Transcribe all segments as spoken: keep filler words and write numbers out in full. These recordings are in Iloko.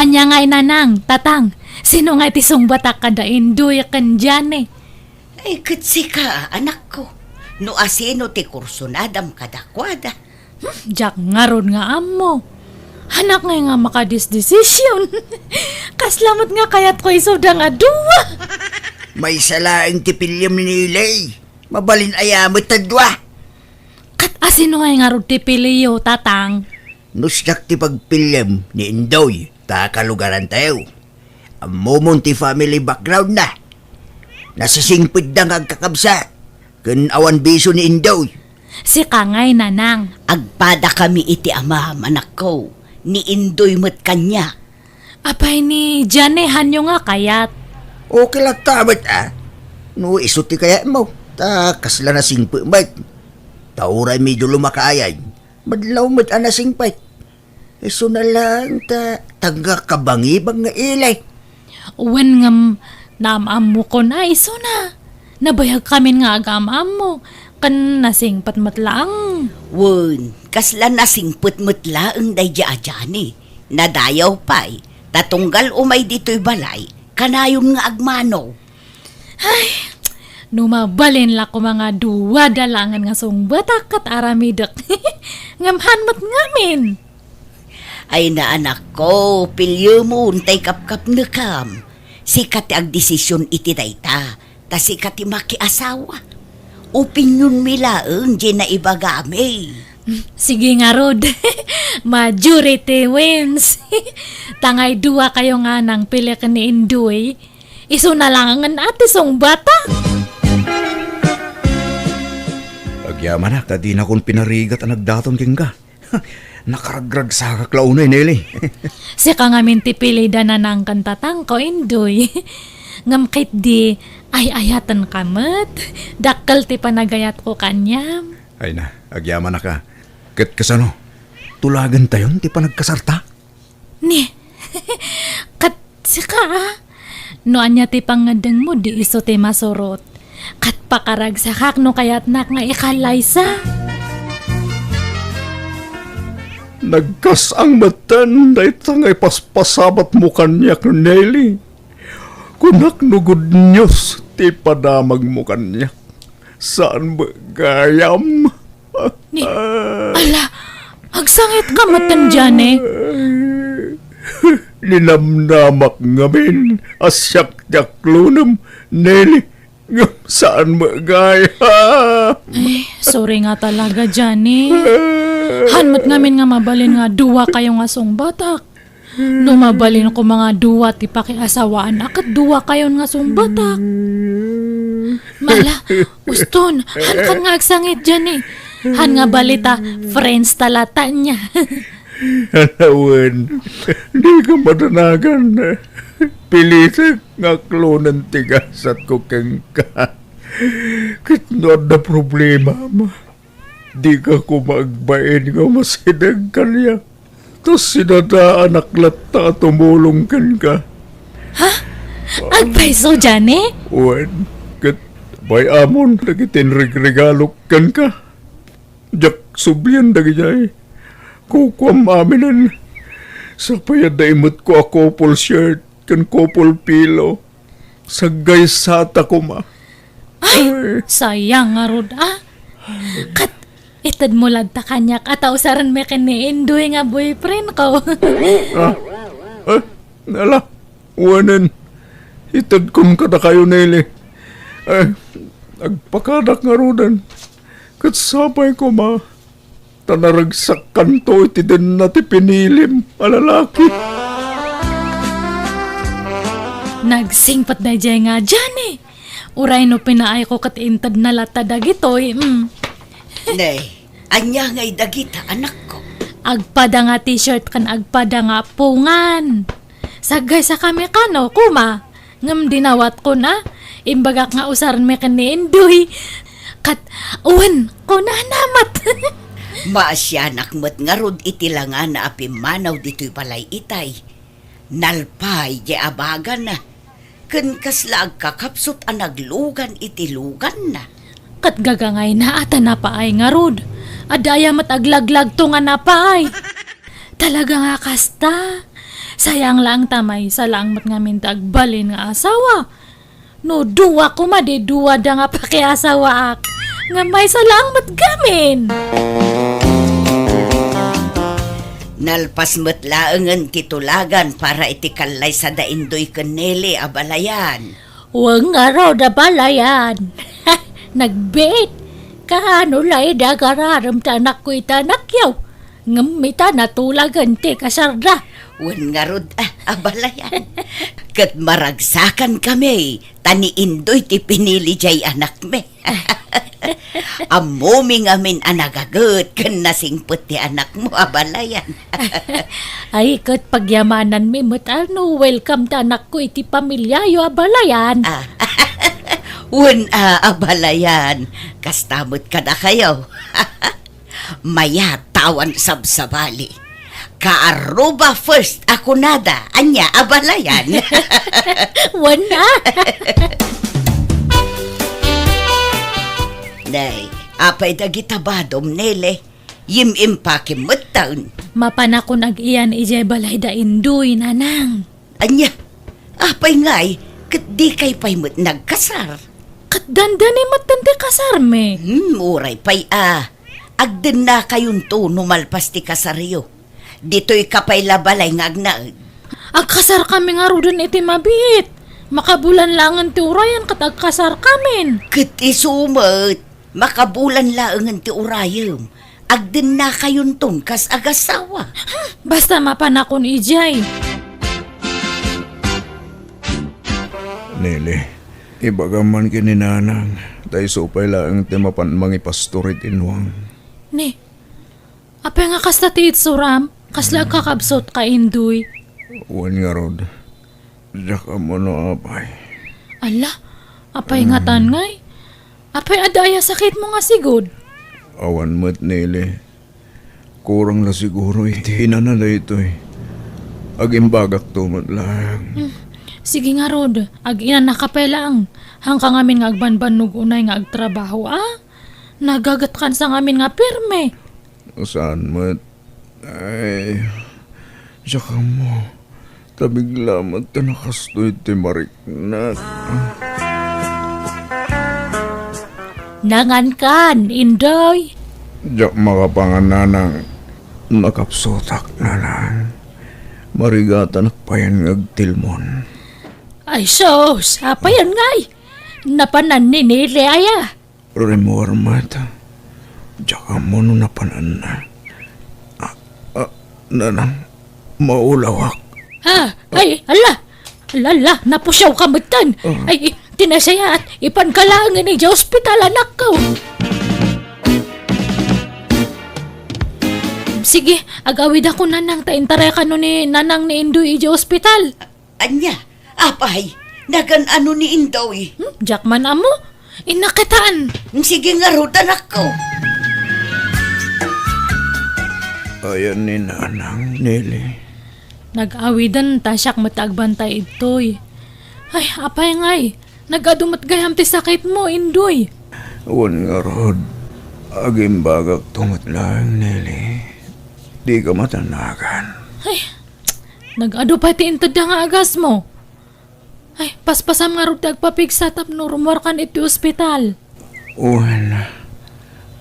Ania ngay, nanang, tatang, sino ngay ti sungbatak kada Indoy ken Jane? Ay, ket sika, anakko. No asino ti kursunadam kadakuada. Hmm, diak ngarud nga ammo. Anak ngay nga makadisdesisyon. Kasla met nga kayatko isuda nga dua. Maysa laeng ti piliem ni Nelly. Mabalin aya met ta dua? Ket asino ngay ngarud ti piliyo, tatang? No siak ti pagpiliem ni Indoy, ta kalugarantayo. Ammomon ti family background na. Nasisingpetda nga agkakabsat, ken awan bisio ni Indoy. Sika ngay, nanang. Agpadakami iti amam, anakko. Ni Indoy met kaniak. Apay ni Jane, hanyo nga kayat? Okay latta met, a. No isu ti kayatmo, ta kasla nasingpet met. Ta uray medio lumakayan, madlaw met a nasingpet. Isuna laeng ta tangga kabangibang nga ili. Wen ngem, naam-ammokon a isuna. Nabayagkamin nga agaam-ammo, ken nasingpet met laeng. Wen, kasla nasingpet met laeng daydi a Jane. Nadayaw pay, ta tunggal umay ditoy balay, kanayon nga agmano. Ay, no mabalin la koma nga duada laengen nga sungbatak ket aramidek. Ngem han met ngamin. Ay, naanakko, piliemon tay kapkapnekam. Sika ti agdesisyon iti dayta, ta sika ti makiasawa. Opinionmi laeng diay naibagami. Sige ngarud. Majority wins. Tangay dua kayo nga nangpili ken ni Indoy. Isuna laengen a ti sungbatak. Agyamanak a dinakon pinarigat a nagdaton kenka. Nakaragragsakak la unay, Nelly. Sika ngamin ti pilida, nanang ken tatangko, Indoy. Ngem ketdi, ay-ayatenka met. Dakkel ti panagayatko kaniam. Ay na, agyamanak a. Ket kasano? Tulagentayon ti panagkasarta? Ni, ket sika, a? No ania ti pangngeddengmo, di isu ti masurot. Ket pakaragsakak no kayatnak nga ikallaysa. Nagkas-ang metten dayta nga ipaspasabatmo kaniak, Nelly. Kunak no good news ti ipadamagmo kaniak. Saan met gayam? Ni, ala, agsangitka metten, Jane. Ninamnamak ngamin a siak ti aklonem, Nelly, ngem saan met gayam. Ay, sorry nga talaga, Jane. Han met ngamin nga mabalin nga dua kayo nga sungbatak. No mabalin koma nga dua ti pakiasawaan a ket dua kayon nga sungbatak. Mala, uston, han kan nga agsangit diay. Han nga balita, friends ta latta nia. Wen, dika madanagan. Pilitek nga aklonen ti gasatko kenka. Ket no adda problemam, dika koma agbain nga umasideg kaniak. Ta sinadaanak latta a tumulong kenka. Ha? Agpayso, Jane? Wen, ket bay-amon dagiti inregregalok kenka. Diak sublian dagidiay. Kukuam aminen. Sapay adda imetko a couple shirt ken couple pillow. Saggaysata koma. Ay, ay, sayang ngarud, a. Ket itedmo latta kaniak a ta usarenmi ken ni Indoy nga boyfriendko. Ah? Eh, ala, wanen. Itedkon kadakayo, Nelly. Eh, agpakadak ngaruden. Ket sapay koma. Ta naragsakkanto iti denna ti pinilim a lalaki. Nagsingpet daydiay nga Jane. Uray no pinaayko ket intedna latta dagitoy, mm. Ne, ania ngay dagita, anakko? Agpada nga t-shirt ken agpada nga appongan. Saggaysakami kano, koma. Ngem dinawatkon a, imbagak nga usarenmi ken ni Indoy. Ket, wen, kunana met. Maasianak met ngarud iti langana a pimmanaw ditoy balay itay. Nalpay diay abagana. Ken kasla agkakapsut a naglugan iti luganna. Ket gagangayna a ta napaay ngarud. Adda aya met aglaglagto nga napaay. Talaga nga kasta. Sayang laeng ta maysa laeng met ngamin ti agbalin nga asawa. No dua koma, di duada nga pakiasawaak. Nga maysa laeng met ngamin. Nalpas met laengen ti tulagan para iti kallaysa da Indoy ken Neli, abalayan. Wen ngarud, abalayan. Nagbiit. Kaano la idi agararem ti anakko iti anakyo? Ngem ita natulagen ti kasarda. Wen ngarud, ah, abalayan. Ket maragsakankami, ta ni Indoy ti pinili diay anakmi. Ammomi ngamin a nagaget ken nasingpet ti anakmo, abalayan. Ay, ket pagyamananmi met a no welcome ti anakko iti pamiliayo, abalayan. Ah. Wen, ah, abalayan. Kasta met kadakayo. Mayat ta awan sabsabali. Kaaruba first a kunada, ania, abalayan. Wen a. Nay, apay dagita badom, Neli? Yim-impakim metten. Mapanakon ag-iyan idiay balay da Indoy, Nanang. Ania? Apay ngay, ket dikay pay met nagkasar? Ket dandani metten ti kasarmi. Hmm, uray pay a. Agdennakayonto no malpas ti kasaryo. Ditoyka pay la balay nga agnaed. Agkasarkami ngaruden iti mabiit. Makabulan laengen ti urayan ket agkasarkamin. Ket isu met, makabulan laengen ti urayem. Agdennakayonton kas agasawa. Hmm, basta mapanakon idiay. Neli, ibagam man ken ni Nanang, ta isu pay laeng ti mapan mangipastor iti inwang. Ni, apay nga kasta ti itsuram? Kasla agkakabsot ka, Indoy? Wen ngarud, diak ammo no apay. Ala, apay ngatan ngay? Apay adda aya sakitmo nga sigud? Awan met, Neli. Kurang la siguro iti inana daytoy. Agimbagakto met laeng. Hmm. Sige ngarud, ag-inanaka pay laeng. Haanka ngamin nga agbanbannog unay nga agtrabaho, a? Nagagetkansa ngamin nga pirme. Saan met? Ay, siak ammo. Ta bigla met ta nakastoy ti mariknak. Nangankan, Indoy? Diak makapangan, Nanang. Nakabsotak, Nanang. Marigatanak payen nga agtilmon. Ay sus, apayen ngay? Napanan ni Neli aya? Rimmuar met. Diak ammo no napananna. Ah, ah, Nanang, maulawak. Ah, ay, ala! Ala, ala, napusiawka metten. Ah. Ay, ti nasayaat, ipanka laengen idiay ospital, anakko. Sige, agawidakon, Nanang, ta intaray kano ni Nanang ni Indoy idiay ospital. Ania? Apay, nagan-ano ni Indoy? Hmm, diak man ammo. Innak kitaen. Sige ngarud, anakko. Ayan ni Nanang, Neli. Nag-awiden ta siak met agbantay idtoy. Ay, apay ngay, nag-adu met gayam ti sakitmo, Indoy. Wen ngarud, agimbagakto met laeng, Neli. Dika matanagan. Ay, nag-adu pay ti intedda nga agasmo. Ay, paspasam ngarud ti agpapigsa tapno rummuarkan iti ospital. Wen,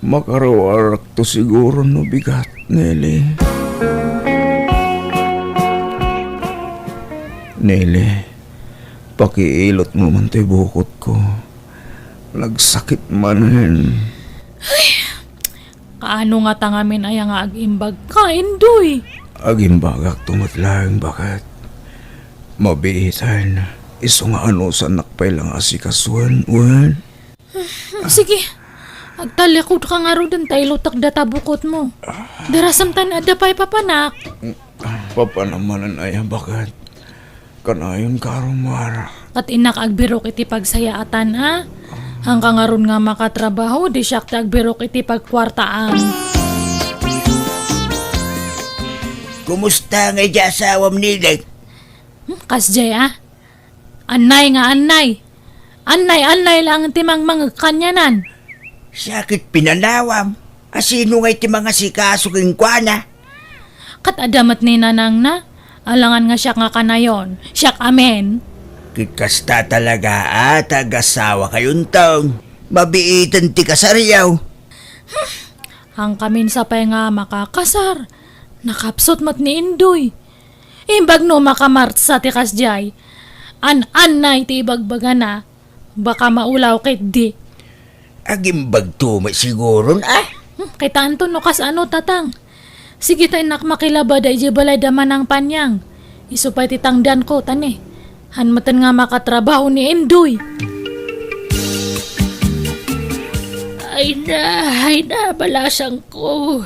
makaruarakto siguro no bigat, Neli. Neli, pakiilotmo man ti bukotko. Nagsakit manen. Ay, kaano ngata ngamin aya nga agimbagka, Indoy? Agimbagakto met laeng, baket. Mabiitan, isu nga anusannak pay la nga asikasuen, wen? Sige, agtalikodka ngaruden ta ilutek data bukotmo. Darasem ta ni adda pay papanak. Papanam manen aya, baket. Kanayonka a rummuar. Ket innak agbirok iti pagsayaatan, a? Haanka ngarud nga makatrabaho, di siak ti agbirok iti pagkuartaam. Kumusta ngay diay asawam, Neli? Hmm, kasdiay, a? Annay nga annay. Annay, annay laeng ti mangmangeg kanianan. Sakit pinanawam. A, sino ngay ti mangasikaso kenkuana? Ket adda met ni nanangna, Alangan nga siak nga kanayon, siak amin. Ket kasta talaga a, ta agasawakayonton. Mabiiten ti kasaryo. Hangkamin sa pay nga makakasar, nakapsut met ni Indoy. Imbag no makamartsa ti kasdiay, an-annay ti ibagbagana, baka maulaw ketdi. Agimbagto met siguron, a? Hmm, kitaenton no kasano, Tatang. Sige ta innak makilabada idiay balay da Manang Panyang. Isu pay ti tangdanko, ta ne, han metten nga makatrabaho ni Indoy. Ay na, ay na, balasangko.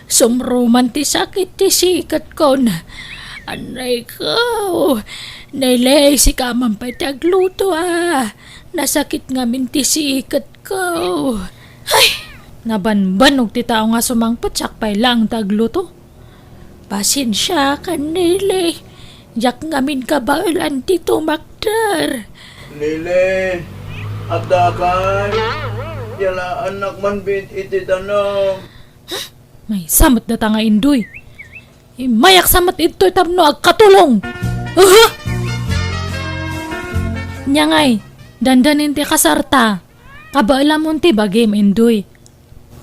Sumruman ti sakit ti siketkon. Anay ko. Neley, sika man pay ti agluto, a. Nasakit ngamin ti siketko. Ay, nabanbanog ti tao nga sumangpet, siak pay laeng ti agluto. Pasensiaka, Neley. Diak ngamin kabaelan ti tumakder. Neley, addakay. Yalaannak man bit iti danum. Maysa met data nga Indoy. Immayak sa met idtoy tapno agkatulong. Aha! Nya ngay, dandanin ti kasarta. Kabaelamon ti bagim, Indoy.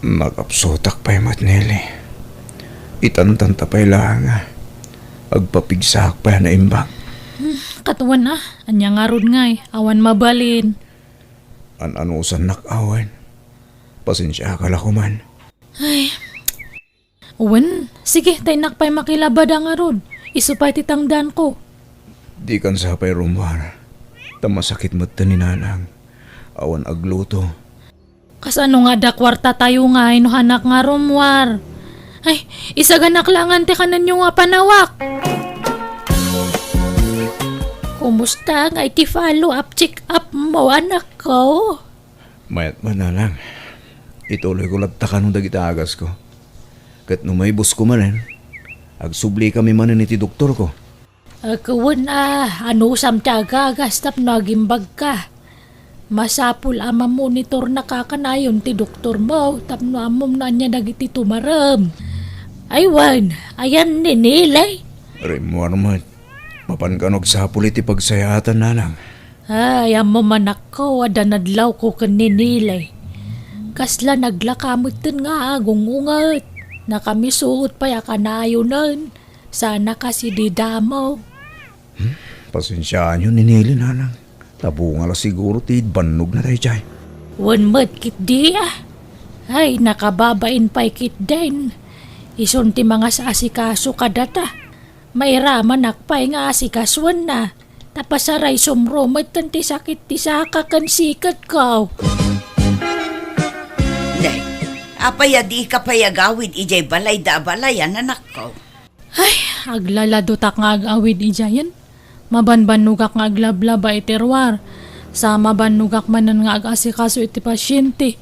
Makapsutak pay met, Nelly. Itantanta pay laeng a. Agpapigsaak pay a naimbag. Hmm, ket wen a, ania ngarud ngay, awan mabalin. An-anusannak awan. Pasensiaka la koman. Ay. Wen, sige, ta innak pay makilabada ngarud. Isu pay ti tangdanko. Dikan sa pay rummuar. Ta masakit met ni Nanang. Awan agluto. Kasano nga adda kuartatayo ngay no hanak nga rummuar? Ay, isaganak laengen ti kanenyo nga panawak. Kumusta ngay ti follow-up check-up mo, anakko? Mayat met, Nanang. Ituloyko latta kano dagiti agasko. Ket no maibusko manen, agsublikami manen iti doktorko. Ket wen a, anusam ti agagas tapno agimbagka. Masapul a mamonitornak a kanayon ti doktormo tapno ammom no ania dagiti tumarem. Ay wen, ayan ni Nelly? Rimmuar met. Mapan kano agsapul iti pagsayaatan, Nanang. Ay, ammom, anakko, adda nadlawko ken ni Nelly. Kasla naglaka metten nga agungunget. Nakamisuot pay a kanayonen. Sana kasi di damo. Hmm? Pasensiaanyo ni Nelly, Nanang. Ta bunga la siguro ti bannogna daydiay. Wen met ketdi a. Ay, nakababain pay ketdin. Isun ti mangas-asikaso kadata. Mairamanak pay nga asikasoenna, ta pasaray sumro metten ti sakit ti saka ken siketko. Ne, apay a dika pay agawid idiay balayda a balayan, anakko? Ay, aglaladotak nga ag-awid idiayen. Mabanbannogak nga aglablaba iti ruar. Sa mabannogak manen nga ag-asikaso iti pasyente.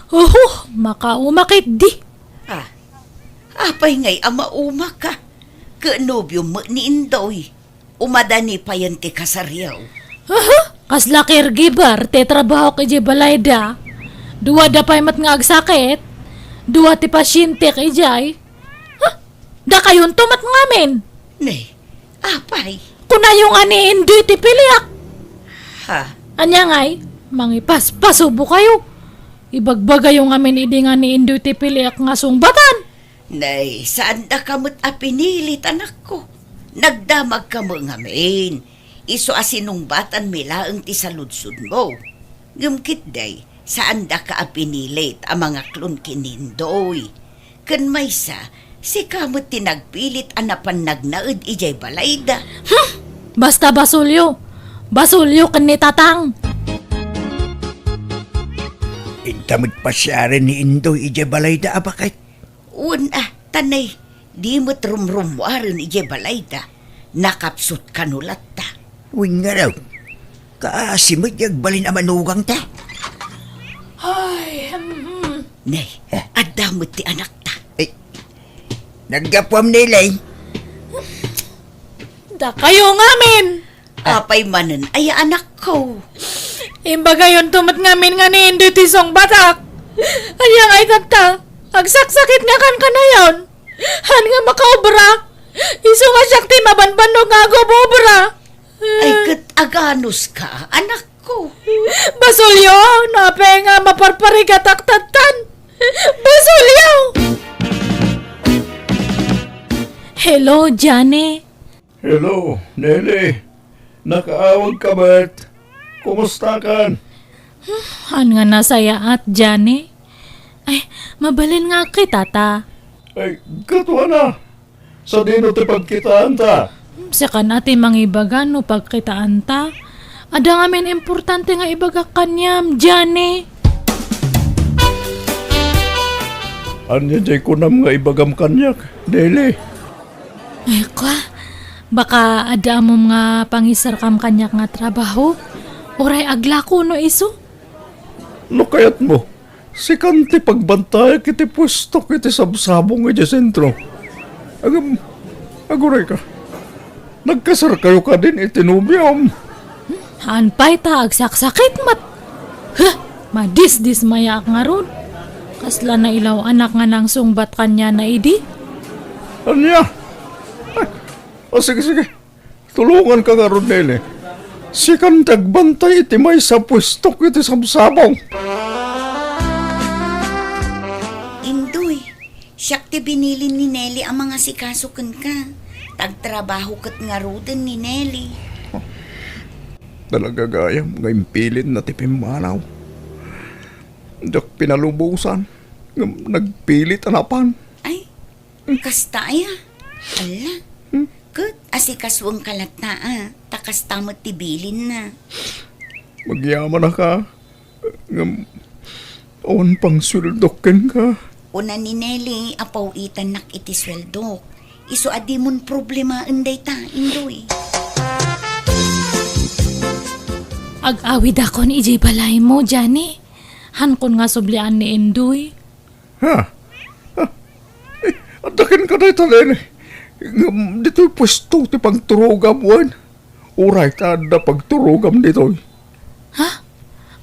Oho, makauma ketdi. Ah, apay ngay a maumaka? Ket nobiom met ni Indoy. Umadani payen ti kasaryo. Aha! Kasla caregiver ti trabahok idiay balayda. Duada pay met nga agsakit. Dua ti pasientek idiay. Ha? Dakayonto met ngamin. Ne, apay? Kunayo nga ni Indoy ti piliak. Ha? Ania ngay? Mangipaspasubo kayo. Ibagbagayo ngamin idi nga ni Indoy ti piliak nga sungbatan. Nay, saandaka met a pinilit, anakko. Nagdamagka met ngamin. Isu a sinungbatanmi laeng ti saludsodmo. Ngem ketdi, saandaka a pinilit a mangaklon ken ni Indoy. Ken maysa, sika met ti nagpilit a napan nagnaed idiay balayda. Hmm! Basta basolyo. Basolyo ken ni Tatang. Inta met pasiaren ni Indoy idiay balayda a baket. Wen a, ta nay, di met rumrummuaren idiay balayda. Nakapsut kano latta. Wen ngarud, kaasi met ti agbalin a manugangta. Ay, hmm. Nay, eh, adda met ti anakta. Eh, naggapuam, Nelly. Dakayo ngamin. Ah. Apay manen aya, anakko? Imbagayonto met ngamin nga ni Indoy ti sungbatak. Ania ngay tatta? Agsaksakit nga kankanayon. Han nga makaobra. Isu nga Siak ti mabanbannog nga agubobra. Ay, ket aganuska, anakko. Basolyo, no apay nga maparparigatak tattan. Basolyo! Hello, Johnny. Hello, Nelly. Nakaawagka met? Kumustakan? Haan nga nasayaat, Johnny. Ay, mabalin nga agkitata. Ay, gaduana. Sadino ti pagkitaanta? Sika a ti mangibaga no pagkitaanta. Adda ngamin importante nga ibagak kaniam, Johnny. Ania diay kunam nga ibagam kaniak, Nelly? Ay, kwa, baka adda ammom nga pangisarkam kaniak nga trabaho? Uray aglako no isu? No kayatmo, sikan ti pagbantayak iti puestok iti sabsabong idiay sentro. Agam, aguray ka. Nagkasarkayo kadin iti nobiom? Haan pay ta agsaksakit met. Huh! Madisdismayaak ngarud. Kasla nailaw-anak nga nangsungbat kaniana idi. Ania? Ay, o, sige, sige. Tulonganka ngarud, Nelly. Sikan ti agbantay iti maysa a puestok iti sabsabong. Indoy, siak ti binilin ni Nelly a mangasikaso kenka. Tagtrabaho ket ngaruden ni Nelly. Talaga gayam nga impilinna ti pimmanaw. Diak pinalubosan ngem nagpilit a napan. Ay, kasta aya? Ala. Hmm? Ket asikasuenka latta a, ta kasta met ti bilinna. Agyamanaka, ngem awan pang sueldok kenka. Kuna ni Nelly a paw-itannak iti sueldok. Isu a dimon problemaen dayta, Indoy. Ag-awidakon idiay balaymo, Johnny. Haankon nga sublian ni Indoy. Ha? Ha? Eh, adda kenka dayta, Nelly. Ngem ditoy puesto ti pagturogam wen? Uray ta adda pagturogam ditoy. Ha?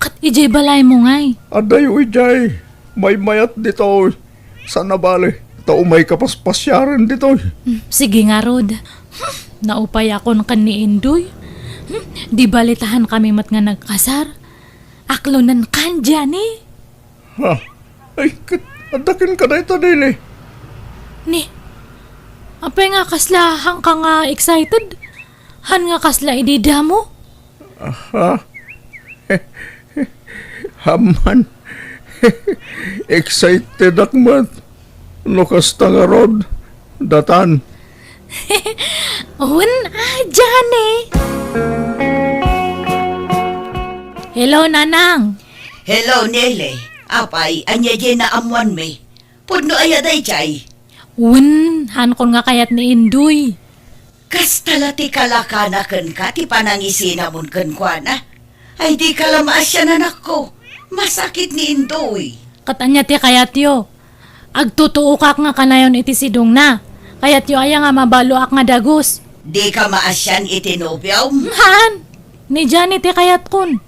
Ket idiay balaymo ngay? Addayo idiay. Maymayat ditoy. Saan a bale, ta umayka paspasiaren ditoy. Hmm, sige ngarud. Hmm, naupayakon ken ni Indoy. Hmm, di bale ta haankami met nga nagkasar. Aklonenkan, Johnny. Ha? Ay, ket adda kenka dayta, Nelly. Ni, apay nga kasla haanka nga excited? Haan nga kasla idi damo? Aha. Amman. Excitedak met. No kasta ngarud, datan. Wen, a, Johnny. Hello, Nanang. Hello, Nelly. Apay, ania diay naammoanmi? Pudno aya daydiay? Wen, haankon nga kayat ni Indoy. Kasta la ti kalakana kenka ti panangisinamon kenkuana. Ay, dika la maasian, anakko. Masakit ni Indoy. Ket ania ti kayatyo? Agtutuokak nga kanayon iti sidongna. Kayatyo aya nga mabaluak nga dagus? Dika maasian iti nobiom? Haan. Ni Johnny ti kayatkon.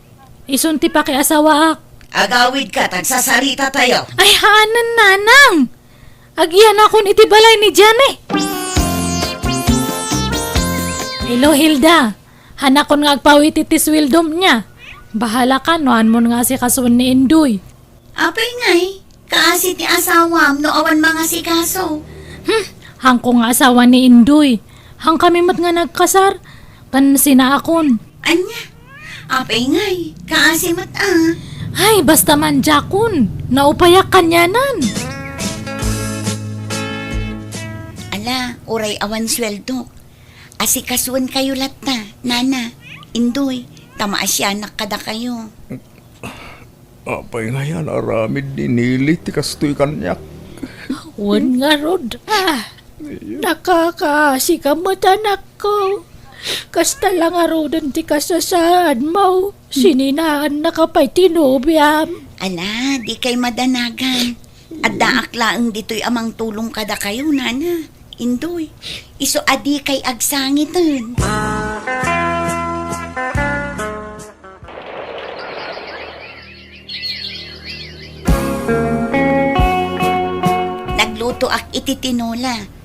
Isun ti pakiasawaak. Agawidka, ta agsasaritatayo. Ay, haanen, Nanang! Agyanakon iti balay ni Johnny. Hello, Hilda. Haanakon nga agpaw iti ti sueldom nia. Bahalaka no haanmon nga asikasuen ni Indoy. Apay ngay, kaasi ti asawam no awan mangasikaso? Hmm, haanko nga asawa ni Indoy. Haankami met nga nagkasar, ken sinaakon. Ania? Apay ngay, kaasi met a. Ay, basta man diakon. Naupayak kanianan. Ala, uray awan sueldok. Asikasuenkayo latta, Nana, Indoy, ta maasianak kadakayo. Apay ngay a naaramid ni Nelly ti kastoy kaniak? Wen ngarud, a. Iya. Nakakaasika met, anakko. Kasta la ngaruden ti kasasaadmo. Sininaannaka pay ti nobiam. Ala, dikay madanagan. Addaak laeng ditoy a mangtulong kadakayo, Nana, Indoy. Isu a dikay agsangiten. Naglutoak iti tinola.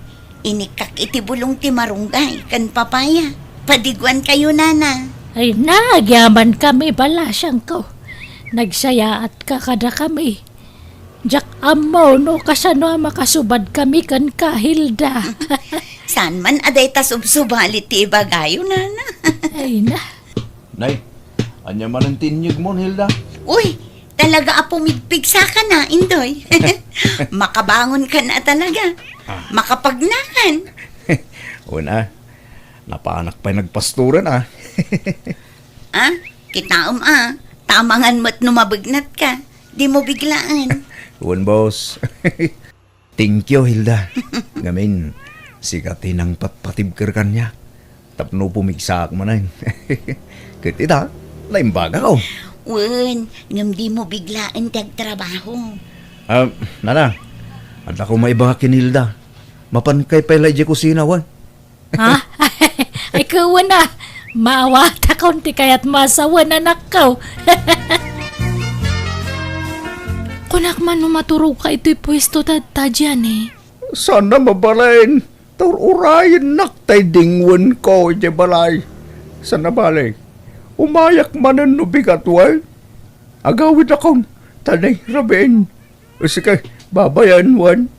Inikkak iti bulong ti marunggay ken papaya. Padiguankayo, nana. Ay, nagyamankami, balasiangko. Nagsayaatka kadakami. Diak ammo no kasano a makasubadkami kenka, Hilda. Saan man a dayta subsubali ti ibagayo, nana. Ay na. Nay, ania manen ti inyegmon, Hilda? Uy, talaga a pumigpigsaka na, Indoy. Makabangonka na talaga. Ah. Makapagnakan. Una, napanak pay nagpastoran, ah. Ah, kitaem, ah. Tamangan met no mabegnatka. Dimo biglaen. Wen, boss. Thank you, Hilda. Ngamin, sika ti nangpatpatibker kaniak tapno pumigsaak manen. Ket ita, naimbagak, oh. Wen, ngem dimo biglaen ti agtrabaho. Ah, nana, adda ko maibaga ken Hilda. Mapankay pay la idiay kusina, wen? Ha? Ay, kawan a. Maawatakon ti kayatmo a sawen, anakko. Kunak man no maturogka itoy puesto ta, ta, Jenny. Saan a mabalin. Tur-urayennak tay dingwenko idiay balay. Saan a bale. Umayak manen no bigat, wen. Agawidakon, ta nay rabiin. Sika, babayan, wen.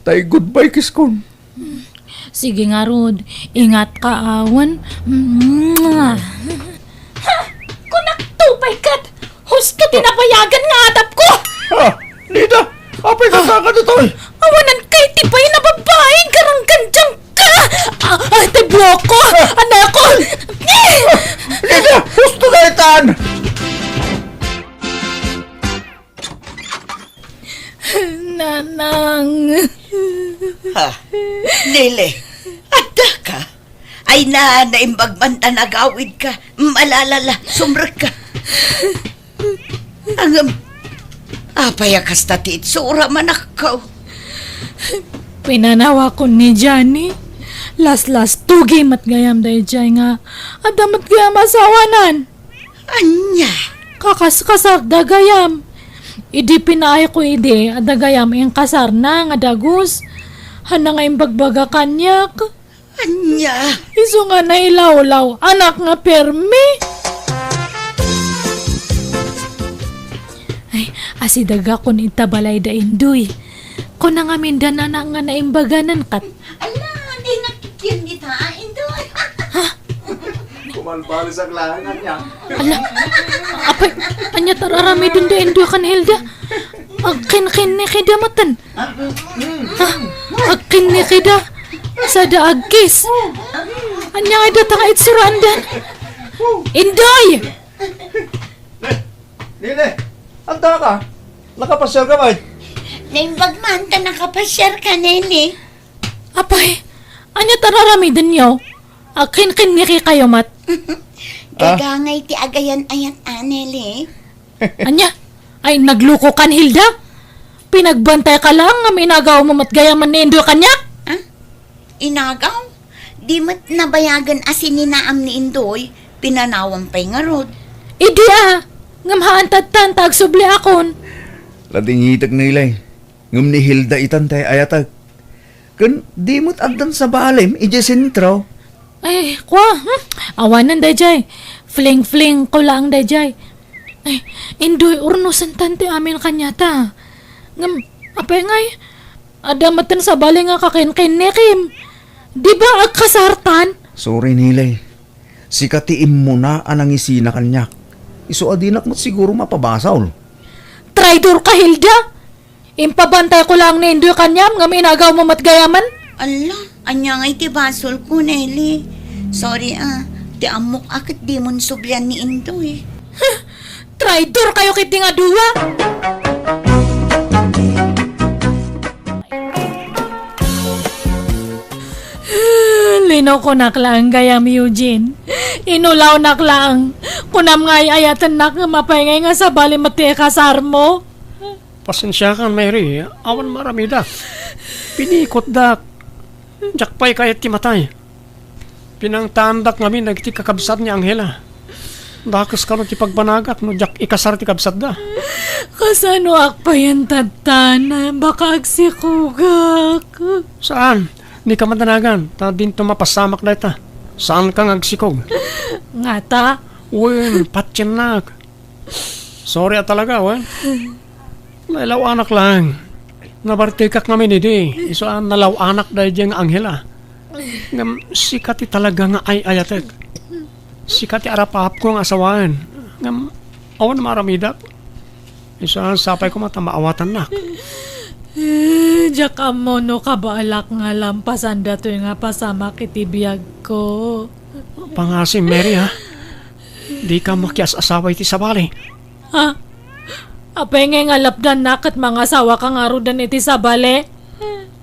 Tay goodbye kiss kon. Sige ngarud, ingatka, wen. Mwah. Ha! Kunak to, pay ket! Husto ti nabayagan nga adapko! Ha! Nida! Apay ka, ah, kaka ditoy? Awanan kay ti pay na babae, garanggan dyan ka! Ah, ah, ti buhok ko! Ah! Anakon! Ah! Nida! Husto ka itan! Nanang. Ha? Lele, adda ka? Ay na, naimbag man ta nagawid ka. Malalala, sumrek ka. Angem, apay a kasta ti itsura, manakkaw? Pinanawakon ni Johnny. Laslas, tugi met gayam dayjay nga. Adda met gayam asawanan. Ania? Kakaskasarda gayam. Idi pinaayko idi, adda gayam inkasarna nga dagus. Hanna nga imbagbaga kaniak. Ania? Isu nga nailawlaw, anak nga permi. Ay, asidagakon ita balay da Indoy. Kuna ngamin da nana nga naimbaganan kat. Ala, di nakikil dita, Indoy. Ha? Kumalbalisag lang, ania. Ala, apay, ania ti ar-aramiden da Indoy ken Hilda? Agkinkinnikida maten. Ha? Agkinnikida. Sada agkis. Ania nga data nga itsuraandan? Indoy! Nene, anta ka? Nakapasiar ka, bay? Naimbag man ta nakapasiar ka, Nene. Apay, ania ti ar-aramidenyo? Agkinkinniki kayo met. Ah? Gagangay ti agayan-ayat, a, Nene. Ania? Ay, nagluko kan, Hilda? Pinagbantay ka lang nga inagaw mo met gayam ni Indoy kaniak? Ah? Inagaw? Di met nabayagen a sininaam ni Indoy, pinanawam pay ngarud. Idi a, ngem haan tattan ta agsubliakon. Nadingitek, Nilay. Ngem ni Hilda itan ti ay-ayatek. Ken di met addan sabalem idiay sentro. Ay, kua, hmm? Awanen dayjay. Fling-fling ko laeng dayjay. Ay, Indoy, urnosentan ti amin kaniata. Ngem, apay ngay, adda metten sabali nga kakinkinnikim. Di ba agkasartan? Sorry, Nilay. Sika ti immuna a nangisina kaniak. Isu a dinak met siguro mapabasol. Traidor ka, Hilda! Impabantay ko lang ni Indoy kaniam ngem inagaw mo met gayamen? Ala, ania ngay ti basol ko, Nelly? Sorry, ah. Ti ammok a ket dimon sublian ni Indoy. Huh! Traidor kayo ketdi nga dua! Linokonak laeng gayam, Eugene. Inulawnak laeng. Kunam nga ay-ayatennak ngem apay ngay nga sabali met ti ikasarmo? Pasensiakan, Mary. Awan maaramidak. Pinikotdak. Diak pay kayat ti matay. Pinangtaandak ngamin dagiti kakabsat ni Angela. Dakes kano ti pagbanagak no diak ikasar ti kabsatda. Kasanoak payen tattan? Baka agsikogak. Saan? Dika madanagan, ta dinto mapasamak dayta. Saanka nga agsikog. Ngata? Wen, patiennak. Sorry a talaga, wen. Nailaw-anak lang. Nabartekak ngamin idi. Isu a nalaw-anak daydiay nga anghel a. Ngem sika ti talaga nga ay-ayatek. Sika ti arap-apko nga asawaen. Ngem awan maaramidak. Isu a sapay koma ta maawatannak. Eh, diak ammo no kabaelak nga lampasan datoy nga pasamak iti biagko. Pangasim, Mary, ha? Dika makias-asawa iti sabali. Ha? Apay ngay nga lapdanna ket mangasawaka ngaruden iti sabali?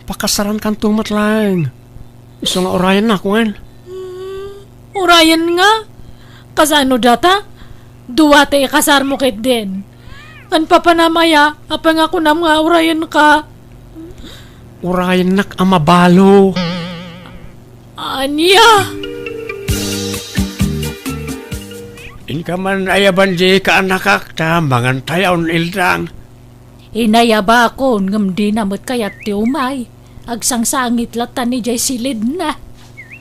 Pakasarankanto met laeng. Isu nga urayennak, wen? Hmm, urayen nga? Kasano data? Dua ti ikasarmo ketdin. Ken papanam aya, apay nga kunam nga urayenka? Urayennak a mabalo. Ania? Inka man ayaban di kaanakak ta mangantayon, Ildang. Inayabakon, ngem dina met kayat ti umay. Agsangsangit latta ni jay silidna.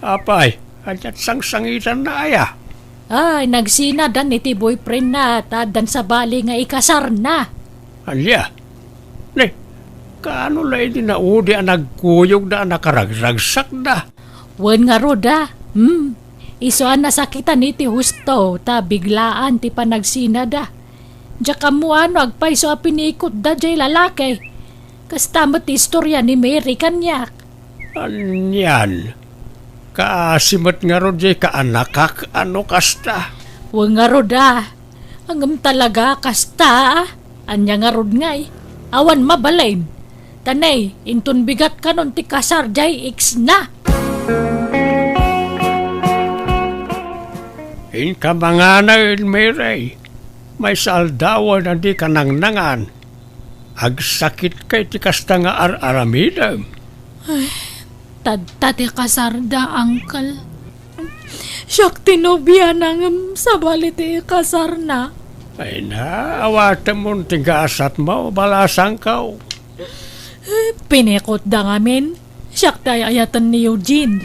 Apay, ania't sangsangitanna aya? Ay, nagsinadan iti boyfriendna, ta addan sabali nga ikasarna. Ania? Ne, kaano la idi naudi a nagkuyogda a nakaragragsakda? Wen ngarud a, hmm, isu a nasakitan iti husto ta biglaan ti panagsinada. Diak ammo a no agpayso a pinikotda jay lalaki. Kasta met ti istoria ni Mary kaniak. Anian? Kaasi met ngarud jay kaanakak a no kasta? Wen ngarud a. Ngem talaga kasta a. Ania ngarud ngay? Awan mabalin. Ta ne, inton bigat kanon ti kasar jay ex na. Inka manganaen, Mary. Maysa aldawen a dika nangnangan. Agsakitka iti kasta nga ar-aramidem. Ay, tadta ti kasarda, Uncle. Siak ti nobiana ngem sabali ti ikasarna. Ay na, awatemon ti gasatmo, balasangko. Pinikotda ngamin. Siak ti ay-ayaten ni Eugene.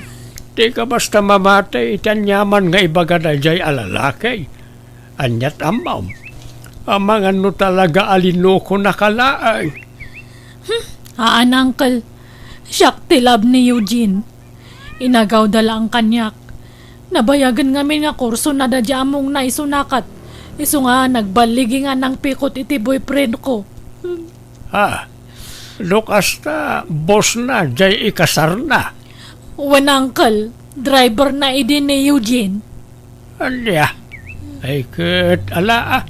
Dika basta mamati iti aniaman nga ibagada jay a lalaki. Ania't ammom? Amangan no talaga a linukonaka laeng. Hmm, haan, Uncle. Siak ti love ni Eugene. Inagawda laeng kaniak. Nabayagen ngamin nga kursona daydiay ammongna isuna ket isu nga nagballigi nga nangpikot iti boyfriendko. Ah, no kasta, bossna jay ikasarna? Wen, Uncle, driverna idi ni Eugene. Ania? Ay ket ala, ah,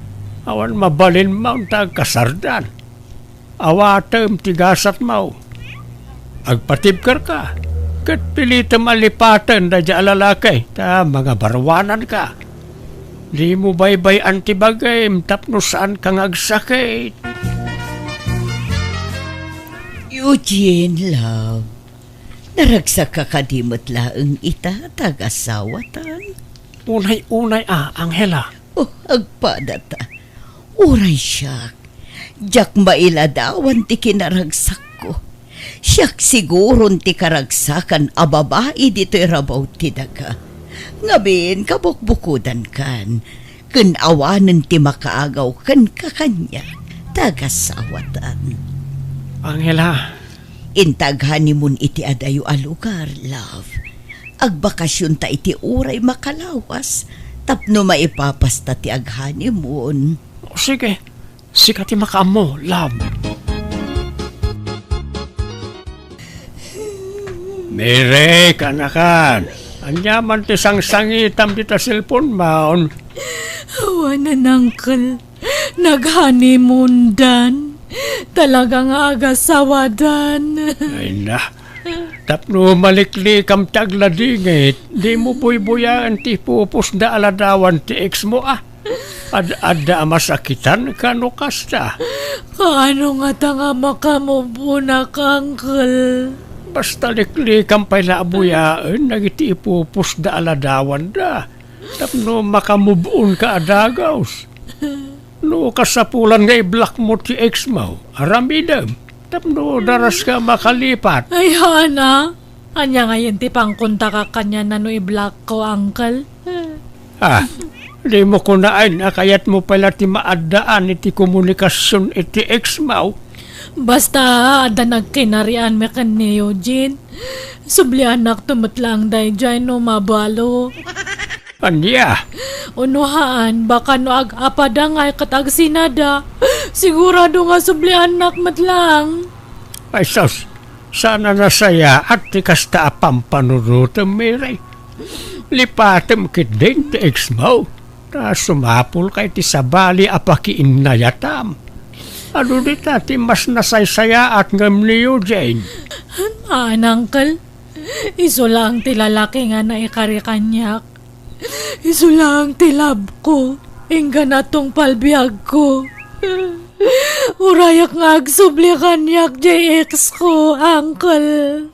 awan mabalinmo ta agkasardan. Awatem ti gasatmo. Agpatibkerka, ket pilitem a lipaten daydiay a lalaki ta mangabaruananka. Dimo baybay-an ti bagim tapno saanka nga agsakit. Eugene, love, naragsakka kadi met laeng ita ta agasawatan? Unay-unay a, Angela. Oh, agpadata. Uray siak, diak mailadawan ti kinaragsakko. Siak siguron ti karagsakan a babai ditoy rabaw ti daga. Ngamin, kabukbukodankan, ken awanen ti makaagaw kenka kaniak, ta agasawatan. Angela. Inta aghoneymoon iti adayo a lugar, love. Agbakasionta iti uray makalawas, tapno maipapasta ti aghoneymoon. O, sige. Sika ti makaammo, love. Mary, kaanakan. Ania man ti sangsangitam dita cellphone-mon? Awanen, Uncle. Nag-honeymoon-dan. Talaga nga agasawadan. Ay na. Tapno maliklikam ti agladingit, dimo buybuyaen ti ipupusda a ladawan ti ex-mo, a. Ad-adda a masakitan kano kasta? Kaano ngata nga makamove-onak, Uncle? Basta liklikam pay la a buyaen dagiti ipupusda a ladawanda tapno makamove-onka a dagus. No kasapulan nga i-block mo ti ex-mo, aramidem tapno daraska makalipat. Ay, haan a. Ania ngayen ti pangkontakak kaniana no i-blockko, Uncle? Ah, dimo kunaen a kayatmo pay la ti maaddaan iti komunikasion iti ex mo? Basta, adda nagkinarianmi ken ni Eugene. Subliannakto met laeng daydiay no mabalo. Ania? Unuhaan, baka no ag-apada ngay ket agsinada, sigurado nga subliannak met laeng. Ay sus, saan a nasayaat ti kasta a pampanunotem, Mary. Lipatem ketdin ti ex mo, ta sumapulka iti sabali a pakiinnayatam. Adu dita ti mas nasaysayaat ngem ni Eugene? Haan, Uncle. Isu laeng ti lalaki nga naikari kaniak. Isu laeng ti love ko, inggana tungpal biag ko. Urayak nga agsubli kaniak jay ex ko, Uncle.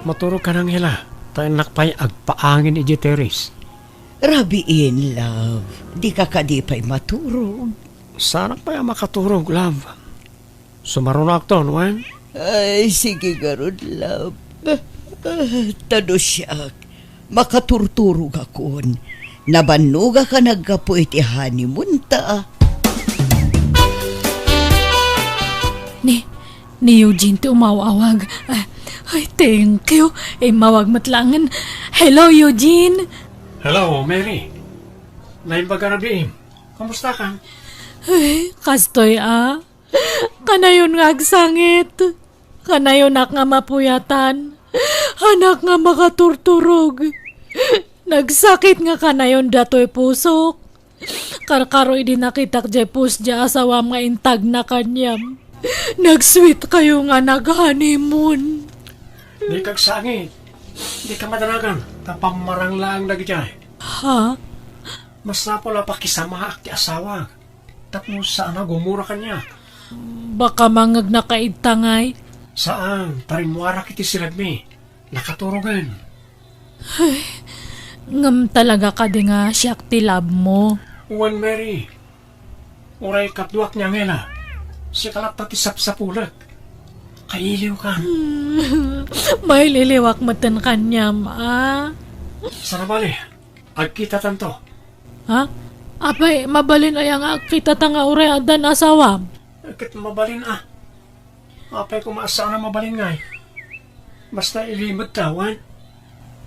Maturog ka, Angela, ta innak pay agpaangin iti terrace. Rabiin, love. Dika kadi pay maturog? Saanak pay a makaturog, love. Sumarunoakton, wen? Ay, sige ngarud, love. Ah, ta no siak, makaturturogakon. Nabannogak a naggapu iti honeymoon ta. Ni, ni Eugene ti umaw-awag. Ah, ay, thank you. Immawag met laengen. Hello, Eugene. Hello, Mary. Naimbag a rabiim. Kumusta ka? Ay, kastoy a. Kanayon nga agsangit. Kanayonak nga mapuyatan. Haanak nga makaturturog. Nagsakit nga kanayon datoy pusok. Karkaro idi nakitak jay post jay asawam nga intagna kaniam. Nagsweet kayo nga nag-honeymoon. Dika agsangit. Dika madanagan. Ta pammarang laeng dagijay. Ha? Masapul a pakisamaak ti asawak. Tapno saan a gumura kaniak. Baka mangegnaka ita ngay? Saan, ta rimmuarak iti siragmi. Nakaturogen. Ay, ngem talaga kadi nga siak ti love mo? Wen, Mary. Uray kaduak ni Angela. Sika latta ti sapsapulek. Kailiwkan. Maililiwak metten kaniam, a? Saan a bale, agkitatanto. Ha? Apay, mabalin aya nga agkitata nga uray addan asawam? Ket mabalin a. Apay koma a saan a mabalin ngay? Basta ilimedta, wen?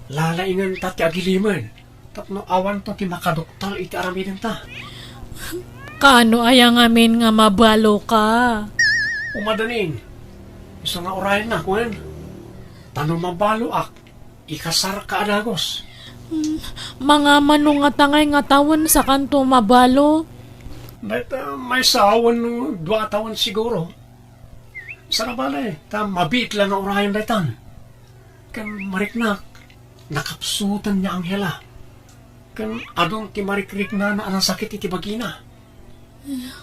Lalaingenta ti agilimed tapno awanto ti makaduktal iti aramidenta. Kaano aya ngamin nga mabaloka? Umadanin, isu nga urayennak, wen? Ta no mabaloak, ikasarka a dagus. Hmm, mangamano ngata ngay nga tawen sakanto mabalo? Dayta maysa wenno dua a tawen siguro. Saan a bale, ta mabiit la nga urayen daytan. Ken mariknak, nakapsutan ni Angela. Ken adun ti marikriknana a nasakit iti bagina.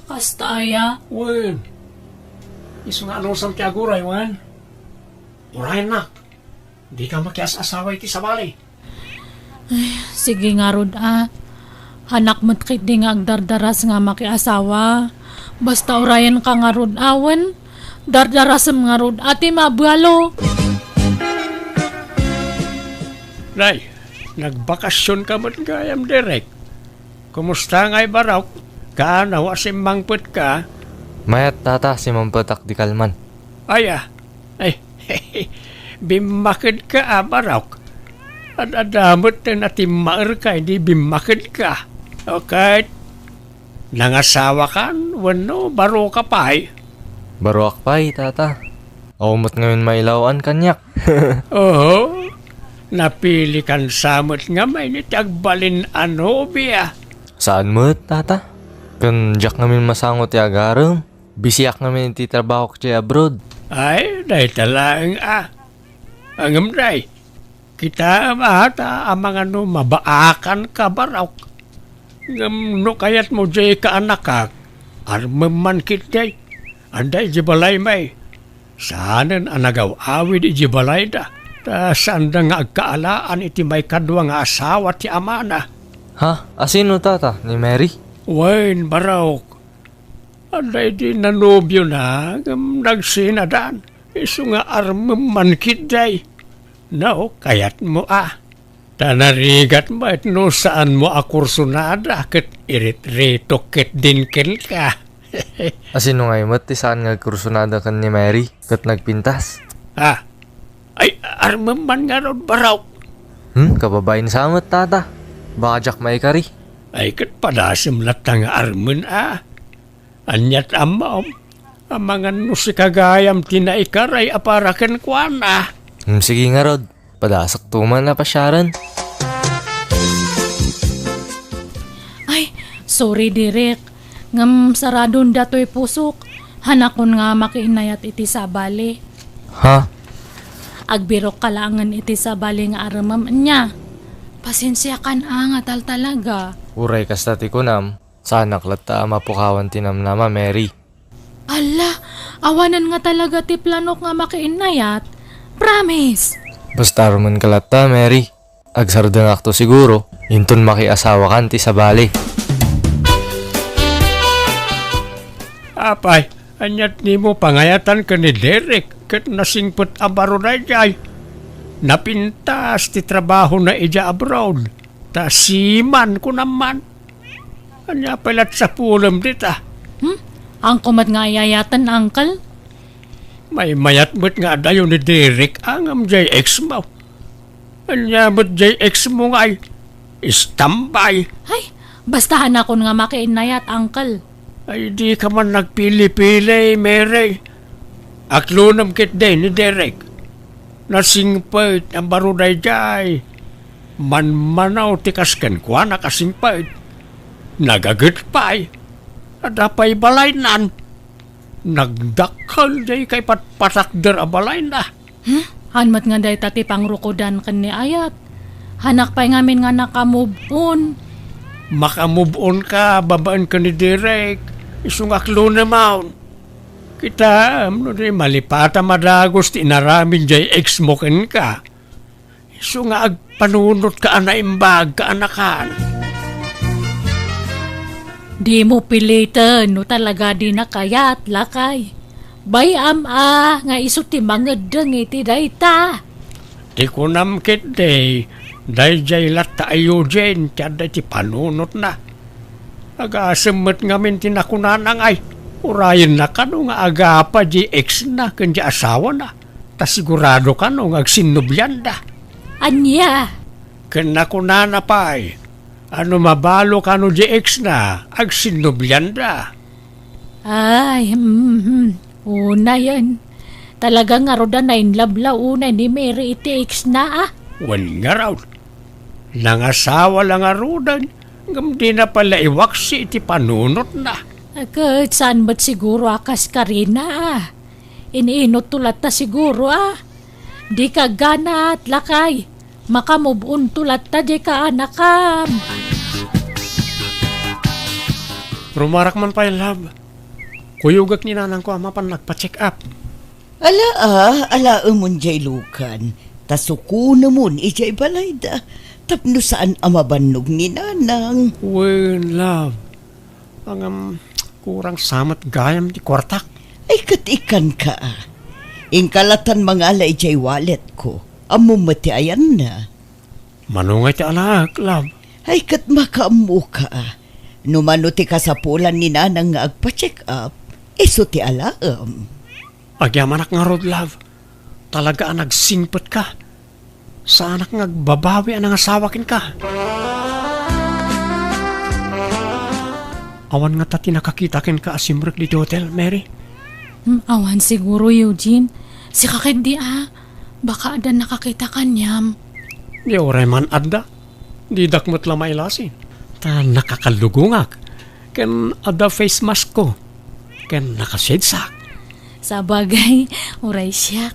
Kasta aya? Wen. Isu nga anusam ti aguray, wen? Urayennak, dika makias-asawa iti sabali. Ay, sige ngarud a. Haanak met ketdi nga agdardaras nga makiasawa. Basta urayenka ngarud a, wen? Dardarasem ngarud a ti mabalo. Nay, nagbakasionka met gayam, Derek. Kumusta ngay, Barok? Kaano a simmangpetka? Mayat, tata, simmangpetak di kalman. Aya, ay, bimmakedka a, Barok. Ad-adda met ti natimmaerka idi bimmakedka. Okay. Nangasawakan wenno baroka pay? Baroak pay, tata. Awan met ngamin mailaw-an kaniak. Oho. Napilikan sa met ngamin iti agbalin a nobia. Saan met, tata. Ken diak ngamin masango ti agarem. Bisiak ngamin iti trabahok ti abroad. Ay, dayta laeng a. Ngem, day, kitaem a ta amangan no mabaakanka, Barok. Ngem no kayatmo diay kaanakak, armem man ketdi. Adda idiay balaymi. Saanen a nagaw-awid idiay balayda, ta saanda nga agkaalaan iti maikadua nga asawa ti amana. Ha? Asino, tata? Ni Mary? Wen, Barok. Adda idi nanobiona, ngem nagsinadan. Isu nga armem man ketdi. No, kayatmo a. Ta narigat met no saanmo a kursonada ket iritretok ketdin kenka. A sino ngay met ti saan nga agkursonada ken ni Mary ket nagpintas? Ah, ay, armem man ngarud, barok. Hmm, kababain sa met, tata. Baka diak maikari. Ay, ket padasem latta nga armen a. Aniat ammom, amangan no sika gayam ti naikaray a para kenkuana. Hmm, sige ngarud. Padasakto man a pasiaren. Ay, sorry, Direk. Ngem saradon datoy pusok. Hanakon nga makiinayat iti sabali. Ha? Agbirokka laengen iti sabali nga armem ania. Pasensiakan a nga taltalaga. Uray kasta ti kunam, saanak latta a mapukawan ti namnama, Mary. Alla, awanen nga talaga ti planok nga makiinnayat. Promise! Basta armenka latta, Mary. Agsardengakto siguro, inton makiasawakan ti sabali. Apay, aniat nimo pangayatan ken ni Derek ket nasingpet a baro daydiay. Napintas ti trabahona idiay abroad. Ta seaman, kunam man. Ania pay lat sapulem dita? Hmm? Haanko met nga ayayaten, uncle? Maymayat met nga adayo ni Derek a ngem jay ex mo. Ania met jay ex mo ngay? Istambay. Ay, basta hanakon nga makiinnayat, uncle. Ay, dika man nagpili-pili, Mary. Aklonem ketdi ni Derek. Nasingpet a baro daydiay. Manmanaw ti kas kenkuana kasingpet. Nagaget pay. Adda pay balaynan. Nagdakkel diay kaipatpatakder a balayna. Hmm? Haan met nga dayta ti pangrukodan ken ni ayat. Haanak pay ngamin nga naka-move on. Maka-move on ka babaen ken ni Derek. Isu nga aklonem. Kitaem no di malipata madagus ti inaramid jay ex mo kenka. Isu nga agpanunotka a naimbag kaanakan. Dimo piliten no talaga dina kayat, lakay. Bay-am a nga isu ti mangeddeng iti dayta. Ti kunam ketdi, daydiay latta a Eugene ti adda iti panunotna. Agasem met ngamin ti nakunana ngay, urayenna kano nga agapa di ex-na ken di asawana, ta sigurado kano nga agsinnublianda. Ania? Ken nakunana pay, a no mabalo kano di ex-na, agsinnublianda. Ay, mhm. Unayen. Talaga ngarud a nainlabla unay ni Mary iti ex-na, a? Wen ngarud. Nangasawa la ngaruden, ngem dina pay la iwaksi iti panunotna. Ket saan met siguro a kas karina, a? Iniinotto latta siguro, a? Dika agganat, lakay. Maka-move on to latta di kaanakam. Rumarak man pay, love. Kuyogak ni nanangko a mapan nagpa-check up. Ala, a, alaemon jay lukan. Ta sukonemon ijay balayda. Tapno saan a mabannog ni nanang. Wen, love. Ngem, kurang sa met gayam ti kuartak. Ay, ket ikkanka, a. Inka latan mangala ijay walletko. Ammom met ti ayanna. Mano ngay ti alaek, love? Ay, ket makaammoka, a. No mano ti kasapulan ni nanang nga agpa-check up, isu ti alaem. Agyamanak ngarud, love. Talaga a nagsingpetka. Saanak nga agbabawi a nangasawa kenka. Awan ngata ti nakakita kenka a simrek ditoy hotel, Mary? Hmm, awan siguro, Eugene. Sika ketdi, a. Baka adda nakakita kaniam. Di uray man adda. Didak met la mailasin. Ta nakakalugongak. Ken adda face mask ko. Ken nakasedsak. Sabagay, uray siak.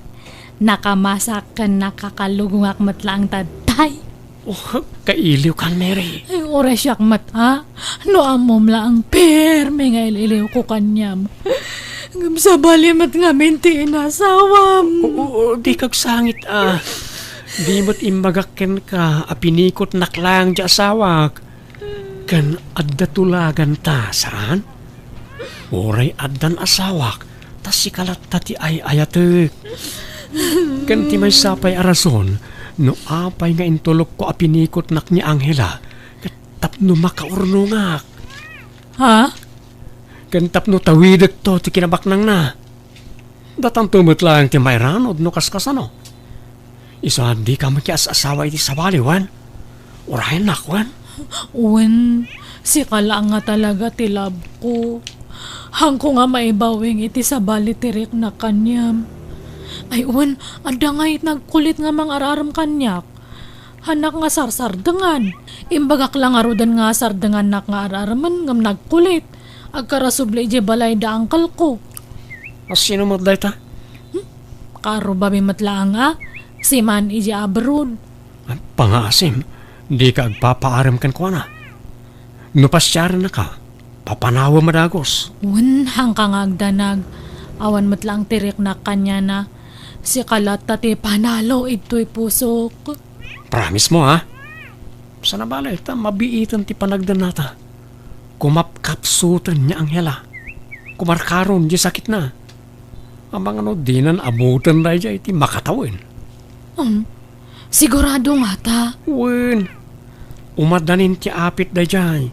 Nakamasak ken nakakalugongak met laeng ta tay. Oh, kailiwkan, Mary. Ay, uray siak met, a. No ammom laeng permi nga il-iliwko kaniam. Ngem sabali met ngamin ti inasawam. Oo, oo, dika agsangit, a. Di met imbagak kenka a pinikotnak laeng ti asawak. Ken adda tulaganta, saan? Uray addan asawak, Ta sika latta ti ay-ayatek. Ken ti maysa pay a rason no apay nga intulokko a pinikotnak ni Angela ket tapno makaurnongak. Ha? Ken tapno tawidekto ti kinabaknangna. Datanto met laeng ti mairanod no kaskasano. Isu a dika makias-asawa iti sabali, wen? Urayennak, wen? Wen, sika la nga talaga ti love ko. Haanko nga maibawing iti sabali ti riknak kaniam. Ay, wen, adda ngay nagkulit nga mangar-arem kaniak. Haanak nga sarsardengan. Imbagak la ngaruden nga sardengannak nga ar-aremen ngem nagkulit. Agkarasubli idiay balay da uncle ko. A sino met dayta? Hmm? Kaarrubabi met laeng a, si Man idiay abroad. Pangaasim, dika agpapaarem kenkuana. No pasiarennaka, papanawem a dagus. Wen, haanka nga agdanag. Awan met laeng ti riknak kaniana. Sika latta ti panalo idtoy pusok. Promise mo, ha? Sana bale, ta mabiiten ti panagdennata. Kumapkapsuten ni Angela. Kumarkaron di sakitna. Amangan no dinan abuten daydiay ti makatawen. Um, sigurado ngata? Wen, umadanin ti apit daydiay.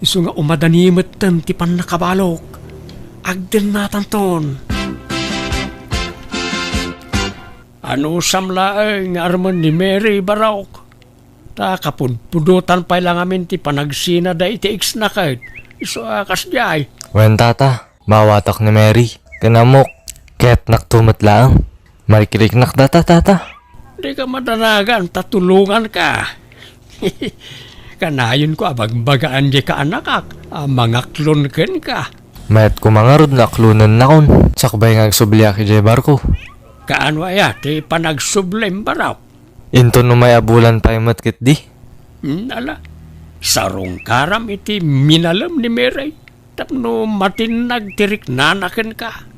Isu nga umadani metten ti pannakabalok. Agdennatanton. Anusam laeng nga armen ni Mary, Barok? Ta kapudpudotan pay la ngamin ti panagsina daydi ex-na ket isu a kasdiay. Wen, tata, maawatak ni Mary. Ken ammok, kayatnakto met laeng. Marikiriknak data, tata. Dika madanagan ta tulonganka. Kanayonko a bagbagaan diay kaanakak a mangaklon kenka. Mayat koma ngarud nga aklonennakon, sakbay nga agsubliak idiay barko. Kaano aya ti panagsublim, Barok? Inton umay a bulan pay met ketdi. Hmm, ala, sarungkaram iti minalem ni Mary tapno matinnag ti riknana kenka.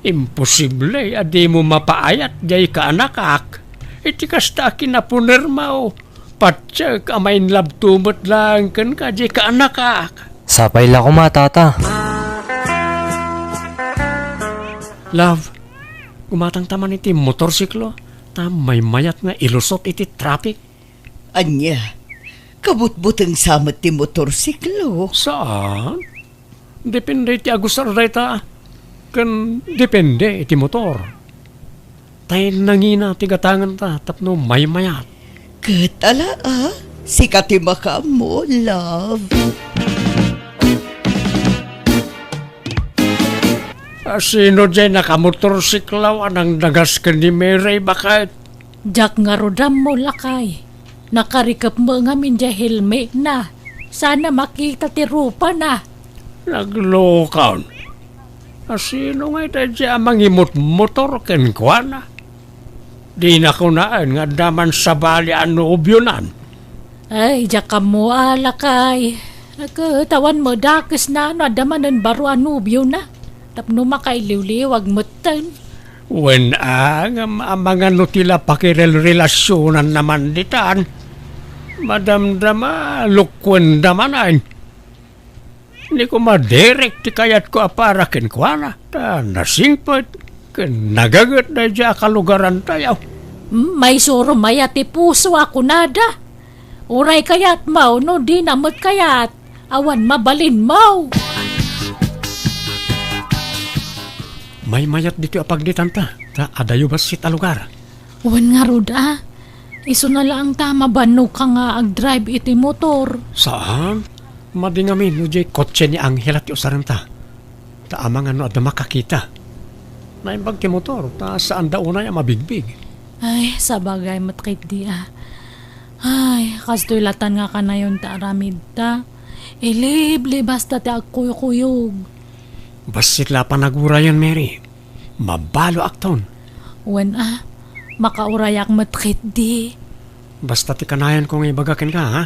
Imposible a dimo mapaayat diay kaanakak iti kasta a kinapunermo. Patiek a ma-in love to met laeng kenka diay kaanakak. Sapay la koma, tata. Love, gumatangta man iti motorsiklo. Ta maymayat nga ilusot iti traffic. Ania, kabutbutengsa met ti motorsiklo? Saan? Depende iti agusar dayta, ken depende iti motor. Tay nangina ti gatanganta tapno maymayat. Ket ala, a, sika ti makaammo, love. A, sino diay nakamotorsiklo a nangdagas ken ni Mary, baket? Diak ngarud ammo, lakay. Nakarikep met ngamin diay helmetna. Saan a makita ti rupana. Naglokon. A, sino ngay daydiay a mangimutmotor kenkuana? Dina kunaen nga adda man sabali a nobionan. Ay, diak ammo a, lakay. Ket awan met dakesna no adda manen baro a nobiona tapno makailiwliwag metten. Wen a, ngem amangan no ti la pakirelrelasionanna man ditan. Madamdama, lokuenda manen. Ni koma Derek ti kayatko a para kenkuana, ta nasingpet ken nagaget daydiay a kalugarantayo. Hmm, maisuro mayat ti puso a kunada. Uray kayatmo no dina met kayat, awan mabalinmo. Maymayat ditoy a pagditanta, ta adayo bassit a lugar. Wen ngarud a, isuna laeng ta mabannoka nga agdrive iti motor. Saan? Madi ngamin no diay kotse ni Angela ti usarenta. Ta amangan no adda makakita. Naimbag ti motor, ta saanda unay a mabigbig. Ay, sabagay met ketdi a. Ay, kastoy latan nga kanayon ta aramidta. Ilibli basta ti agkuykuyog. Bassit la panagurayan, Mary. Mabaloakton. Wen a, makaurayak met ketdi. Basta ti kanayanko nga ibaga kenka, ha?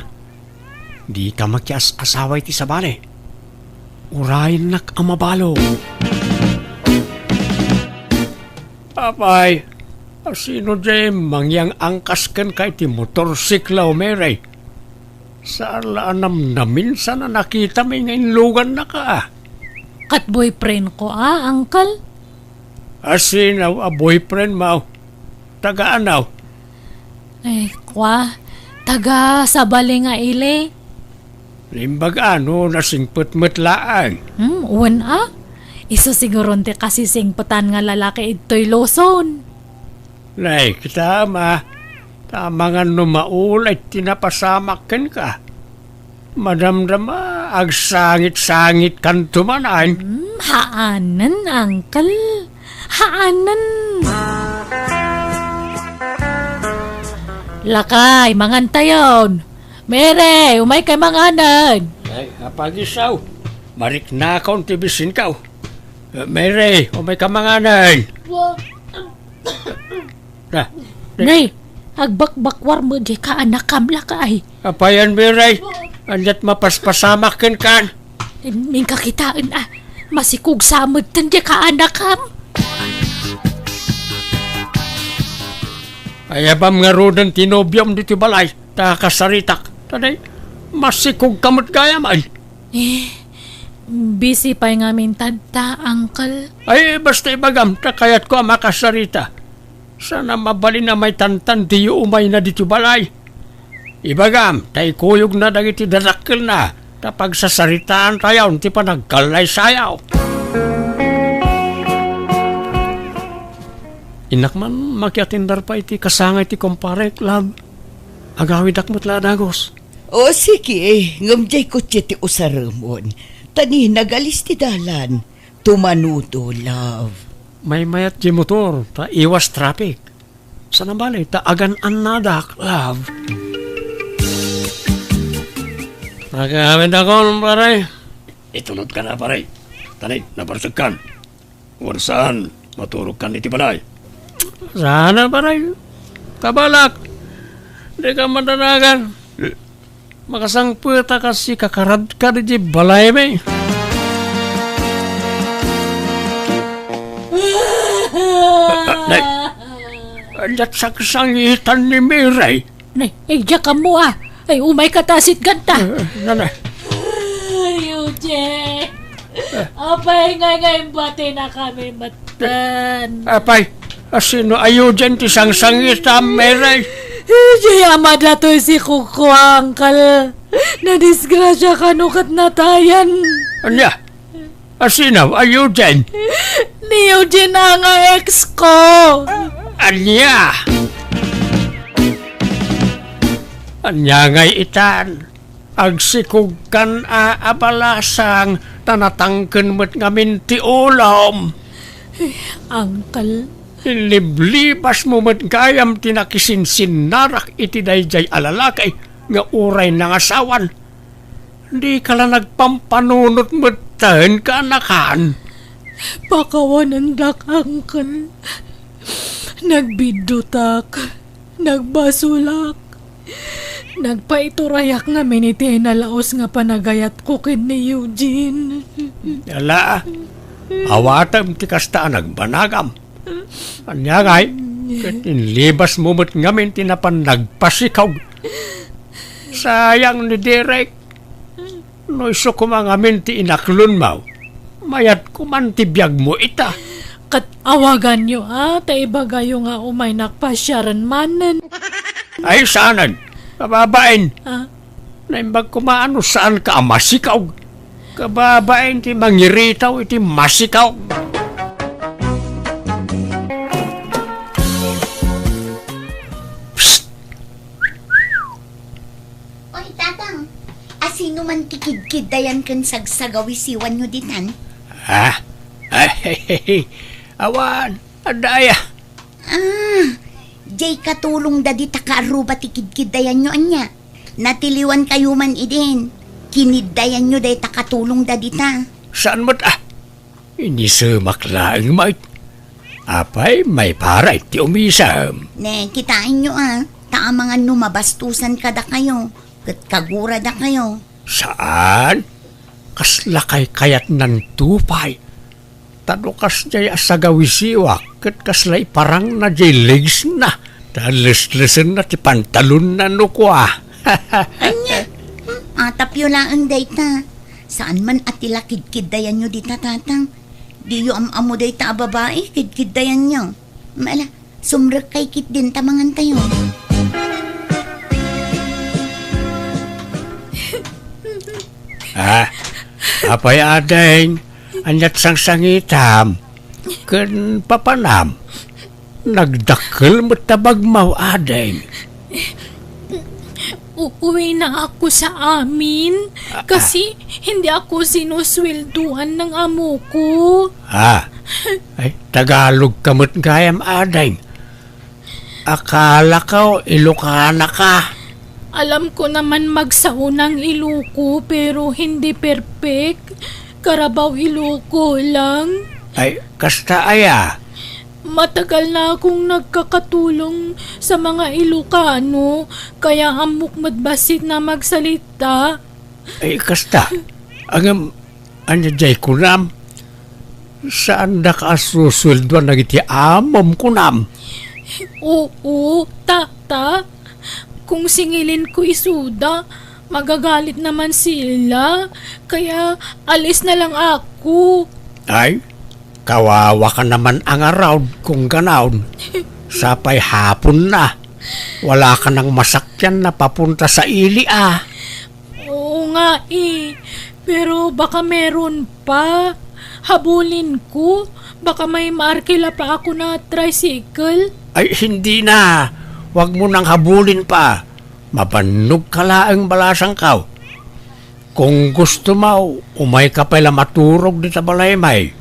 Dika makias-asawa iti sabali. Urayennak a mabalo. Apay, a sino diay mangyang-angkas kenka iti motorsiklo, Mary? Saan la a namnaminsan a nakitami nga inlugannaka? Ket boyfriendko a, uncle. Asino a boyfriend mo? Taga anaw? Ay, kwa, taga sabali nga ili. Naimbag a no nasingpet met laeng. Hmm, wen a? Isu siguron ti kasisingpetan nga lalaki idtoy Luzon. Nay, kita ma, ta amangan no maulay ti napasamak kenka. Madamdama, agsangit-sangitkanto manen. Hmm, haanen, uncle. Haanen. Lakay, mangantayon. Mary, umaykay manganen. Ay, apagisaw. Mariknakon ti bisinkaw. Eh, Mary, umayka manganen. Na, Nay, agbakbakwar met diay kaanakam, lakay. Apayan, Mary? Aniat mapaspasamak kenkan? Inka kitaen a, masikog sa metten diay kaanakam. Ayabam ngaruden ti nobiom ditoy balay, ta kasaritak. Tanay, masikogka met gayam. Eh, busy pay ngamin tatta, uncle. Ay, basta ibagam, ta kayatko a makasarita. Saan a mabalin a maitantan diyo umayna ditoy balay. Ibagam, ta ikuyogna dagiti dadakkelna, ta pagsasaritaantayon ti panagkallaysayaw. Innak man makiatindar pay iti kasangay ti kumparek, love. Agawidak met la a dagus. O, sige, ngem diay kotse ti usaremon. Ta ni nagalis ti dalan. Tumanudo, love. Maymayat diay motor, ta iwas traffic. Saan a bale, ta agan-annadak, love. Nakaawidakon, pare. Itunodka na, pare. Tanay, nabarsekkan. Wen saan, maturogkan iti balay. Saan a, pare. Kabalak. Dika madanagan. Makasangpet a kas ikakaradka idiay balaymi. Nay, aniat sangsangitan ni Mary. Nay, idiak ammo a. Ay, umayka ta sitganta. Eh, nanay. Ay, Eugene. Apay nga, nga imbatinakami metten? Apay, asino a Eugene ti sangsangitam, Mary? Idiay ama datoy sikogko, uncle. Nadisgrasia kano ket natayan. Ania? Asino a Eugene? Ni Eugene a nga ex ko. Ania? Ania ngay itan? Agsikogkan a abalasang, ta natangken met ngamin ti ulom. Uncle. Inliblibasmo met gayam ti nakisinsinnarak iti daydiay a lalaki nga uray nangasawan. Dika la nagpampanunot metten, kaanakan. Pakawanendak, uncle. Nagbiddutak. Nagbasolak. Nagpaiturayak ngamin iti nalaos nga panagayatko ken ni Eugene. Ala, awatem ti kasta a nagbanagam. Ania ngay, ket inlibasmo met ngamin ti napan nagpasikog. Sayang ni Derek. No isu koma ngamin ti inaklonmo, mayat koman ti biagmo ita. Ket awaganyo a, ta ibagayo nga umaynak pasiaren manen. Ay, saanen. Kababain. Ah? Naimbag koma a no saanka a masikog. Kababain ti mangiritaw iti masikog. Psst! Oy, Tatang, asino man ti kidkiddayan ken sagsagawisiwanyo ditan? Ah? Ay, awan, adda aya. Ah, diay katulongda dita kaarruba ti kidkiddayanyo, ania? Natiliwankayo man idin. Kiniddayanyo dayta katulongda dita. Saan met, ah? Inisemak laeng met. Apay, maiparay ti umisem. Ne, kitaenyo a, ta amangan no mabastusan kadakayo, ket kaguradakayo. Saan? Kasla kaykayatnanto pay. Ta no kasdiay a sagawisiwak, ket kasla iparangna diay legsna, ta leslesenna ti pantalonna no kua. Ania? Hmm, atapyo laeng dayta. Saan man a ti la kidkiddayanyo dita, Tatang. Diyo am-ammo dayta a babai, kidkiddayanyo. Ala, sumrekkay ketdin ta mangantayo. Ah, apay, ading, ania't sangsangitam ken papanam? Nagdakkel met ta bagmaw, ading. Uuwi na ako sa amin kasi hindi ako sinusueldoan ng amo ko. Ah, ay, Tagalog ka met gayam, ading. Akala ko, Ilocana ka. Alam ko naman magsaunang Iloco, pero hindi perfect. Carabao Iloco lang. Ay, kasta aya. Matagal na akong nagkakatulong sa mga Ilocano, kaya ammok met bassit na magsalita. Ay, kasta. Ngem, ania jay kunam? Saandaka a susueldoan dagiti amom kunam? Oo, tata. Kung singilin ko isuda, magagalit naman sila. Kaya alis na lang ako. Ay, kawawa ka naman a ngarud kung ganaon. Sapay hapon na. Wala ka nang masakyan na papunta sa ili, ah. Oo nga eh. Pero baka meron pa. Habulin ko. Baka may maarkila pa ako na tricycle. Ay, hindi na. Huwag mo nang habulin pa. Mabannog ka laeng, balasangko. Kung gusto mo, umay ka pay la maturog dita balay, may.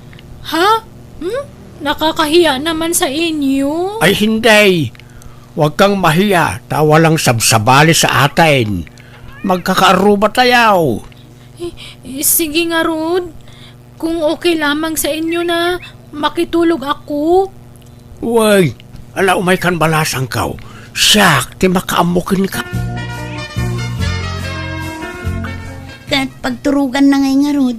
Ha? Hmm? Nakakahiya naman sa inyo. Ay, hindi. Huwag kang mahiya, ta walang sabsabali sa atin. Magkakaaruba tayo. Eh, eh, sige ngarud. Kung okay lamang sa inyo na makitulog ako. Uy, ala, umay kan, balasangko. Siak ti makaammo kenka. Ket pagturoganna ngay ngarud,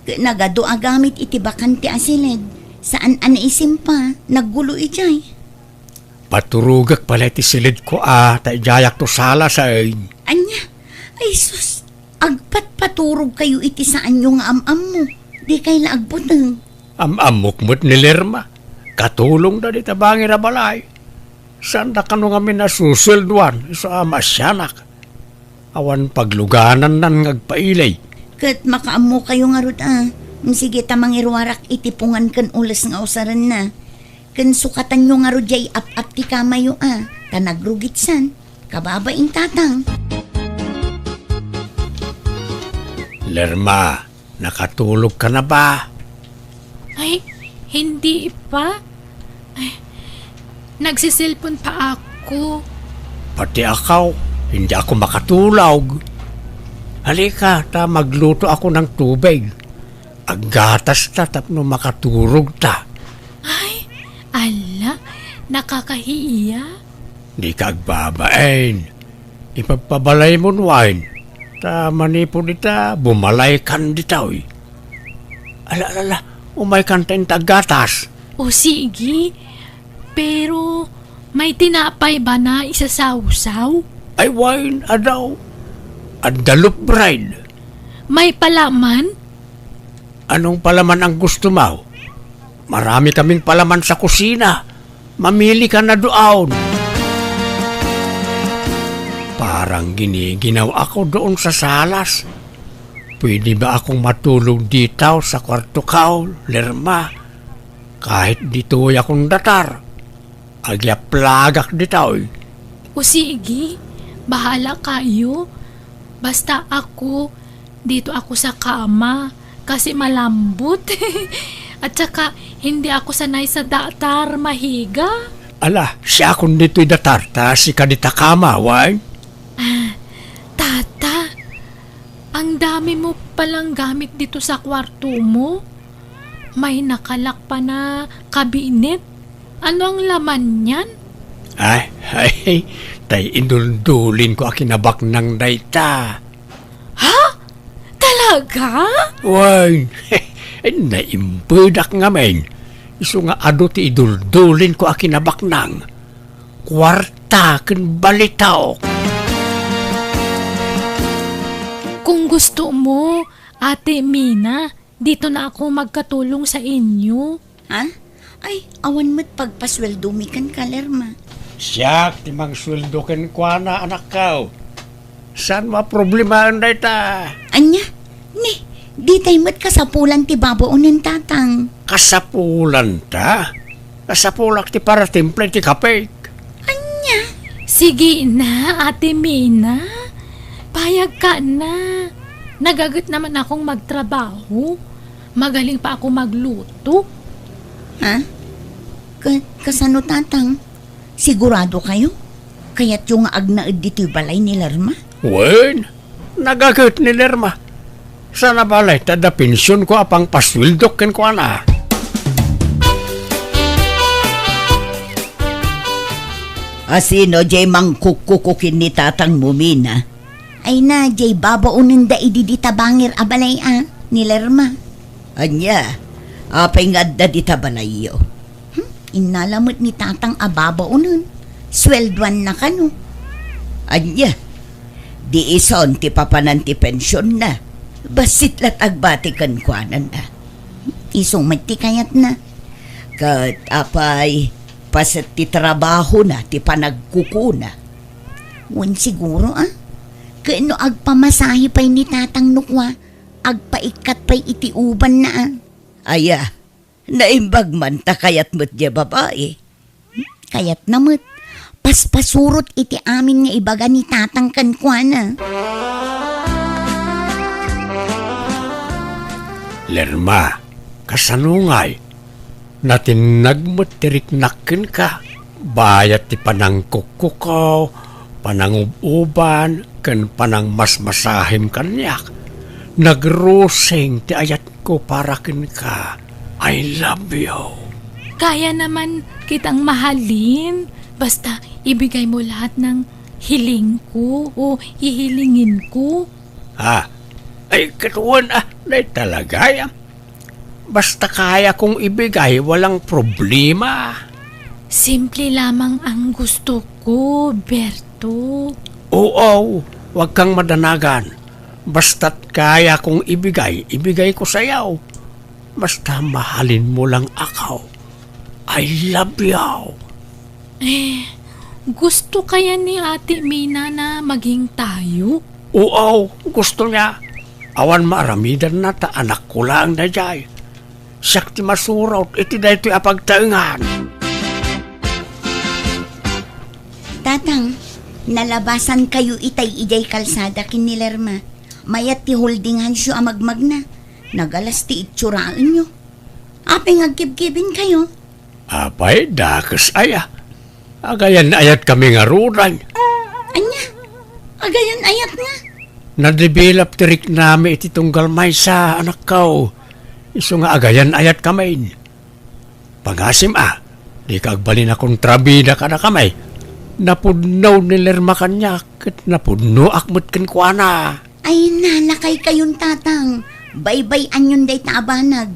ket nagadu a gamit iti bakante a siled. Saan a naisimpa, naggulo idiay. Paturogek pay la iti siledko a, ta idiayakto salasen. Ania? Ay sus, agpatpaturogkayo iti saanyo nga am-ammo. Dikay la agbuteng. Am-ammok met ni Lerma. Katulongda dita bangir a balay. Saanda kano ngamin a susueldoan, isu a maasianak. Awan pagluganannan nga agpaili. Ket makaammokayo ngarud a. Sige ta mangiruarak iti pungan ken ules nga usarenna. Ken sukatanyo ngarud diay ap-ap ti kamayo a, ta nagrugitsan. Kababain, tatang. Lerma, nakatulog ka na ba? Ay, hindi pa. Ay, nagsiselpon pa ako. Pati ako, hindi ako makatulog. Halika, ta magluto ako ng tubig. Aggatas ta tapno makaturog ta. Ay, ala, nakakahiya. Di ka agbabain. Ipagpabalay mo nuan. Ta manipud ita, bumalay kan ditoy. Ala, ala, ala, umay kan ta inta aggatas. O sige, pero may tinapay ba na isasawsaw? Ay, wen, adaw. Adda loaf bread. May palaman? Anong palaman ang gusto mo? Marami kaming palaman sa kusina. Mamili ka na doon. Parang giniginaw ako doon sa salas. Pwede ba akong matulog dito sa kwarto ko, Lerma? Kahit ditoy akong datar, agyaplagak ditoy. O sige, bahala kayo. Basta ako, dito ako sa kama kasi malambot. At saka, hindi ako sanay sa datar, mahiga. Ala, siakon ditoy datar, ta sika dita kama, wen? Ah, tata, ang dami mo palang gamit dito sa kwarto mo. May nakalak pa na kabinet. Ano ang laman niyan? Ay, ay, tay iduldulin ko a kinabaknang dayta. Ha? Talaga? Wen, naimpedak ngamin. Isu nga adu ti iduldulin ko a kinabaknang. Kuarta ken balitaok. Kung gusto mo, Ate Mina, Dito na ako magkatulong sa inyo. Ha? Ay, awan met pagpasueldomi kenka, Lerma. Siak ti mangsueldo kenkuana, anakko. Saan mo a problemaen dayta? Ania? Ni, ditay met kasapulan ti babaonen, Tatang. Kasapulanta? Kasapulak ti paratimpla iti kapek. Ania? Sige na, Ate Mina. Payagka na. Nagaget naman akong magtrabaho. Magaling pa ako magluto. Ha? Ka-, kasano, Tatang? Sigurado kayo? Kayatyo nga agnaed ditoy balay ni Lerma? Wen, nagaget ni Lerma. Sana balay ta adda pensionko a pangpasueldok kenkuana. A sino jay mangkukkuko ken ni tatangmo, Mina? Ay na, jay babaonenda idi dita bangir a balay a, ni Lerma. Ania, apay nga adda dita balayyo? Hmm, innala met ni Tatang a babaonen. Sueldoanna kano? Ania, di ison ti papanan ti pensionna? Bassit la't agbati kenkuana. Isu met ti kayatna. Ket apay, paset ti trabahona ti panagkukuna? Wen siguro, a? Ket no agpamasahe pay ni Tatang no kua, agpaikkat pay iti ubanna, a? Aya, naimbag man ta kayat met diay babai. Kayatna met. Paspasurot iti amin nga ibaga ni Tatang kenkuana. Lerma, kasano ngay? Natinnag met ti riknak kenka, bayat ti panangkukkukaw, panangub-uban, ken panangmasmasahim kaniak. Nagrusing ti ayatko para kenka. I love you. Kaya naman kitang mahalin, basta ibigay mo lahat ng hiling ko o hihilingin ko. Ah, ay, katuan, ah, nay talaga, ya. Basta kaya kong ibigay, walang problema. Simple lamang ang gusto ko, Berto. Oo, wag kang madanagan. Basta't kaya kong ibigay, ibigay ko sa'yo. Basta mahalin mo lang ako. I love you. Eh, gusto kaya ni Ate Mina na maging tayo? Oo, gusto niya. Awan maaramidanna ta anakko laeng daydiay. Siak ti masurot iti daytoy a pagtaengan. Tatang, nalabasan kayo itay idiay kalsada ken ni Lerma. Mayat ti holding handsyo a magmagna. Nagalas ti itsuraenyo. Apay nga agkibkibin kayo? Apay, dakes aya. Agayan-ayat kami ngaruden. Ania? Agayan-ayat nga? Nadevelop ti riknami iti tunggal maysa, anakko. Isu nga agayan-ayat kami. Pangasim a, dika agbalin a kontrabida kadakami. Napudno ni Lerma kaniak, ket napudnoak met kenkuana. Ay, nanakay kayon, Tatang. Baybay-anyon dayta a banag.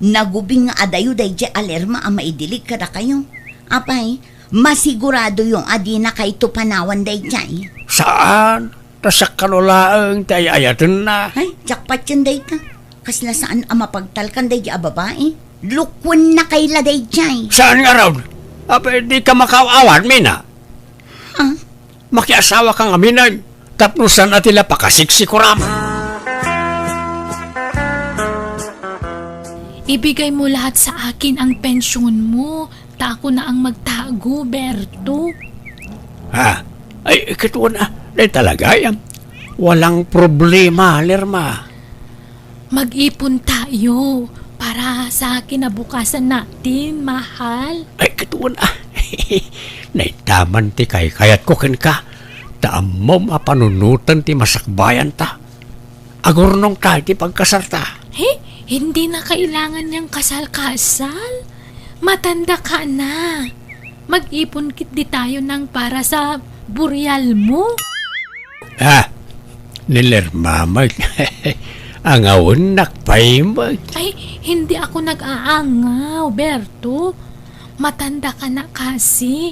Nagubing nga adayo daydiay a Lerma a maidilig kadakayo. Apay, masiguradoyo a dinakayto panawan daydiay. Saan? Ta siak kano laeng ti ay-ayatenna. Ay, jackpot yun dayta. Kasla saan a mapagtalkan daydiay a babai. Lukuenna kay la daydiay. Saan ngarud? Apay, dika makaaw-awat, Mina. Ha? Makiasawa ka ngamin, tapno saan a ti la pakasiksikuram. Ibigay mo lahat sa akin ang pensyon mo, ta ako na ang magtago, Berto. Ha? Ay, katuan a, dahil talaga yan. Walang problema, Lerma. Mag-ipon tayo para sa kinabukasan natin, mahal. Ay, katuan a. Naitaman ti kaykayat ko kenka. Ta ammom a panunoten ti masakbayan ta. Agurnong ta iti pagkasarta. He? Hindi na kailangan niyang kasal-kasal. Matanda ka na. Mag-ipon kit di tayo ng para sa burial mo. Ah, ni Lerma met. Angawennak pay met. Ay, hindi ako nag-aangaw, Berto. Matanda ka na kasi.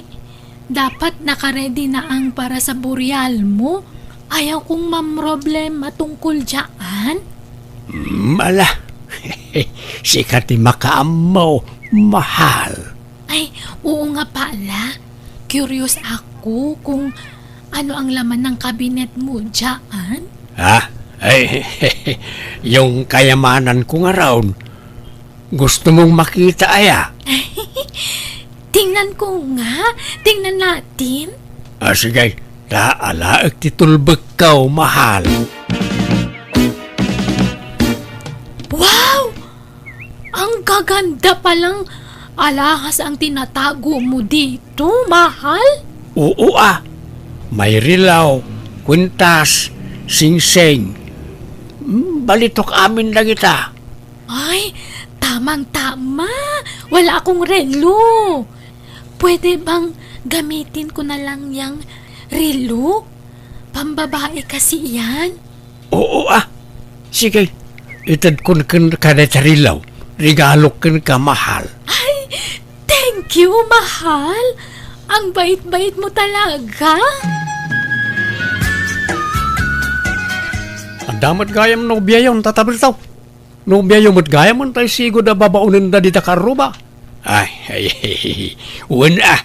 Dapat nakaredy na ang para sa burial mo. Ayaw kong mamroblema tungkol dyan. Mm, ala, Sika ti makaammo, mahal. Ay, oo nga pala. Curious ako kung ano ang laman ng kabinet mo diyan. Ha? Ay, yung kayamanan ko nga raon. Gusto mong makita, aya? Tingnan ko nga. Tingnan natin. Ah, sige. Ta alaek ti tulbekko, mahal. Wow! Ang gaganda palang alahas ang tinatago mo dito, mahal. Oo, ah. May rilaw, kwintas, singsing. Hmm, balitok amin dagita. Ay, tamang-tama. Wala akong relo. Pwede bang gamitin ko na lang yang relo? Pambabae kasi yan. Oo, ah. Sige, itedkon kenka dayta rilaw. Regalok kenka, mahal. Ay, thank you, mahal. Ang bait-bait mo talaga. Adda met gayam nobiayon, Tata Berto. Nobiayo met gayam, tay sigud a babaonenda dita karruba. Ay, ay, ay, ay, wen, ah.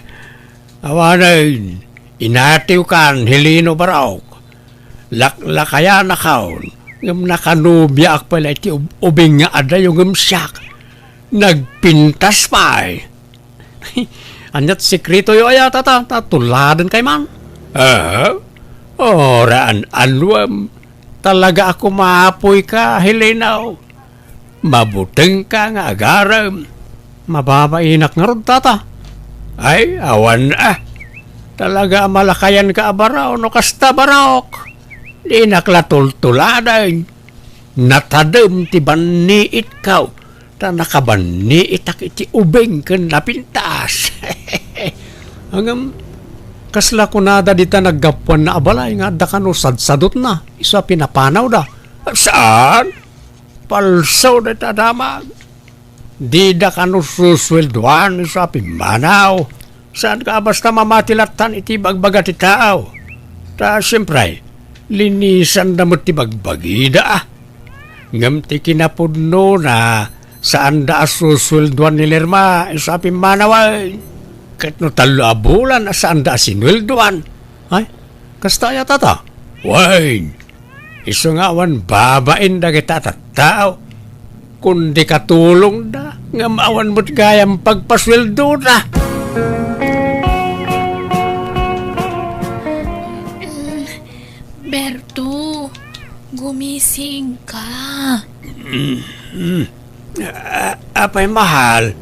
Awanen, inatiwkan, Heleno Barok. Laklakayanakon, ngem nakanubiaak pay la iti ub-, ubing nga adayo ngem siak, nagpintas pay. Aniat sekretoyo aya, Tata, ta tuladen kay man? Aha. Oraan anwem. Talaga a kumapoyka, Heleno. Mabutengka nga agarem. Mababainak ngarud, Tata. Ay, awan, ah. Talaga a malakayanka a Barok, no kasta, Barok. Dinak la tultuladen. Natadem ti banniitko, ta nakabanniitak iti ubing ken napintas. Ngem, kasla kunada dita naggapuanna a balay nga adda kano sadsadutna, isu a pinapanawda? Saan? Palso dayta damag. Dida kano susueldoan isu a pimmanaw. Saanka a basta mamati lattan iti bagbaga ti tao. Ta siempre, linisanda met ti bagbagida, ah. Ngem ti kinapudnona, saanda a susueldoan ni Lerma isu a pimmanawen. Ket no tallo a bulan a saanda a sinueldoan. Ay, kasta aya, Tata? Wen, isu nga awan babain dagita a tattao, kundi katulongda, ngem awan met gayam pagpasueldoda. Berto, gumising ka. A-, apay, mahal?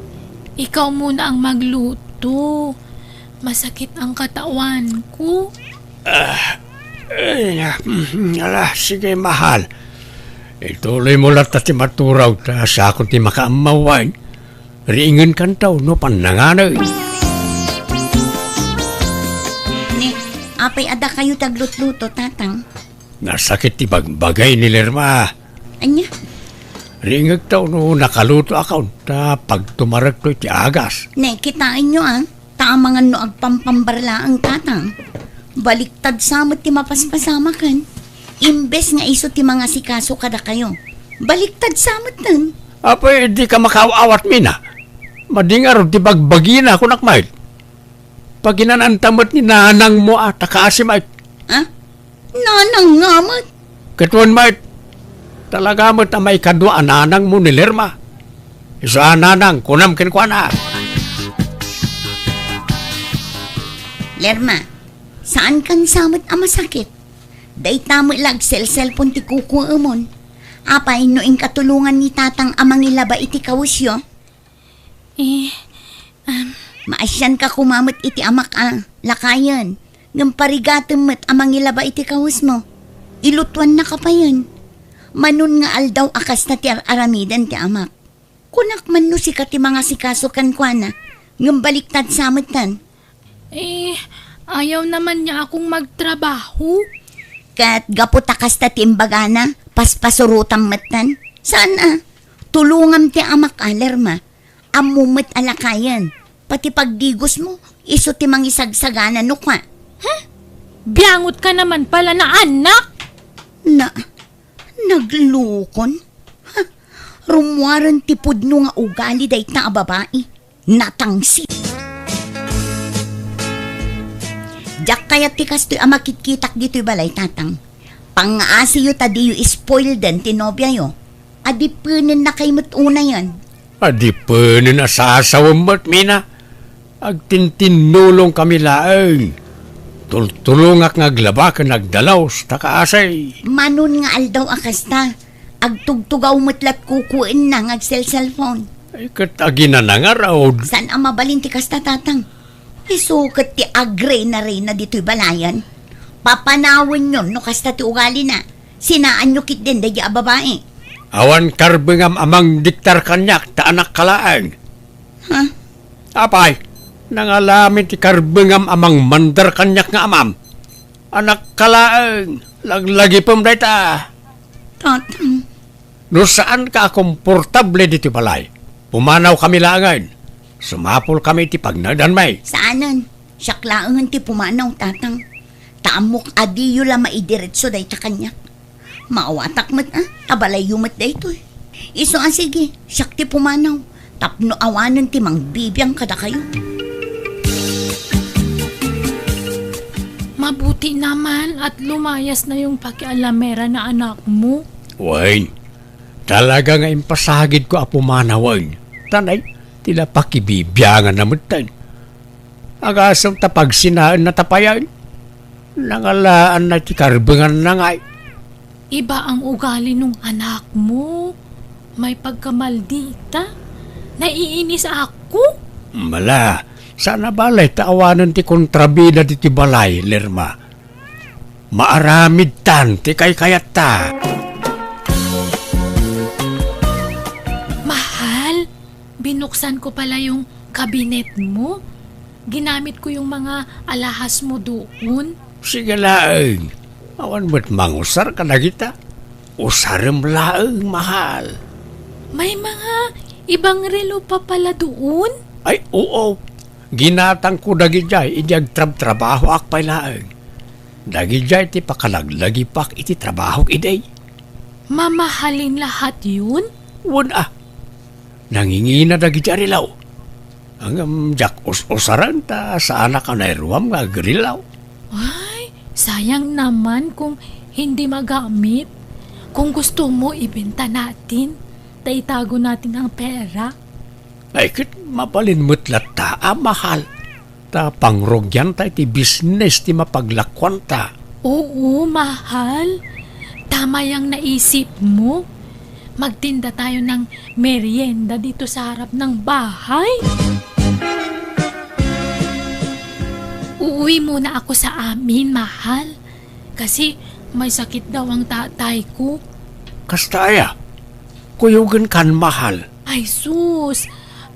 Ikaw muna ang magluto. Masakit ang katawan ko. Ah, ay, ah, mm, ala, sige, mahal. Ituloy mo latta ti maturaw, ta siakon ti makaammawan. Riingenkanto no pannanganay. Ne, apay a dakayo ti aglutluto, Tatang? Nasakit ti bagbagay ni Lerma. Ania? Riingekto no nakalutoakon, ta pagtumarekto iti agas. Ne, kitaenyo, a. Ta amangan no agpampambar laeng, Tatang. Baliktad sa met ti mapaspasamaken. Imbes nga isu ti mangasikaso kadakayo, baliktad sa metten. Apay, dika makaaw-awat, Mina. Madi ngarud ti bagbagina, kunak met. Paginananta met ni nanangmo a ta kaasi met. Ha? Nanang nga met? Ket wen met, talaga met a maikadua a nanangmo ni Lerma. Isu a nanang, kunam kenkuana. Lerma, saankan sa met a masakit? Dayta met la agselselpon ti kukuemon. Apay no inka tulongan ni Tatang a mangilaba iti kawesyo? Eh, um, Maasianka koma met iti amak a, lakayen, ngem parigatem met a mangilaba iti kawesmo. Ilutuannaka payen. Manon nga aldaw a kasta ti ar-aramiden ti amak. Kunak man no sika ti mangasikaso kenkuana, ngem baliktad sa metten. Eh, ayaw naman niya akong magtrabaho. Ket gapu ta kasta ti imbagana, paspasurotam metten. Saan a? Tulongam ti amak a, Lerma. Ammo met a lakayen, pati pagdigosmo, isu ti mangisagsagana no kua. Huh? Biangot ka naman pala na anak! Na, naglukon? Ha? Rummuaren ti pudno nga ugali dayta a babai. Natangsit. Diak kayat ti kastoy a makitkitak ditoy balay, Tatang. Pangngaasiyo ta diyo spoilden ti nobiayo. Adipenen na kay met unayen. Adipenen a sasawem met, Mina. Agtintinnulong kami laeng. Tultulongak nga aglaba ken agdalaus ta kaasi. Manon nga aldaw a kasta, agtugtugaw met latkukuenna nga agselselpon. Ay, ket aginana ngarud. Saan a mabalin ti kasta, Tatang? Isu ket ti agregnarena ditoy balayen. Papanawenyon no kasta ti ugalina. Sinaanyo ketdin daydi a babai. Awan karbengam a mangdiktar kaniak ta anakka laeng. Ha? Apay, nangalamin ti karbengam a mangmandar kaniak nga amam. Anakka laeng, laglagipem dayta. Tatang. No saanka a komportable ditoy balay, pumanawkami laengen. Sumapulkami iti pagnaedanmi. Saanen, siak laengen ti pumanaw, Tatang. Ta ammok a diyo la maidiretso dayta kaniak. Maawatak met a, ta balayyo met daytoy. Isu a sige, siak ti pumanaw, tapno awanen ti mangbibiang kadakayo. Mabuti naman at lumayas na yung pakialamera na anak mo. Wen, talaga nga impasagidko a pumanawen. Tanay, ti la pakibibiangan na metten. Agasem ta pagsinaenna ta payen. Nangalaanna ti karbenganna ngay. Iba ang ugali nung anak mo. May pagkamaldita. Naiinis ako. Mala, saan a balay ta awanen ti kontrabida ditoy balay, Lerma. Maaramidtan ti kaykayatta. Mahal, binuksan ko pala yung kabinet mo. Ginamit ko yung mga alahas mo doon. Sige laeng. Awan met mangusar kadagita. Usarem laeng, mahal. May mga ibang relo pa pala doon? Ay, oo. Ginatangko dagidiay idi agtrabtrabahoak pay laeng. Dagidiay ti pakalaglagipak iti trabahok idi. Mamahalin lahat yun? Wen a. Nangingina dagiti a relo. Ngem diak us-usaren ta saanak a nairuam nga agrilaw. Ay, sayang naman kung hindi magamit. Kung gusto mo, ibenta natin. Ta itago natin ang pera. Ay, ket mabalin met latta a mahal. Ta pangrugianta iti bisnes ti mapaglakuanta. Oo, mahal. Tama yang naisip mo. Magtinda tayo ng merienda dito sa harap ng bahay. Uuwi muna ako sa amin, mahal. Kasi may sakit daw ang tatay ko. Kasta aya? Kuyogen kan, mahal. Ay sus,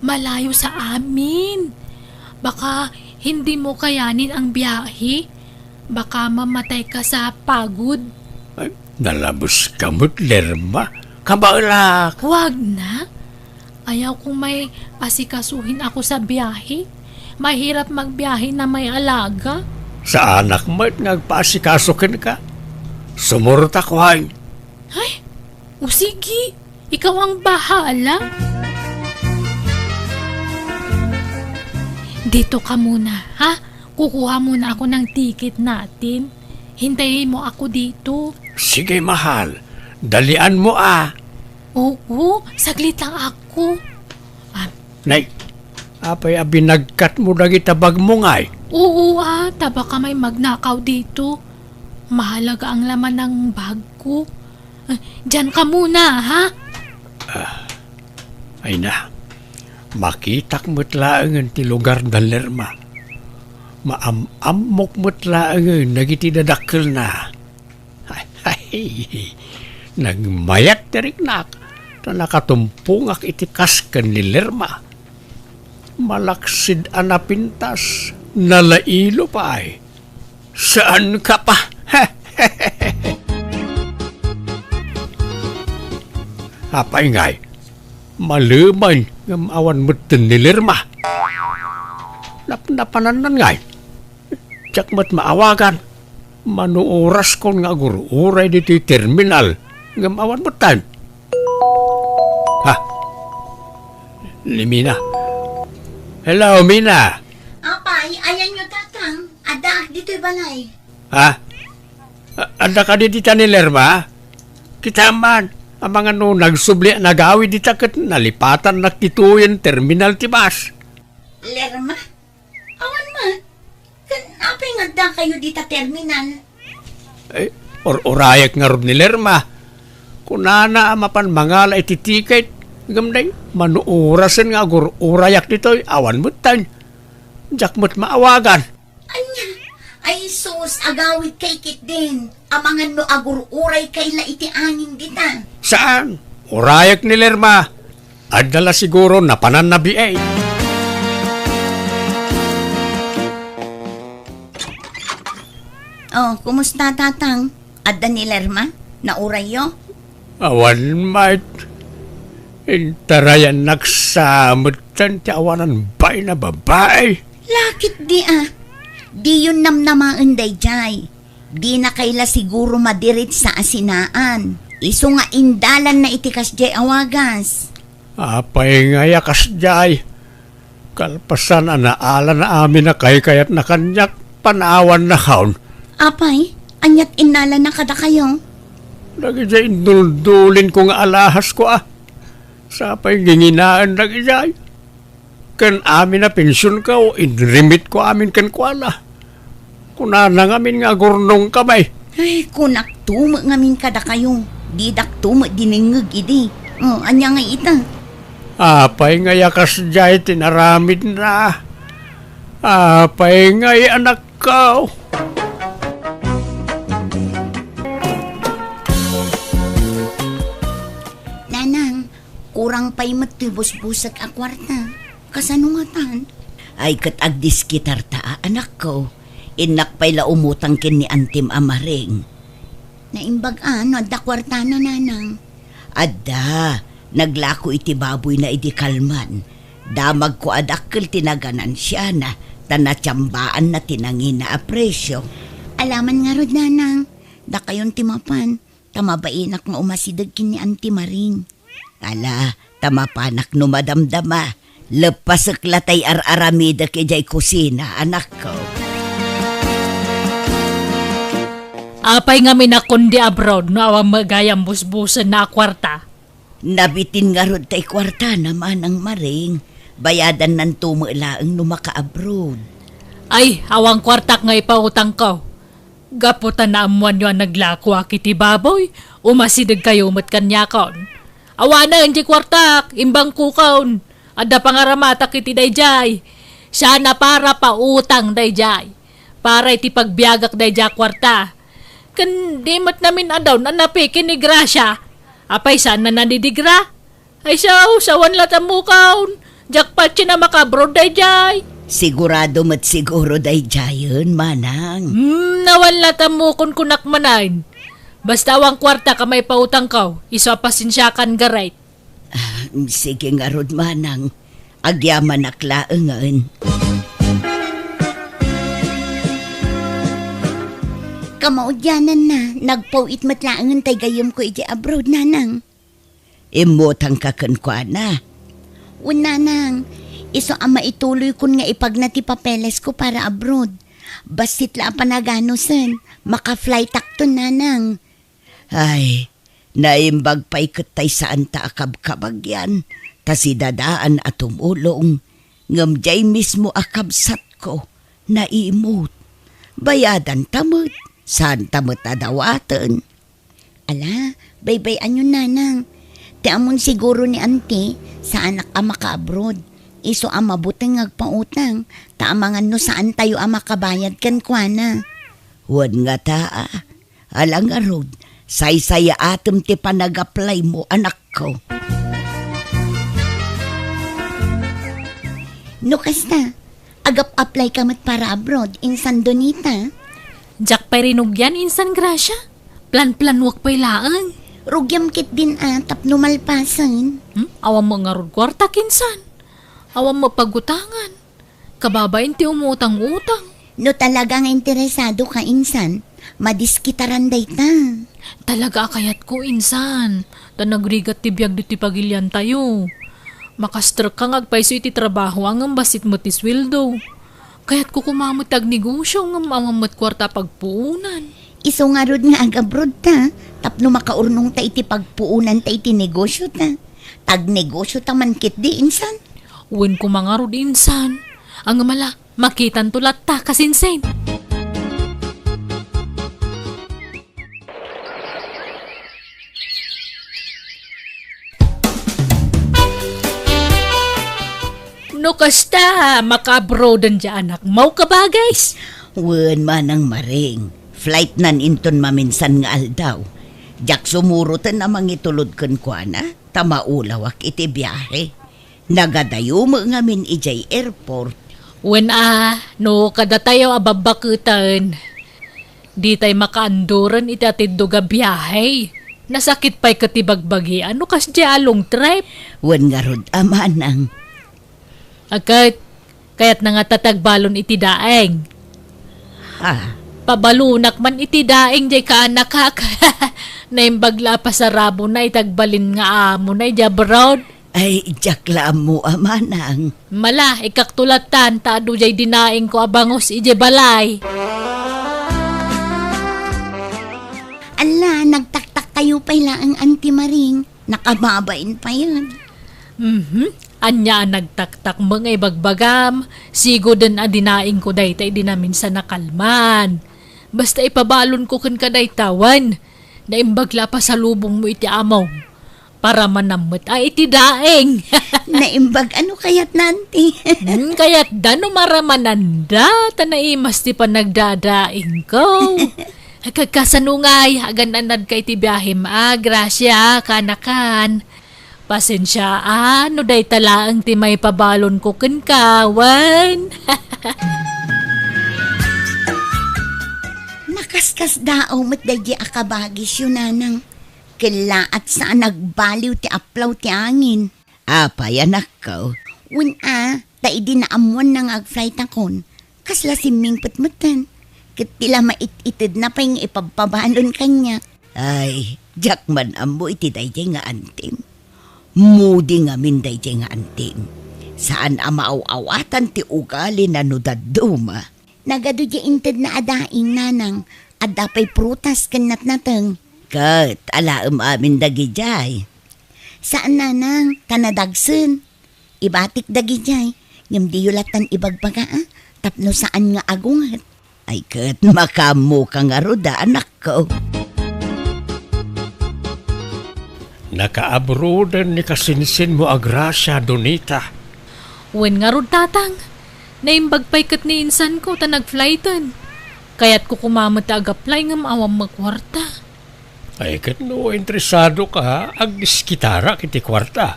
malayo sa amin. Baka hindi mo kayanin ang biyahe. Baka mamatay ka sa pagod. Ay, nalabes ka met, Lerma. Kabaelak. Wag na. Ayaw kung may asikasuhin ako sa biyahe. Mahirap magbiyahe na may alaga. Saanak met nga agpaasikaso kenka. Sumurot ako, hay. Ay, o sige. Ikaw ang bahala. Dito ka muna, ha? Kukuha muna ako ng ticket natin. Hintayin mo ako dito. Sige, mahal. Dalian mo, ah. Oo, saglit lang ako. Ah. Nay, apay a binagkat mo dagita bag mo ngay? Oo, ah. Ta baka may magnakaw dito. Mahalaga ang laman ng bag ko. Ah, diyan ka muna, ha? Ah, ay na, makitak met laengen ti lugar da Lerma. Maam-ammok met laengen dagiti dadakkelna. Ay, ay, nagmayat ti riknak, ta nakatumpongak iti kas ken ni Lerma. Malaksid a napintas, nalailo pay. Saan ka pa? Apay ngay, malemen ngem awan metten ni Lerma. Napnapanannan ngay. Diak met maawagan. Mano oraskon nga agur-uray ditoy terminal ngem awan metten. ni Mina. Hello, Mina. Apay, ayanyo, Tatang? Addaak ditoy balay. Ha? A-, adda kadi dita ni Lerma? Kita man, amangan no nagsubli a nagawid dita ket nalipatannak ditoyen terminal ti bus. Lerma? Awan met. Ken apay nga addakayo dita terminal? Eh, ur-urayek ngarud ni Lerma. Kunana a mapan mangala iti tiket. Ngem dayta, manuorasen nga agur-urayak ditoy, awan metten. Diak met maawagan. Ania? Ay sus, agawidkay ketdin. Amangan no agur-uraykayo la iti angin dita. Saan? Urayek ni Lerma. Adda la siguro napananna biay. Oh, kumusta, Tatang? Adda ni Lerma? Naurayyo? Awan met. Intarayannak sa metten ti awanan bain a babai. Lakit di a. Diyon namnamaen daydiay. Dinakay la siguro madiritsa a sinaan. Isu nga indalanna iti kasdiay a wagas. Apay ngay a kasdiay? Kalpasan a naalana amin a kaykayatna kaniak, panawanna kaon. Apay, aniat innalana kadakayo? Dagidiay induldulinko nga alahasko a. Sapay nginginaen dagidiay. Ken amin a pensionko, inremitko amin kenkuana. Kunana ngamin nga agurnongkami. Ay, kunakto met ngamin kadakayo. Didakto met dinengngeg idi. Oh, ania ngay ita? Apay ngay a kasdiay ti naramidna? Apay ngay, anakko? Nanang, kurang pay met ti busbusek a kuarta. Kasano ngatan? Ay, ket agdiskitarta a, anakko. Innak pay la umutang ken ni antim a Maring. Naimbag a no adda kuartana, Nanang. Adda, naglako iti baboyna idi kalman. Damagko a dakkel ti naganansiana, ta natiambaanna ti nangina a presio. Alaman ngarud, Nanang. Dakayon ti mapan. Ta mabainak nga umasideg ken ni Auntie Maring. Ala, ta mapanak no madamdama. Leppasek la tay ar-aramidek idiay kusina, anakko. Apay ngamin a kundi abroad no awan met gayam busbusenna a kuarta? Nabitin ngarud tay kuartana, Manang Maring. Bayadannanto met laeng no makaabroad. Ay, awan kuartak nga ipautangko. Gapu ta naammoanyo a naglakoak iti baboy, umasidegkayo met kaniakon. Awanen diay kuartak, imbangkokon. Adda pangaramatak iti daydiay. Saan a para pautang daydiay. Para iti pagbiagak daydiay a kuarta. Ken di met namin-adaw a napiken ni Gracia. Apay saan a nadidigra? Ay, saw-, sawan latta mukon. Diak patien a makaabroad daydiay. Sigurado met siguro daydiayen, Manang. Hmm, awan latta mukon kunak manen. Basta awan kuartak a maipautangko, isu a pasensiakan, Garet. Ah, sige ngarud, Manang. Agyamanak laengen. Kamaudiananna, nagpaw-it met laengen tay gayyemko idiay abroad, Nanang. Immutangka kenkuana? Wen, Nanang. Isu a maituloykon nga ipagna ti papelesko para abroad. Bassit la a panaganusen, maka-flightakton, Nanang. Ay, naimbag pay ket tay saanta a kabkabagyan, ta sidadaan a tumulong, ngem diay mismo a kabsatko, naimut. Bayadanta met, saanta met a dawaten. Ala, baybay-anyon, Nanang. Ti ammon siguro ni Auntie, saanak a makaabroad. Isu a mabuteng nga agpautang, ta amangan no saantayo a makabayad kenkuana. Wen ngata, a. Ala ngarud, saysayaatem ti panag-applymo, anakko. No kasta, agap-applyka met para abroad, insan Donita? Diak pay rinugian, insan Gracia. Plan-planuek pay laeng. Rugiam ketdin a tapno malpasen. Hmm? Awan met ngarud kuarta, insan. Awan met pagutangan. Kababain ti umutang-utang. No talaga nga interesadoka, insan, madiskitaran dayta. Talaga a kayatko, insan. Ta nagrigat ti biag ditoy pagiliantayo. Makastrekka nga agpayso iti trabaho a ngem bassit met ti sueldo. Kayatko koma met ti agnegosio ngem awan met kuarta a pagpuonan. Isu ngarud nga agabroad ta, tapno makaurnong ta iti pagpuonan ta iti negosio ta. Tagnegosio ta man ketdi insan. Wen koma ngarud insan. Ngem ala, makitanto latta, kasinsin. No kasta, makaabroaden diay anakmo, kabagis? Wen, Manang Maring. Flightnan inton maminsan nga aldaw. Diak sumuroten a mangitulod kenkuana, ta maulawak iti biahe. Nagadayo met ngamin idiay airport. Wen a, no kadatayo a babbaketen, ditay makaanduren iti atiddog a biahe. Nasakit pay ket ti bagbagian no kasdiay a long trip. Wen ngarud a, Manang. Ket, kayatna ngata ti agbalon iti daeng. Ha? Pabalonak man iti daeng diay kaanakak. Naimbag la a pasarabona iti agbalin nga amona idiay abroad. Ay, diak la ammo a, Manang. Ala, ikkakto lattan, ta adu diay dinaengko a bangus idiay balay. Ala, nagtaktakkayo pay laeng, Auntie Maring. Nakababain payen. Mhm. Ania a nagtaktakmo nga ibagbagam? Sigoden a dinaengko dayta idi naminsan a kalman. Basta ipabalonko kenka dayta, wen. Naimbag la a pasalubongmo iti amom. Paramanam met a iti daeng. Naimbag a no kayatna, Auntie. Hmm, kayatda no maramananda, ta naimas ti panagdadaengko. Agkakasano ngay, agan-anadka iti biahem a, Gracia, kaanakan. Pasensia a, no dayta laeng ti maipabalonko kenka, wen. Nakaskasdaaw met daydi a kabagisyo, Nanang. Kellaat sa a nagbaliw ti aplaw ti angin. Apay, anakko? Wen a, ta idi naammoanna nga agflightakon, kasla simmingpet metten. Ket ti la mait-itedna pay nga ipabpabalon kaniak. Ay, diak man ammo iti daydiay nga antim. Moody ngamin daydiay nga antim. Saan a maaw-awatan ti ugalina no dadduma. Nagadu diay intedna a daing, Nanang. Adda pay prutas ken natnateng. Ket alaem amin dagidiay. Saan, Nanang, ta nadagsen. Ibatik dagidiay, ngem diyo lattan ibagbaga, a, tapno saan nga agunget. Ay ket, makaammoka ngarud a, anakko. Nakaabroaden ni kasinsinmo a Gracia, Donita. Wen ngarud, Tatang. Naimbag pay ket ni insanko ta nagflighten. Kayatko koma met ti agaplay ngem awan met kuarta. Ay, ket no interesadoka, agdiskitarak iti kuarta.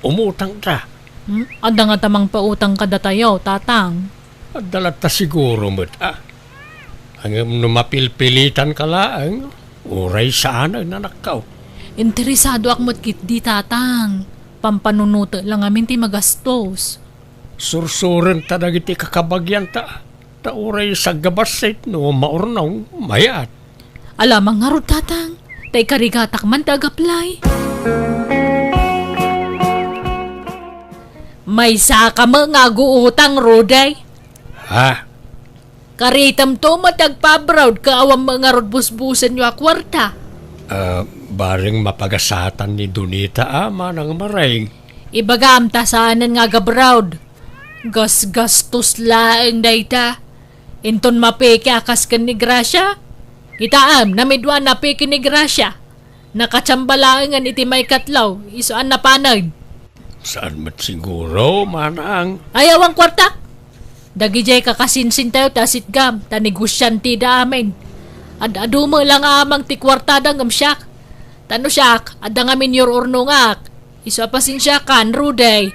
Umutangta. Hmm? Adda ngata mangpautang kadatayo, Tatang? Adda latta siguro met, a. Ngem no mapilpilitanka laeng, uray saanen, anakko. Interesadoak met ketdi, Tatang. Pampanunotek la ngamin ti magastos. Sursurenta dagiti kakabagianta. Ta uray saggabassit no maurnong, mayat. Ala man ngarud, Tatang, ta ikarigatak man ti agaplay. Maysaka met nga aguutang, Rudy. Ha? Karitemto met ti agpa-abroad ket awan met ngarud busbusenyo a kuarta. Ah, bareng mapagasatan ni Donita a, Manang Maring. Ibagam ta saanen nga agabroad. Gasgastos laeng dayta. Inton mapeke a kas ken ni Gracia. Kitaem, namidua a napeke ni Gracia. Nakachamba laengen iti maikatlo, isu a napanen. Saan met siguro, Manang? Ay, awan kuarta. Dagidiay kakasinsintayo ti asitgam, ta negosiantida amin. Ad-adu met la nga amang ti kuartada ngem siak. Ta no siak, adda ngamin yur-urnongak. Isu a pasensiakan, Rudy.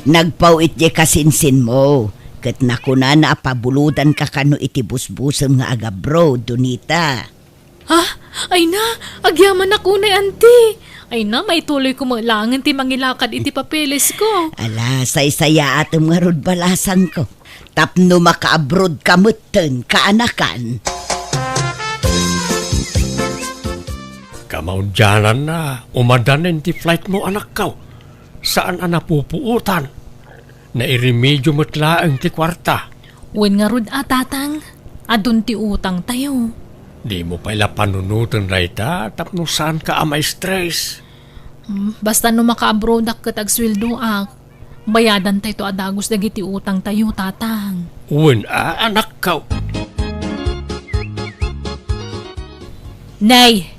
Nagpaw-it diay kasinsinmo, ket nakunana a pabulodanka kano iti busbusem nga agabroad, Donita. Ha? Ay na, agyamanak unay, Auntie. Ay na, maituloyko met laengen ti mangilakad iti papelesko. Ala, saysayaatem ngarud balasangko. Tapno maka-abroad ka metten, kaanakan. Kamaudiananna, umadanen ti flightmo, anakko. Saan a napupuotan. Nairemedio met laeng ti kuarta. Wen ngarud a, Tatang, adun ti utangtayo. Dimo pay la panunoten dayta tapno saanka a ma-stress. Hmm, basta no maka-abroadak ket agsueldoak, bayadantayto a dagus dagiti utangtayo, Tatang. Wen a, anakko. Nay,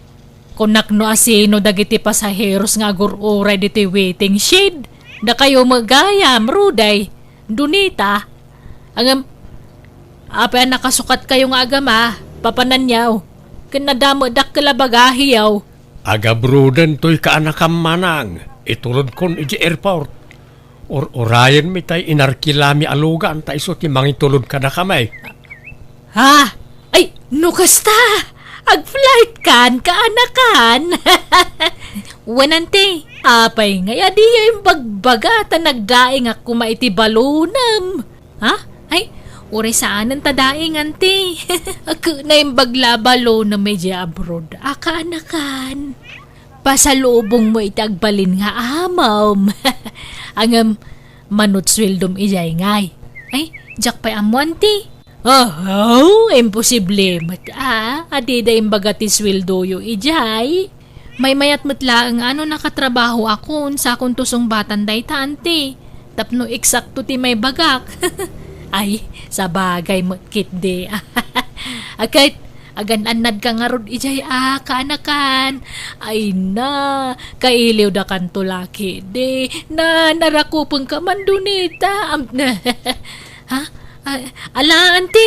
kunak no asino dagiti pasaheros nga agur-uray ditoy waiting shed. Dakayo met gayam, Ruday, Donita. Ngem, apay a nakasukatkayo nga agama, papananyaw, ken nadamedakkel a bagahiyaw. Agabroaden toy kaanakam, manang, itulodkon idiay airport. Ur-urayenmi tay inarkilami a lugan ta isu ti mangitulod kadakami. Ha? Ay, no kasta, agflightkan, kaanakan. Wen, anti, apay ngay a diyo imbagbaga ta nagdaingak koma iti balonem? Ha? Ay, uray saanen ta daing, anti. Ket naimbag la a balonem idiay abroad a kaanakan. Pasalubongmo iti agbalin nga amom. Ngem, mano ti sueldom idiay ngay? Ay, diak pay ammo, anti. Ahaw, imposible met a, a dida imbaga ti sueldoyo idiay. Maymayat met laeng a no nakatrabahoakon, sakon to sungbatan dayta, anti. Tapno eksakto ti maibagak. Ay, sabagay met ketdi. A ket, agan-annadka ngarud idiay a kaanakan. Ay na, kailiwdakanto la ketdi. Na, narakupenka man, Donita. Am-, ha? Ay, ala, anti.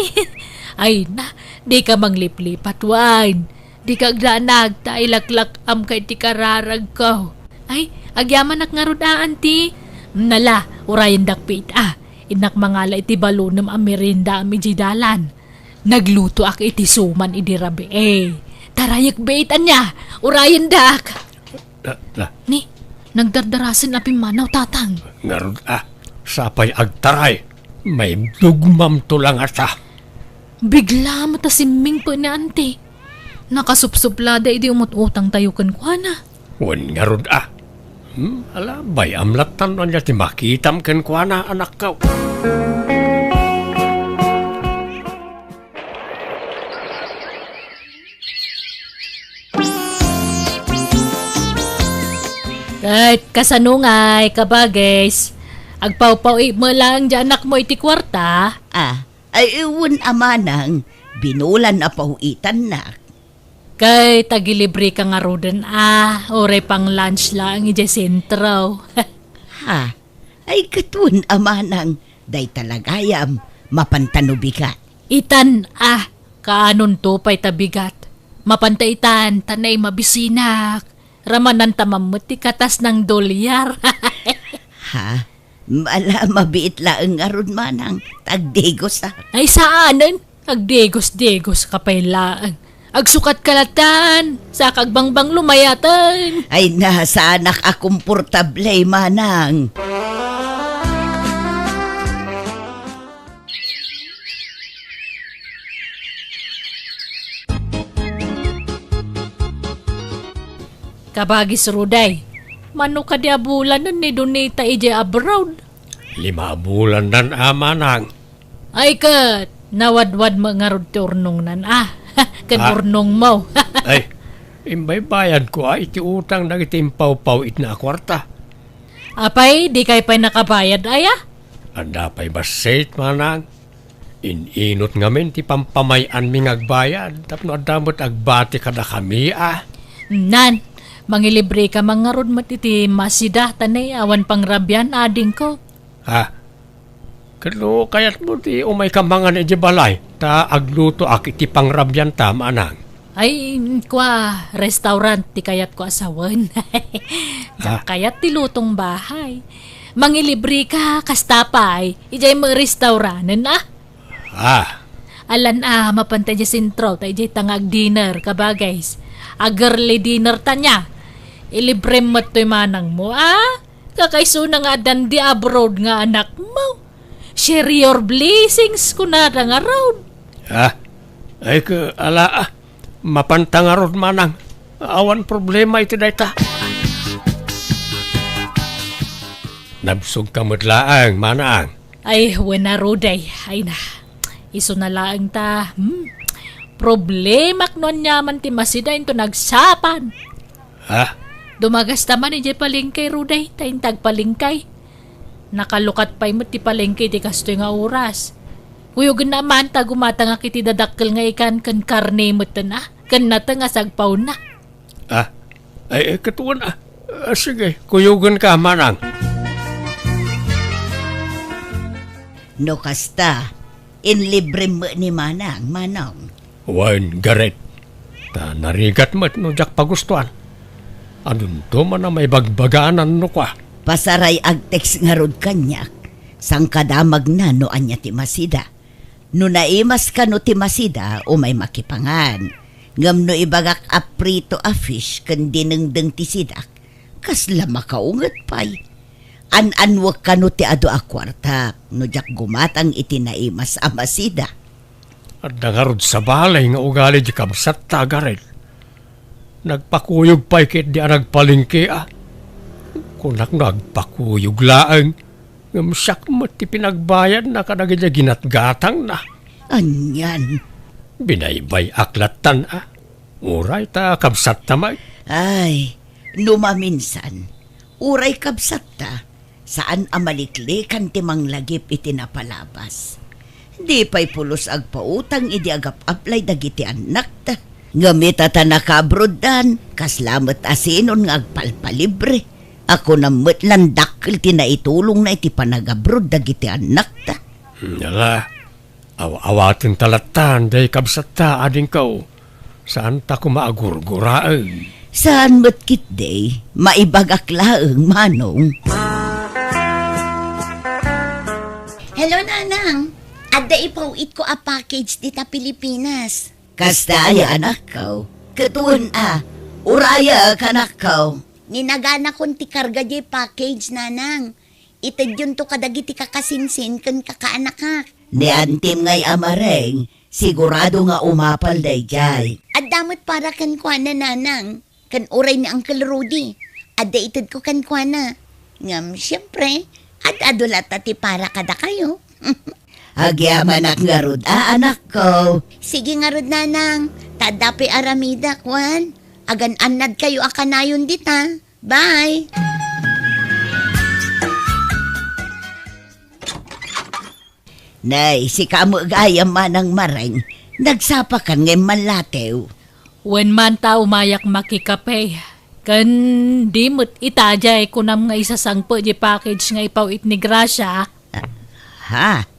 Ay na, dika mangliplipat, wen. Dika agdanag ta ilaklak-amka iti kararagko. Ay, agyamanak ngarud a, anti. Nala, urayendak pay ita. Innak mangala iti balonem a meriendaam idiay dalan. Naglutoak iti suman idi rabii. Tarayek bit, ania, urayendak. La, la. Ni, nagdardarasen a pimmanaw, Tatang. Ngarud a, sapay agtaray. Maibdugmamto la ngata. Bigla met a simmingpet ni Anti. Nakasupsuplada idi umut-utangtayo kenkuana. Wen ngarud a. Hmm, ala, bay-am lattan no ania ti makitam kenkuana, anakko. Ket kasano ngay, kabagis? Agpawpaw-ik met laeng ti anakmo iti kuarta? Ah, ay, wen a manang, binulan a paw-itannak. Ket agilibreka ngaruden a, uray pang-lunch laeng idiay sentro. Ha? Ay, ket wen a manang, dayta la gayam, mapanta no bigat. Itan a, kaanonto pay ta bigat. Mapanta itan, ta nay mabisinak. Ramananta man met ti katas nang dolyar. Ha? Ala, mabiit laeng ngarud manang, ta agdigosak. Ay, saanen? Agdigos-digoska pay laeng. Agsukatka lattan, sa kagbangbang lumayaten. Ay, na, saanak a komportable, manang. Kabagis Ruday, mano kadi a bulanen ni Donita idiay abroad? Lima a bulandan a manang. Ay ket, nawadwad met ngarud ti urnongnan a. Ken Ah. urnongmo. Ay, imbaybayadko a iti utang dagiti impawpaw-itna a kuarta. Apay, dikay pay nakabayad aya? Adda pay bassit, manang. In-inut ngamin ti pampamay-anmi nga agbayad tapno adda met agbati kadakami a. Nan, mangilibreka man ngarud met iti masida ta nay awan pangrabian, adingko. Ha? Ket no kayatmo ti umayka mangan idiay balay, ta aglutoak iti pangrabianta, manang. Ay, kua, restaurant ti kayatko a sawen. Diak Ah. kayat ti lutong bahay. Mangilibreka, kasta pay, idiay met restauranen a. Ah. Alan a, mapanta idiay sentro, ta idiay ta nga ag-dinner, kabagis. Ag-early dinner ta nia. Ilibrem met toy manangmo, a? Kakaisuna nga addan di abroad nga anakmo. Share your blessings, kunada ngarud. Ah, ay ka, ala, ah. Mapanta ngarud, manang. Awan problema iti dayta. Nabsog ka met laeng, manang. Ay, wen a, Ruday. Ay na. Isu na laeng ta. Hmm? Problemak no aniaman ti masida into nagsapan. Ha? Dumagasta man idiay palengke, Ruday, ta intag palengke. Nakalukat pay met ti palengke iti kastoy nga oras. Kuyogenna man ta gumatangak iti dadakkel nga ikan ken karne metten a, ken nateng a sagpawna. Ah, ay, ay, katuan a. Ah, sige, kuyogenka, manang. No kasta, inlibrem met ni manang, manong. Wen, Gareth. Ta narigat met no diak pagustuan. Adunto man a maibagbaganan no kua. Pasaray agtext ngarud kaniak. Sangkadamagna no ania ti masida. No naimas kano ti masida, umay makipangan. Ngem no ibagak a prito a fish ken dinengdeng ti sidak, kasla makaunget pay. An-anwek kano ti adu a kuartak no diak gumatang iti naimas a masida. Adda ngarud sabali nga ugali ti kabsatta, Gareth. Nagpakuyog pay ketdi a nagpalengke a. Kunak no agpakuyog laeng, ngem siak met ti pinagbayadna kadagiti ginatgatangna. Anian? Binaybay-ak lattan a. Uray ta kabsatta met. Ay, no maminsan, uray kabsatta, saan a maliklikan ti manglagip iti napalabas. Di pay pulos agpautang idi agap-aplay dagiti annakta. Ngem ita ta nakaabroddan, kasla met a sinon nga agpalpalibre. A kunam met lan dakkel ti naitulongna iti panagabroad dagiti annakta. Hmm, ala, aw-awaten ta lattan, day kabsatta, adingko. Saan ta koma agurguraen. Saan met ketdi, maibagak laeng, manong. Hello, Nanang. Adda ipaw-itko a package dita Pilipinas. Kasta aya, anakko? Ket wen a, urayek, anakko. Ninaganakon ti karga diay package, Nanang. Itedyonto kadagiti kakasinsin ken kakaanakak. Ni antim ngay a mareng, sigurado nga umapal daydiay. Adda met para kenkuana, Nanang, ken uray ni Uncle Rudy. Adda itedko kenkuana. Ngem, siempre, ad-adu latta ti para kadakayo. Agyamanak ngarud a, anakko. Sige ngarud, Nanang. Ta adda pay aramidak, wen. Agan-annadkayo a kanayon dita. Bye! Nay, sika met gayam, manang mareng. Nagsapakan ngem mallatew. Wen man ta umayak makikape. Ken di met ita diay kunam nga isasangpet diay package nga ipaw-it ni Gracia. Ah, ha?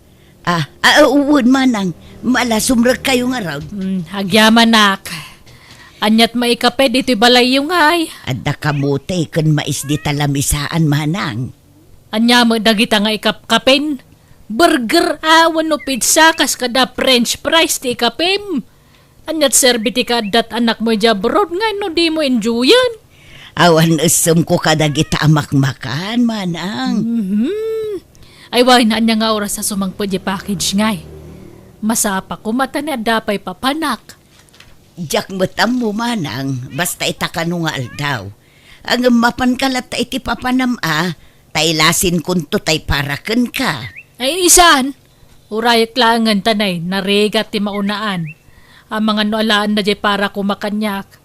Ah, ah, wen, manang. Mala, sumrekkayo ngarud. Hmm, agyamanak. Aniat maikape ditoy balayyo ngay? Adda kamote ken mais dita lamisaan, manang. Ania met dagita nga ikapkapen? Burger a wenno pizza kas kada French fries ti ikapem? Aniat serbi ti kaaddat anakmo idiay abroad nga no dimo enjoyen? Awan essemko kadagita a makmakan, manang. Mhm. Ay, wen, ania nga oras a sumangpet diay package ngay? Masapa koma ta ni adda pay papanak. Diak met ammo, manang, basta ita kano nga aldaw. Ngem mapanka latta iti papanam a, ta ilasinkonto tay para kenka. Ay, saan? Urayek laengen ta nay, narigat ti maunaan. Amangan no alaenna diay para koma kaniak.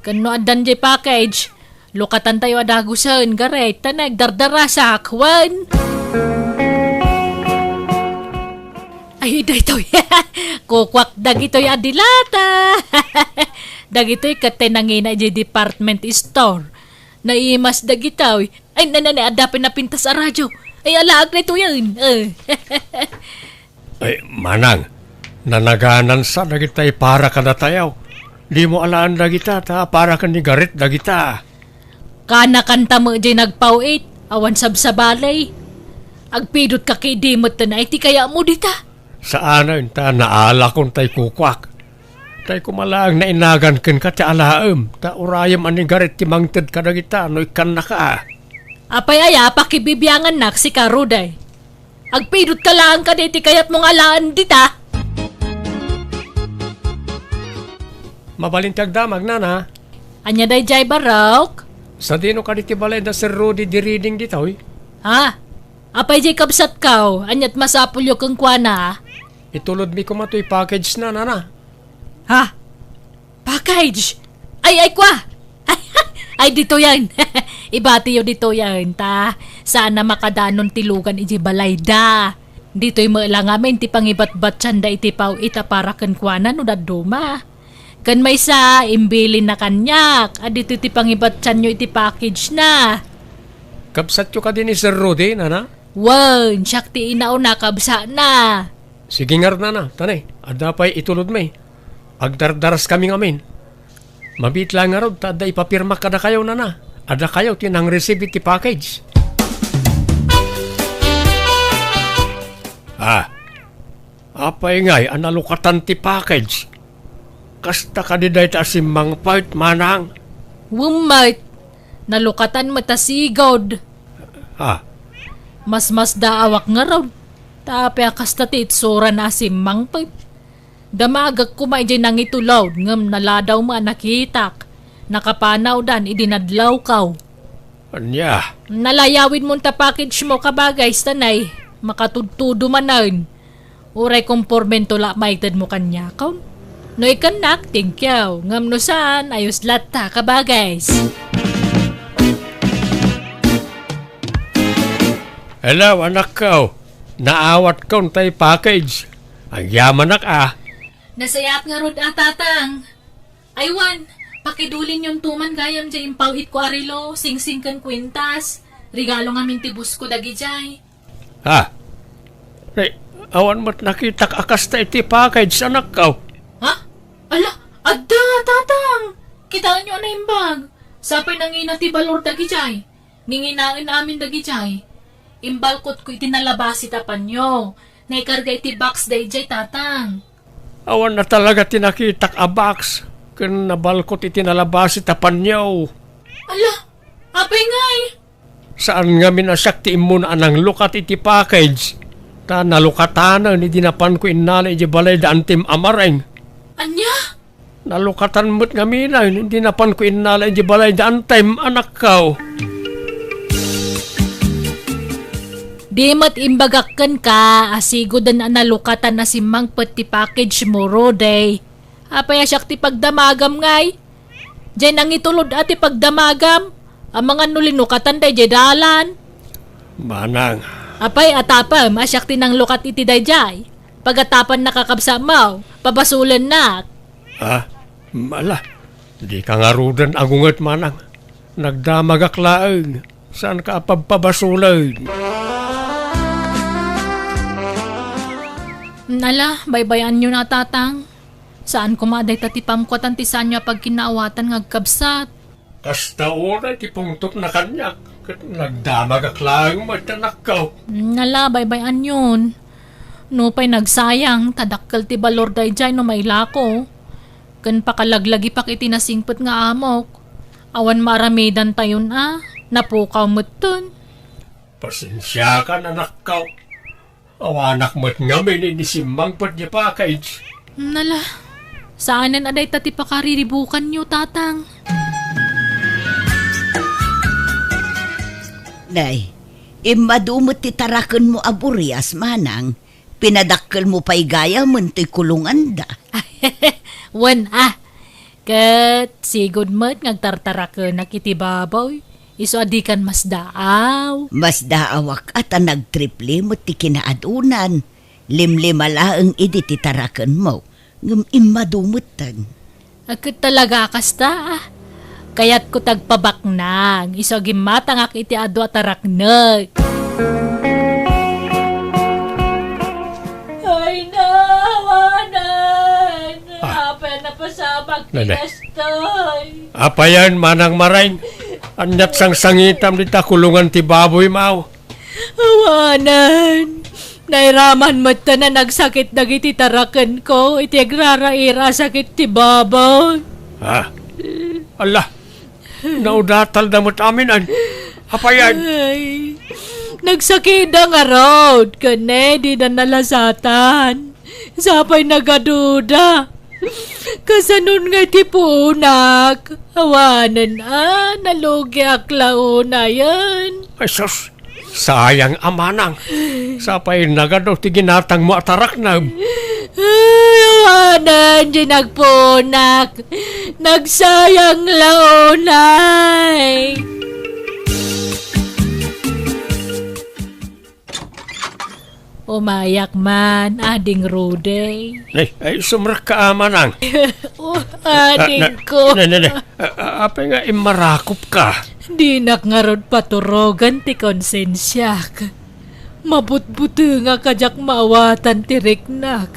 Ken no addan diay package, lukatantayo a dagusen, Gareth, ta nagdardarasak, wen. Ay, daytoy. Kukuak dagitoy a dilata. Dagitoy ket tay nangina idiay department store. Naimas dagitoy. Ay, na, na, na, adda pay napintas a radyo. Ay, alaak daytoyen. Eh. Ay, manang, nanaganansa dagitay para kadatayo. Dimo alaen dagita, ta para ken ni Gareth dagita. Kanakanta met diay nagpaw-it, awan sabsabali. Agpidotka ketdi metten a iti kayatmo dita. Saanen ta naalakon tay kukuak. Tay koma laeng nainagan kenka ti alaem, ta urayem a ni Gareth ti mangted kadagita no ikkannaka. Apay aya a pakibibiangannak sika, Rudy? Agpidutka laeng kadi ti kayatmo nga alaen dita. Mabalin ti agdamag, nana. Ania daydiay, barok? Sadino kadi ti balay da Sir Rudy di Reading ditoy? Ha? Apay diay kabsatko? Aniat masapulyo kenkuana? Itulodmi koma toy package na, nana. Ha? Package? Ay, ay, kwa! Ay, ditoyen. Ibatiyo ditoyen, ta saan a makadanon ti lugan idiay balayda. Ditoy met la ngamin ti pangibatbatianda iti pao-it a para kenkuana no dadduma. Ken maysa, imbilinna kaniak a ditoy ti pangibattianyo iti package na. Kabsatyo kadi ni Sir Rudy, nana? Wen, siak ti inauna, kabsatna. Sige ngarud, nana, ta ne, adda pay itulodmi. Agdardaraskami ngamin. Mabiit la ngarud ta adda ipapirmak kadakayo, nana. Adakayo ti nang-receive iti package. Ah, apay ngay a nalukatan ti package? Kasta kadi dayta a simmangpet, manang? Wen met, nalukatan met a sigud. Ah. Masmasdaawak ngarud. Ta apay a kasta ti itsurana a simmangpet? Damagek koma idiay nangitulod ngem naladaw met a nakitak. Nakapanawdan idi nadlawko. Ania? Nalayawidmon ta package mo, kabagay, ta ne, makatudtudo manen. Uray kompormento la maitedmo kaniakon. No ikennak, thank you. Ngem no saan, ayos latta, kabagay. Hello, anakko. Naawatkon tay package. Agyamanak a. Nasayaat ngarud a, tatang. Ay wen, pakidulinyonto man gayam diay impaw-itko a relo, singsing ken kuintas. Regalo ngamin ti boss ko dagidiay. Ha? Ay, awan met nakitak a kasta iti package, anakko. Ha? Ala, adda, tatang! Kitaenyo a naimbag. Sapay nangina ti balor dagidiay. Nginginaen amin dagidiay. Imbalkotko iti nalabasi ta panyo. Naikarga iti box daydiay, tatang. Awan na talaga ti nakitak a box ken nabalkot iti nalabasi ta panyo. Ala, apay ngay? Saan ngamin a siak ti immuna a nanglukat iti package, ta nalukatanen idi napanko innala idiay balay da Antim a Mareng. Ania? Nalukatan met ngamin idi napanko innala idiay balay da Antim, anakko. Di met imbagak kenka a siguden a nalukatan a simmangpet ti package mo, Rudy. Apay a siak ti pagdamagam ngay? Diay nangitulod a ti pagdamagam, amangan no linukatan daydiay dalan. Manang. Apay a tapem a siak ti nanglukat iti daydiay? Pagatapan nakakabsatmo, pabasolennak. Ah, ala, dika ngaruden agunget, manang. Nagdamagak laeng, saanka a pabpabasolen. Ala, baybay-anyo na, tatang. Saan koma a dayta ti pamkuatan ti saanyo a pagkinaawatan nga agkabsat. Kasta unay ti pungtotna kaniak, ket nagdamagak laeng met, anakko. Ala, baybay-anyon. Nupay nagsayang, ta dakkel ti balor daydiay no mailako. Ken pakalaglagipak iti nasingpet nga amok. Awan maaramidantayon a, napukaw metten. Pasensiakan, anakko. Awanak met ngamin idi simmangpet diay package. Ala, saanen a dayta ti pakariribukanyo, tatang. Nay, immadu met ti tarakenmo a burias, manang. Pinadakkelmo pay gayamen toy kulonganda. Wen a, ket sigud met nga agtartarakenak iti baboy, isu a dikan masdaaw. Masdaawak a ta nagtriple met ti kinaadunan. Limlima laeng idi ti tarakenmo, ngem immadu metten. Ket talaga a kasta, a. Kayatko ti agpabaknang, isu a gimmatangak iti adu a taraknek. Ay, nawanan! Ah. Apay a napasamak ti Nene. Kastoy? Apayen, Manang Mareng? Aniat sangsangitam dita kulongan ti baboy, maw? Awanen. Nairaman metten a nagsakit dagiti tarakenko iti agraraira a sakit ti baboy. Ha? Ala, naudatalda met amin, an? Apayen? Ay, Nagsakitda ngarud, ken ne, dida nalasatan. Sapay nagaduda. Kasanon nga iti punak? Awanen a, nalugiak la unayen. Ay, sus! Sayang a manang. Sapay nagadu ti ginatangmo a tarakneb. Ay, awanen ti nagpunak. Nagsayang la unay. Umayak man, Ading Rudy. Ay, ay, sumrekka a manang. Oh, adingko. Na, na, na, na. A-, a-, apay nga immarakopka? Dinak ngarud paturogen ti konsensiak. Mabutbutengak a diak maawatan ti riknak.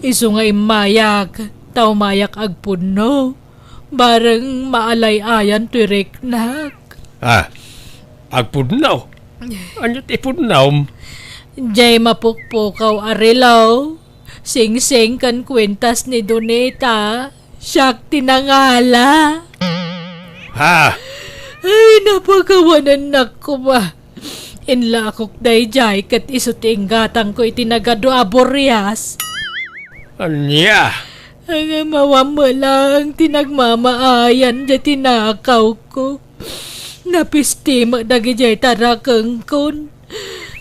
Isu nga immayak, ta umayak agpudno. Bareng maalay-ayan ti riknak. Ah, agpudno? Ania ti ipudnom? Jay mapukpukaw a relo, singsing ken kuentas ni Donita, siak ti nangala. Ha? Ay, napakawanennak koma. Inlakok daydiay ket isu ti inggatangko iti nagadu a burias. Ania? Ang mawan met laeng ti nagmamaayan diay tinakawko. Napisti met dagidiay tarakengkon.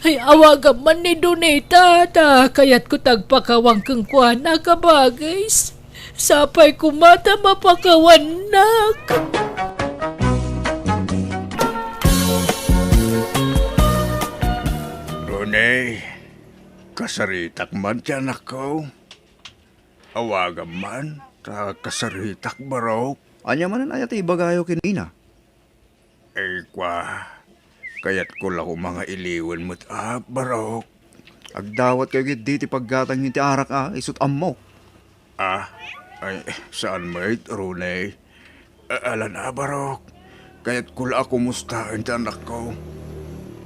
Ay, awagam man ni Donita, ta kayatko ti agpakawan kenkuana, kabagis. Sapay koma ta mapakawannak. Donay, kasaritak man ti anakko. Awagam man, ta kasaritak, barok. Ania manen aya ti ibagayo ken ina? Ay, kua, kayatko la koma nga iliwen met a, barok. Agdawatkayo ketdi ti paggatang iti arak a, isut' ammok. Ah, ay, saan met, Roney? A-, alan a, barok. Kayatko la a kumustaen ti anakko.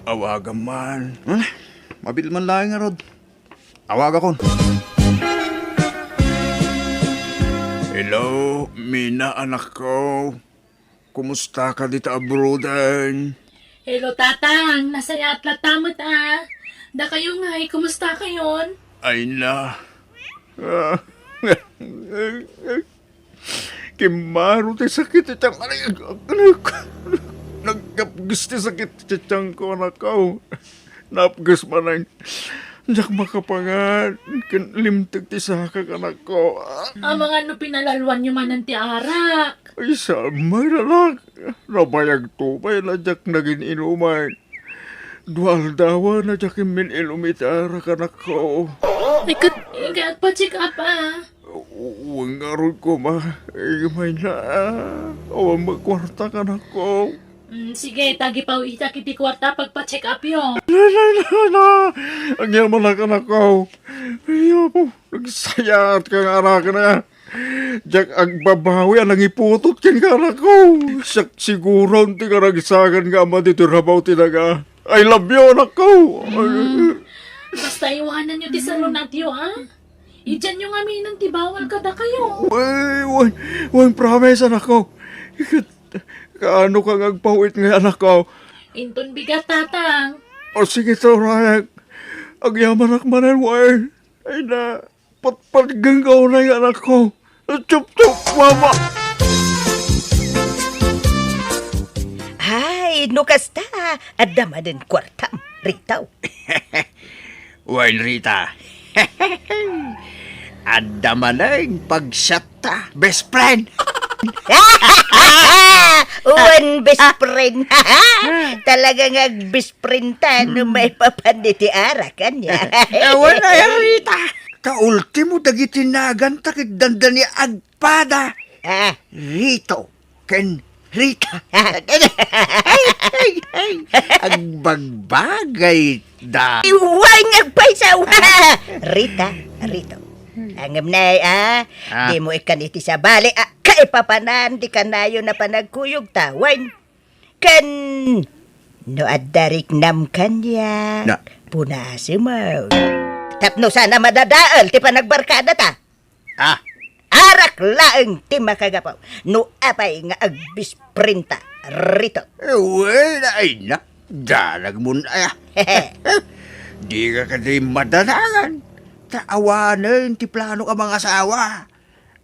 Awagam man. Hmm? Mabil man laeng ngarud. Awagakon. Hello, Mina, anakko. Kumustaka dita abroaden? Hello, Tatang. Nasayaat latta met a. Dakayo ngay, kumustakayon? Ay na. Kimmaro ti sakit ti tiyan. Ay, anak. Nagkapges ti sakit ti tiyanko, anakko. Napges manen. Diak makapangan ken limteg ti sakak, anakko. Amangan no pinalalwanyo manen ti arak. Ay, saan met, anak. Nabayagto pay la diak nagin-inuman. Dua aldaw a diak immin-inum iti arak, anakko. Ikat, ikat pa-check up, ah. Wen ngarud koma, imayna, awan met kuarta, anakko. Mm, sige, ta agipawitak iti kuarta pagpa-check up yo. La, la, la, la. Agyamanak, anakko. Ay, Apo, nagsayaatka nga araken a. Diak agbabawi a nangiputot kenka, anakko. Siak siguron ti karagsakan nga ama ditoy rabaw ti daga. I love you, anakko. Mm. Basta iwananyo ti salunatyo, ha? Idianyo ngaminen ti bawal kadakayo. Wen, wen, wen, promise, anakko. Ket, kaano ka nga agpawit nga, anakko? Inton bigat, Tatang. O, sige, turayek. Agyamanak manen, wen. Ay na, patpatgen ka unay nga, anakko. Chup, chup, mama. Ay, no kasta, adda manen kuartam, Rito. Wen, Rita. Adda manen pagsiatta, best friend. Wen, best friend. Talaga nga best friend ta no maipapan iti arak, ania. Wen, ay, Rita. Ta ultimo dagiti naganta ket dandani agpada. Ah. Rito ken Rita. Ay, ay, ay. Agbagbagay da. Iway nga agpaysaw. Rita, Rito. Ngem nay, ah, ah, dimo ikkan iti sabali a kaipapanan ti kanayon a panagkuyogta, wen. Ken no adda riknam kaniak, na, punasem. Tapno saan a madadael ti panagbarkadata. Ah. Arak laeng ti makagapu no apay nga agbisprinta, Rito. Eh, wen, ay na. Danagmon aya. Dika kadi madanangan. Ta awanen ti planok a mangasawa.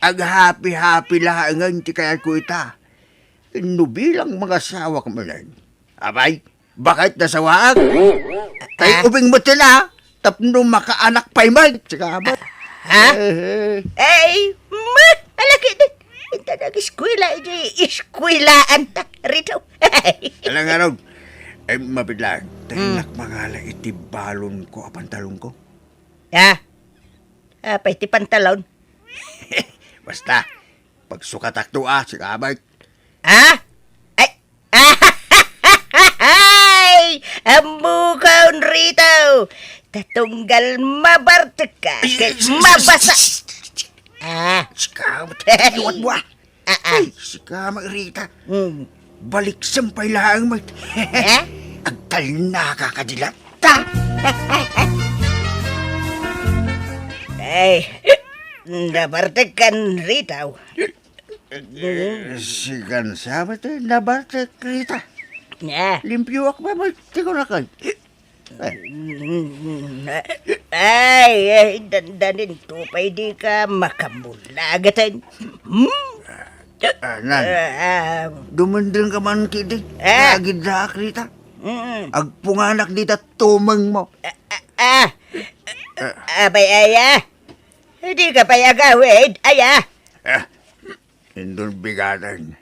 Aghapi-hapi laengen ti kayatko ita. No bilang mangasawak manen, apay, baket nasawaak. Tay Ah. ubing met la, tapno makaanak pay met. Sika met. Ha? Eh, eh. Ay, ma, alaki din. Inta nag-eskwela, iti eskwelaanta, Rito. Alang anong, ay, mabit lang. Tay Hmm. nakmangala iti balon ko a pantalon ko. Ha? Apay ti pantalon? Basta, pagsukatak to, ah, si Kabay. Ha? Ay! Ay! Ammokon, Rito! Ta tunggal mabartek ka, Ay, ket ay, ay, mabasa. Ah. Si Kabay, liwat mo, ah. Ah, ah. Ay, si Kabay, Rita. Hmm. Baliksem pay laeng met. Eh? Agtalnaka kadi latta. Ay, nabartek kan Rita. Eh, sikan sa met, eh, nabartek, Rita. Ah. Limpioak met, ti kunakay. Ay, ay, dandanin to pay di ka makamulagaten. Hmm? Ah, nan. Ah, ah. Dumundeng ka man kidi. Ah. Agiddaak, Rita. Mm. Agpunganak dita tumeng mo. Ah, ah, ah. Ah. Abay, aya. Di ka pay agawid, aya. Ah. Indon bigaten.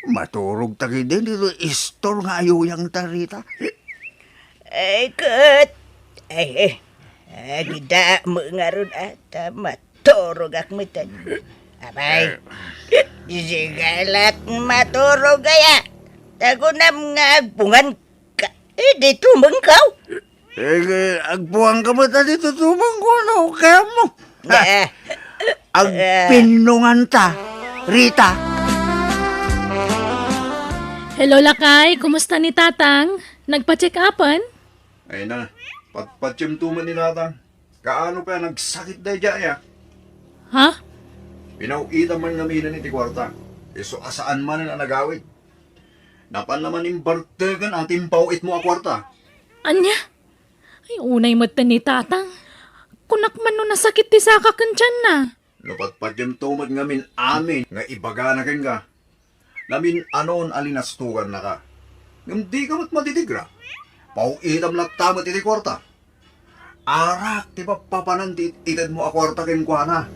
Maturog ta kidi dito istor nga ayuyang ta, Rita. Ay, ket. Ay, eh. Agida mo ngarud, ah, ta maturog ak metten. Abay. Sige la't maturog aya. Ta kunam nga agpungan ka. Eh, di tumengkaw. Eh, agpuan ka met, adi tutumang ko, ano, kaya mo? Eh. Agpinnungan ta, Rita. Hello, lakay. Kumusta ni Tatang? Nagpa-check-upan? Ay na, patpatiem to met ni Tatang. Kaano pay a nagsakit daydiay, ah? Ha? Pinaw-itam man ngamin iti kuarta. Isu a saan manen a nagawid. Napan naman imbarteken a ti impaw-itmo a kuarta. Ania? Ay, unay met ni Tatang. Kunak man no nasakit ti saka ken tianna. No patpatiem to met ngamin amin nga ibagana kenka. Namin-anon a linastogannaka. Ngem dika met madidgra. Paw-itam latta met iti kuarta. Arak ti pappapanan ti it-itedmo a kuarta kenkuana.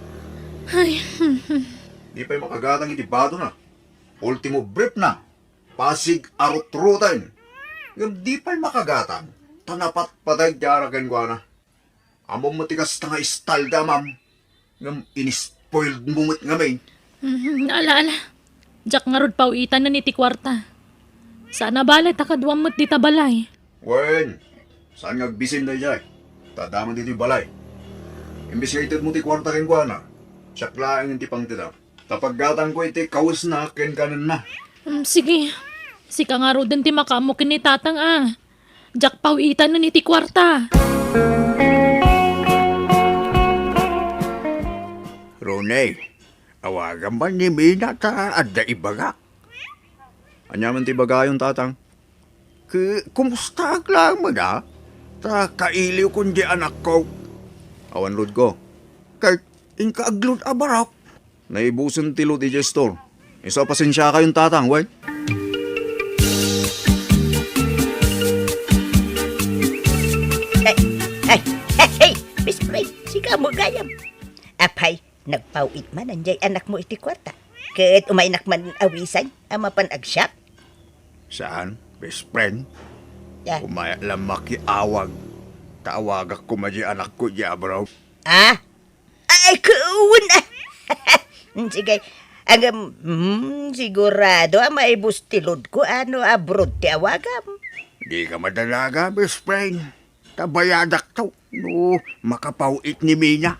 Ay. Di pay makagatang iti badona. Ultimo briefna. Pasig a rutroten. Ngem di pay makagatang, ta napatpateg ti arak kenkuana. Ammom met ti kasta nga istalda, ma'am. Ngem inispoiled mo met ngamin. Mhm, ala, ala. Diak ngarud paw-itanen iti kuarta. Saan a bale ta kaduam met dita balay. Wen, saan nga agbisin daydiay? Ta adda met ditoy balay. Imbes nga itedmo ti kuarta kenkuana, siak laeng ti pangtedam. Ta paggatangko iti kawesna ken kanenna. Mm, sige. Sika ngaruden ti makaammo ken ni Tatang a. Diak paw-itanen iti kuarta. Roney, awagam man ni Mina ta adda ibagak. Ania man ti ibagayon, Tatang? Ke-, kumustaak laeng met, a? Ta kailiwkon di anakko. Awan load ko. Ket inka agload a barok. Naibusen ti load idiay store. Isu a pasensiakayon, Tatang, wen? Ay, ay, ay, ay, best friend, sika mo gayam. Apay, nagpaw-it manen diay anakmo iti kuarta. Ket umaynak man awisan a mapan agsiak? Saan, best friend? Ah. Umayak lang makiawag. Ta awagak koma diay anakko diay abroad. Ah? Ay, kuwan, ah. Sige. Agam, hmm, sigurado a maibus ti load ko, ano, abroad ti awagam. Di ka madalaga, best friend. Ta bayadak to, no makapaw-it ni Mina.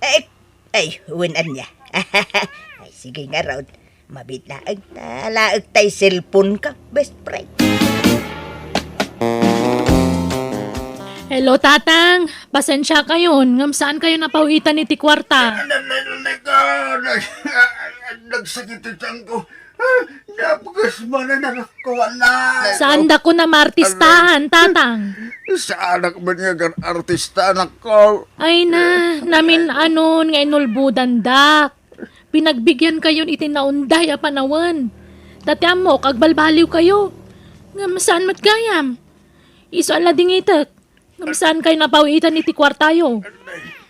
Ay, ay, wen ania. Ay, sige ngarud. Mabit laeng ta laeng tay cellphone ka, best friend. Hello, Tatang. Pasensiakayon, ngem saan kayon a paw-itan iti kuarta? Na-, na-, na-, na-, nagsakit ti tiyan ko. Napgas manen, anakko, ala. Saandakon a maartistahan, Tatang. Saanak met nga agarartista, anakko. Ay na, namin-anon nga inulbodandak. Pinagbigiankayon iti naunday a panawen. Ta ti ammok, agbalbaliwkayo. Ngem saan met gayam? Isu a ladingitek. Ngem saankayo napaw-itan iti kuartayo.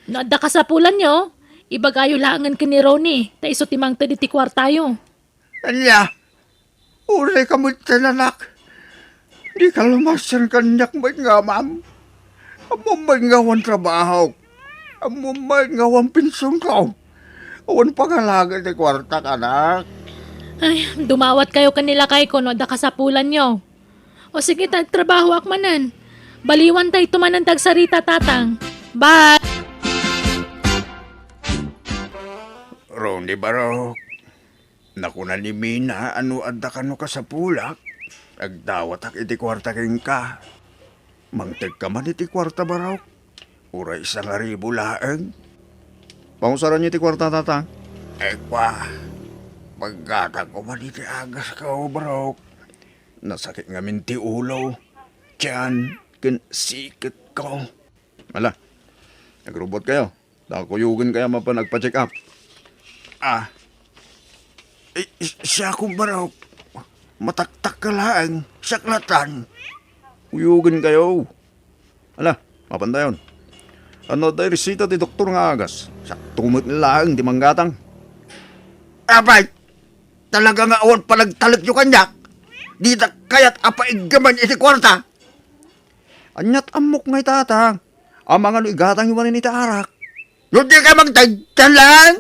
No adda kasapulanyo, ibagayo laengen ken ni Ronnie, ta isu ti mangted iti kuartayo. Ania? Uray ka met, anak. Dika lumasan kaniak met nga amam. Ammom met nga awan trabahok. Ammom met nga awan pensionko. Awan pangalaga ti kuartak, anak. Ay, dumawatkayo ken ni lakayko no adda kasapulanyo. O sige, ta agtrabahoak manen. Baliwantayto manen ti agsarita, Tatang. Bye! Ronnie Barok, nakuna ni Mina a no adda kano kasapulak, agdawatak iti kuarta kenka. Mangtedka man iti kuarta, Barok. Uray sangaribu laeng. Pangusaranyo iti kuarta, Tatang? Ay, kwa. Paggatangko man iti agasko, Barok. Nasakit ngamin ti ulo, tiyan, ken siketko. Ala, nagrubot kayo. Ta kuyogen kayo mapan agpa-check up. Ah. Eh, si-, siak, Barok. Mataktak ka laeng, siak latan. Kuyogen kayo. Ala, mapantayon. Ano adda iresita ti doktor nga agas? Sakto met laeng ti manggatang. Apay, talaga nga awan panagtalekyo kaniak? Dita kayat a paiggaman iti kuarta? Aniat ammok nga itata? Amangan no igatang iwanen iti arak. No di ka magtagdan lang?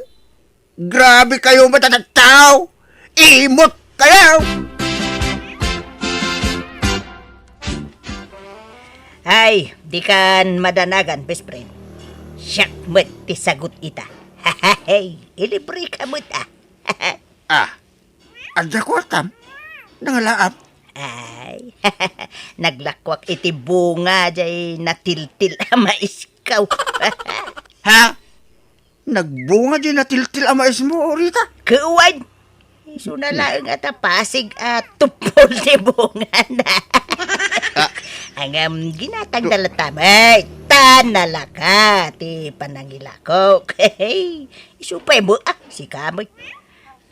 Grabe kayo, matatattao! Imot kayo! Ay, di kan madanagan, best friend. Siak met ti sagut ita. Hey, ilibre ka met, ah. Ah, adda kuartam? Nangalaap? Ay, naglakuak iti bunga jay natiltil a maiskaw. Ha? Nagbunga di natiltil a maismo, Rita? Kuwan! Isu na laeng a ta pasig a tupol ti bungana. Ah. Ngem ginatang na latta met, ta nalaka ti panangilakok. Isu pay mo, ah, sika met.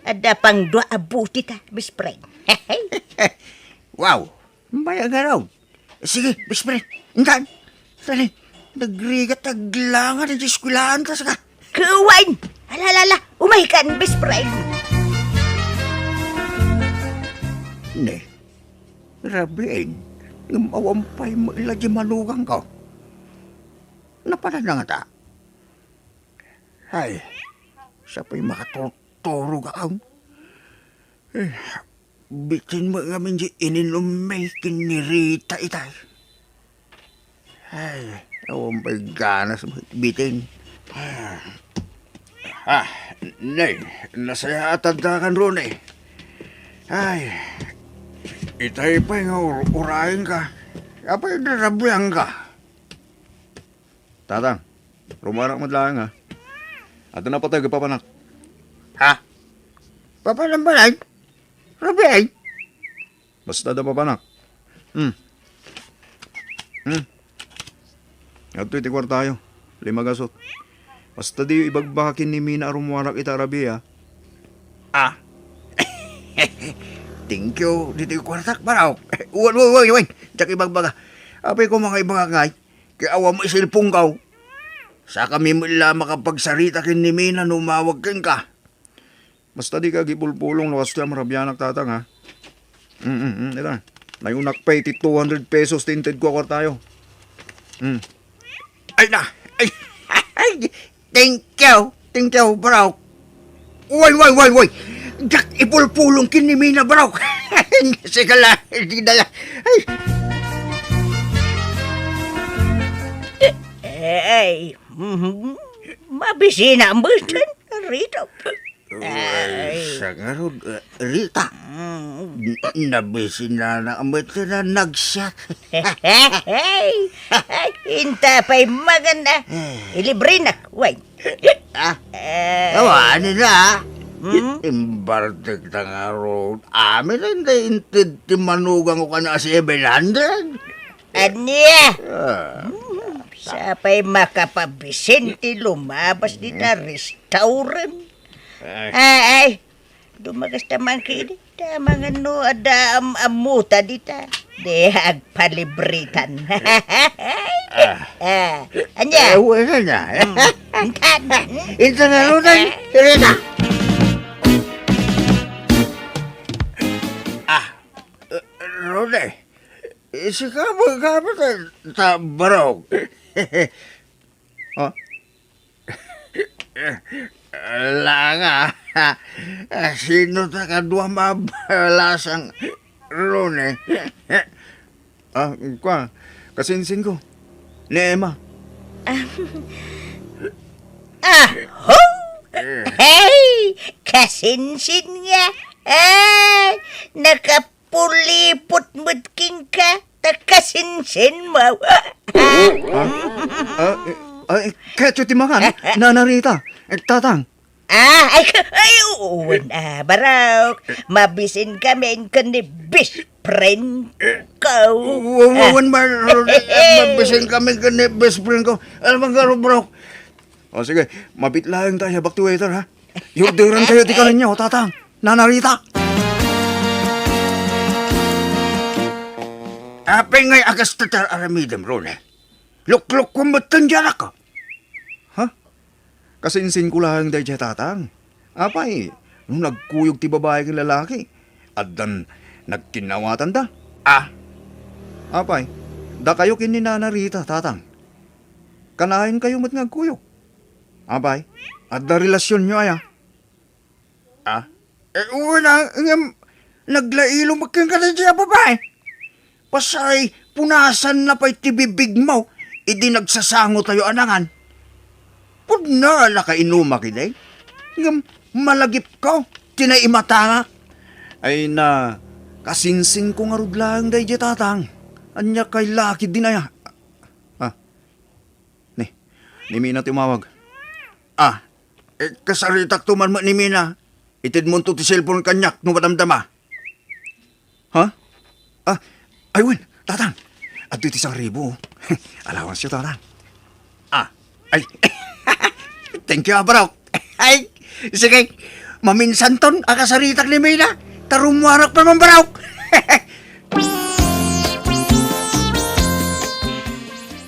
Adda pang dua a buti ta, best friend. Wow! Mayat ngarud. Sige, best friend. Intan. Dali. Nagrigat aglangan iti eskwelahan ta, saka. Kuwan! Ala, ala, ala. Umay kan, best friend. Ne, rabiin, ngem awan pay maila di manugang ko. Napanan na ngata. Ay, siya pay makaturturog ang. Eh, bitin mo ngamin di ininummi ken ni Rita itay. Ay, awan pay ganas mo, bitin. Ah, ah, Nay, nasayaat adda kan Ronnie. Ay, itay pay nga ur-, urayen ka. Apay, narabian ka. Tatang, rumuarak met laeng, ha? Adda napateg a papanak. Ha? Papanak ba, Nay? Rabiin? Basta adda papanak. Hmm. Hmm. Adtoy ti kuartayo. Lima gasut. Basta diyo ibagbaka ken ni Mina a rumuarak ita a rabii, ha? Ah. Thank you, ditoy kuartak, Barok. Wen, wen, wen, wen. Diak ibagbaga. Apay ko mga ibagak ngay. Kay awan mo iselponko. Sakami met la makapagsarita ken ni Mina no umawag kenka. Basta dika agipulpulong no kastoy a marabianak, Tatang, ha? Mm, mm, mm, ita. Nayunak pay ti two hundred pesos ti intedko a kuartayo. Mm. Ay na! Ay! Ay! Thank you! Thank you, bro! Way, way, way, way! Diak ipulpulong ken ni Mina, bro! Sige la, di na la. Ay! Ay, mhm. Mabisina mo dyan, Rita. Ay, ay, siya ngarud, eh, Rita. Mm. N-, nabisina na met na nagsiak. Ay, inta pay maganda. Eh. Ilibre na, way. Ah? Eh. Awan na. Hmm? Imbartek ta ngarud. Amin, hindi inted ti manugang ko kano a seven hundred. Ania? Ah. Hmm, sapay makapabisin ti lumabas dita restaurant. Ay. Ay, ay. Dumagas ta man kini. Tama nga no, adda am-, amuta dita. Di agpalibritan. Ah. Ah, anya? Eh, wala na. Hmm. Intan. Intan na, Roday. Rita. Ah, eh, Roday. Eh, sika mo, ka mo ta, ta, bro. Oh? Ala nga. Sino ta kadua mabalasang Rune? Ah, kwa, kasinsin ko. Ni Emma. Ah, ho! Eh. Hey! Kasinsin nga. Ay, naka- Pulipot met kenka, ta kasinsin mo. Ah, ah, eh, ah, eh, ketyo ti mangan, Nana Rita, eh, Tatang. Ah, ay, ka-, ay, uwan, ah, barok. Mabisin kami ken ni best friend ko. Wa-, wa-, Ah. wan man, eh, mabisin kami ken ni best friend ko. Alam mo, garo, bro. O, sige, mabit laeng tayo, back to waiter, ha? Yurderan kayo ti kalenyo, Tatang. Nana Rita. Apay ngay a kasta ti ar-aramidem, Rune? Luklukko met ti anak ko. Ha? Kasinsin ko laeng daydiay, Tatang. Apay, no nagkuyog ti babai ken lalaki, addan nagkinnawatanda. Ah? Apay, dakayo ken ni Nana Rita, Tatang. Kanayon kayo met nga agkuyog. Apay, adda relasyonyo aya? Ah? Eh, wala, ngem, naglailo met kenka daydiay a babai. Pasay, punasanna pay ti bibigmo, idi nagsasango tayo a nangan. Pudno a nakainumak idi. Ngem, malagipko, ti naimatangak. Ay na, kasinsin ko ngarud laeng daydiay, Tatang. Ania kay laki din aya? Ah, Ni, ni Mina ti umawag. Ah, eh, kasaritakto man met ni Mina. Itedmonto ti cellphone kaniak no madamdama. Ha? Ah, ay wen, Tatang. Adtoy ti sangribo. Allowance yo, Tatang. Ah, ay. Thank you, ah, bro. Ay, sige. Maminsanton a kasaritak ni Mina. Ta rummuarak pa man, bro.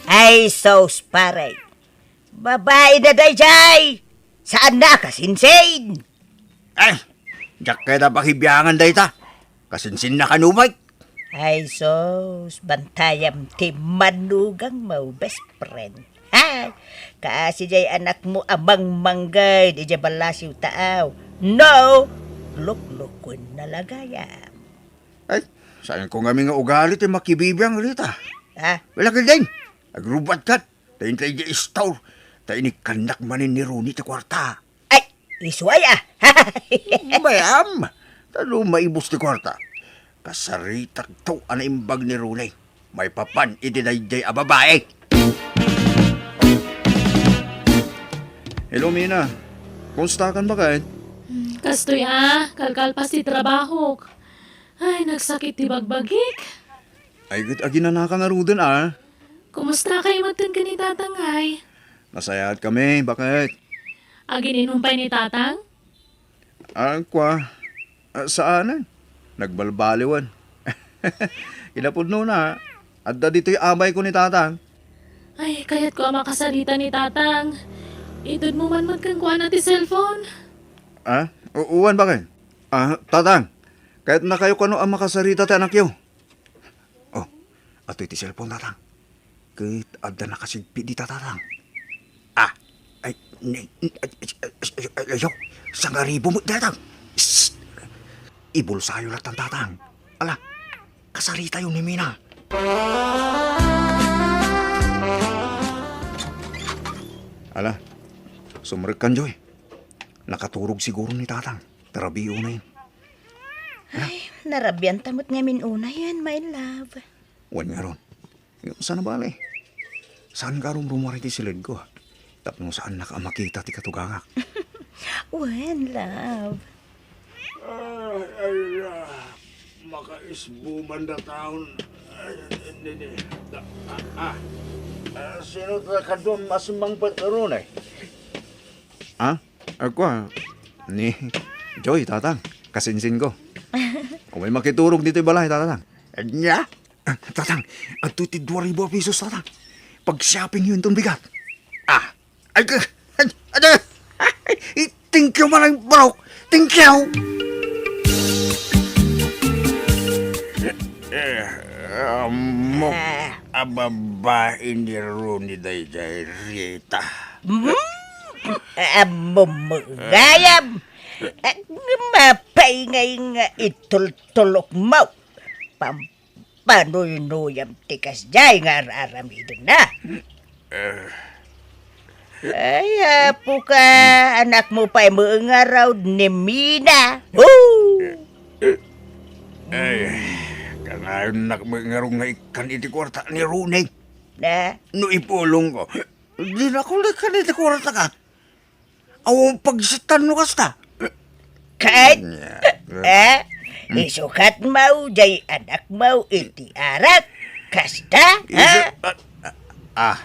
Ay, sus, pare. Babaina daydiay. Saanna a kasinsin. Ay, diak kayat a pakibiangan dayta. Kasinsinna kano met. Ay sus, bantayam ti manugangmo, best friend. Ha? Kaasi diay anakmo a mangmangged idiay ballasiw taaw. No, luklukon na la gayam. Ay, saanko ngamin nga ugali ti makibibiang, Rita. Ha? Wala ka din. Agrubat kat. Ta intay di istor, ta inikkannak manen ni Ronnie ti kuarta. Ay, isu aya. Bayam, ta no maibus ti kuarta, kasaritakto a naimbag ni Ronnie. Maipapan iti daydiay a babai. Hello, Mina. Kumusta kan, baket? Hmm, kastoy a, kalkalpas ti trabahok. Ay, nagsakit ti bagbagik. Ay, ket aginanaka ngaruden, a. Kumusta kayo met ken ni Tatang, ay? Nasayaat kami, baket? Agin-inom pay ni Tatang? Ah, kwa, ah, saanen. Nagbalbaliwen. Kinapudno na, adda ditoy amay ko ni Tatang. Ay, kayat ko a makasarita ni Tatang. Itud mo man met kenkuana ti cellphone. Ah? U-, uwan, baket? Ah, Tatang, kayatna kayo kano a makasarita ti anakyo? Oh, atoy ti cellphone, Tatang. Ket adda nakasigpit dita, Tatang. Ah, ay, ni, ni, ay, ay, ay, ay, ayo, sangaribo mo, Tatang. Shh! Ibulsayo latan, Tatang. Ala, kasaritayo ni Mina. Ala, sumrekkan, Joy. Nakaturog siguro ni Tatang. Tarabiyo na yun. Ay, narabian ta met ngamin unayen, my love. Wen ngarud. Saan a bale? Saan ka rumrumuar iti siled ko? Tapno saannak a makita ti katugangak. Wen, love. Ah, ay, ah, makaisbuman da taon. Ay, hindi, hindi. Da, ah, ah. Ah, sino ta kaduam a simmangpet, Rune? Ah? Agko, ah. Ni Joy, Tatang. Kasinsin ko. Umay makiturog ditoy balay, Tatang. Ania? Ah, Tatang, adtoy ti dua ribu a pesos, Tatang. Pag-shopping yun tong bigat. Ah, ay, ay, ay, ay, thank you, Manang Barok. Thank you. Eh, eh, ammok Ah. a babai ni Ronnie daydiay, Rita. Hmm? Ammom gayam. Mapaingay nga itultulokmo. Pam- Panuynuyam ti kasdiay nga ar-aramidenna. Eh. Ay, apo ka, anakmo pay met nga raw ni Mina. Oh! Ay, kanayon nak met ngarud nga ikkan iti kuarta ni Ronnie. Na? No ipulongko, dinakon ikkan iti kuarta ka. Awan pagsitan no kasta. Ket, Nya, eh, isukat mo jay anak mo iti arak. Kasta, ha? Isu-, ah, ah.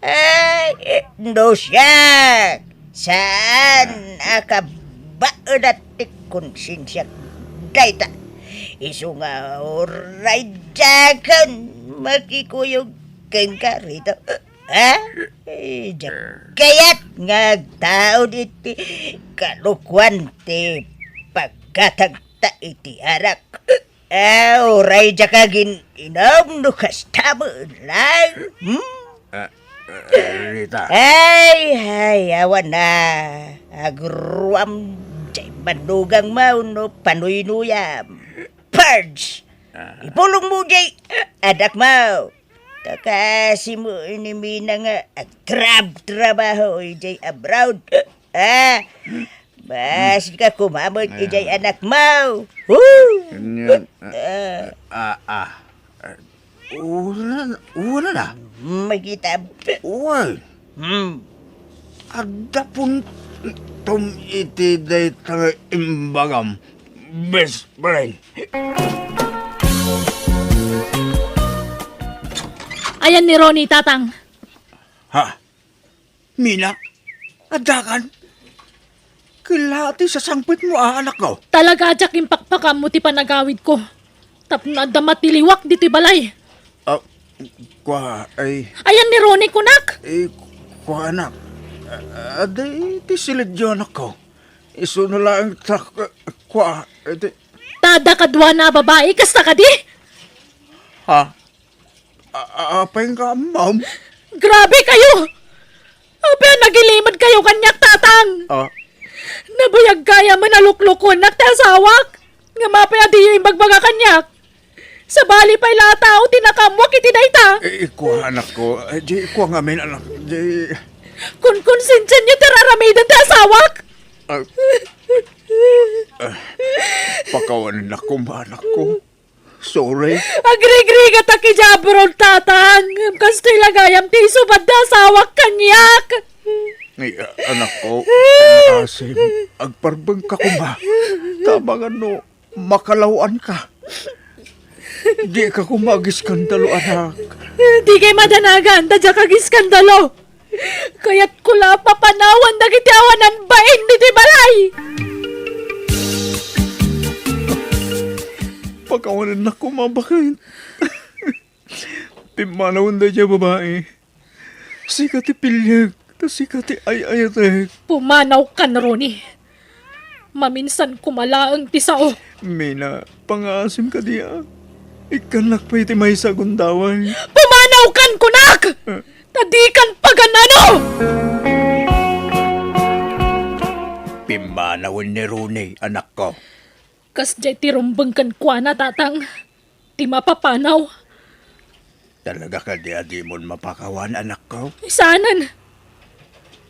Ay, eh, no siak. Saan a kabaelat ti konsensiak dayta? Isu nga uray diakon makikuyog kenka, Rita. Ha? Eh, diak kayat nga agtaud iti kalokuan ti paggatangta iti arak. Ah, uray diak agin-inom no kasta met laeng. Hmm? Ah, ah, Rita. Ay, ay, awan na. Agruam jay manugangmo no panuynuyam. Purge! Ah. Ipulongmo jay anak mo. Ta kasimo ni Mina nga agtrab-trabaho idiay abroad. Ah, basika koma met idiay anak mo. Woo! Ania, ah, ah, ah, ah. Wala, wala na. Makita. Uy. Hmm. Adda puntom iti dayta nga imbagam, best friend. Ayan ni Ronnie, Tatang. Ha? Mina? Addakan? Kella ti sasangpetmo a, anakko? Talaga, diak impakpakammo ti panagawidko. Tapno adda matiliwak ditoy balay. Ah, kua, ay. Ayan ni Ronnie, kunak? Eh, kua, anak. Ah, adda ti silidyo, anakko. Isuna laeng ta, kua, iti. Ta adda kaduana a babai, kasta kadi? Ha? A-, a-, apay nga ammom? Grabe kayo! Apay a nagilimed kayo kaniak, Tatang? Ah. Nabayag gayam a naluklokuennak ti asawak. Ngem apay a diyo imbagbaga kaniak? Sabali pay la a tao ti nakaammoak iti dayta. Eh, ikua, anakko. Eh, di ikua ngamin, anak. Di. Kunkonsensianyo ti ar-aramiden ti asawak. Ah. Ah. Pakawanennak koma, anakko. Sorry. Agrigrigatak idiay abroad, Tatang. Ngem kastoy la gayam ti isubad ti asawak kaniak. Ay, a-, anakko, asim, agparbengka koma. Ta amangan no makalaw-anka. Dika koma agiskandalo, anak. Dikay madanagan, ta diak agiskandalo. Kayatko la a papanawan dagiti awanan bain ditoy balay. Pakawanennak koma baket. Pimmanawen daydiay a babai. Sika ti piliek, ta sika ti ay-ayatek. Pumanawkan, Ronnie. Maminsan koma laeng ti sao. Mina, pangaasim kadi a. Ikkannak pay ti maysa a gundaway. Pumanawkan, kunak! Ah. Ta dikan pagan-ano! Pimmanawen ni Ronnie, anakko. Kasdiay ti rumbeng kenkuana, Tatang. Ti mapapanaw. Talaga kadi a dimon mapakawan, anakko? Saanen.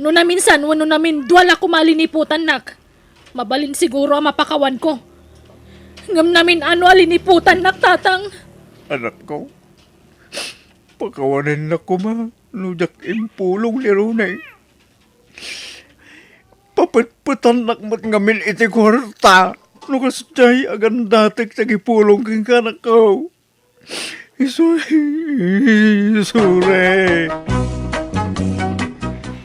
No naminsan wenno namindua la koma a liniputannak, mabalin siguro a mapakawanko. Ngem namin-ano a liniputannak, Tatang. Anakko, pakawanennak koma no diak impulong ni Ronnie. Pa-, petpetannak met ngamin iti kuarta no kasdiay agandatek ti agipulong kenkuana. Isu, isure.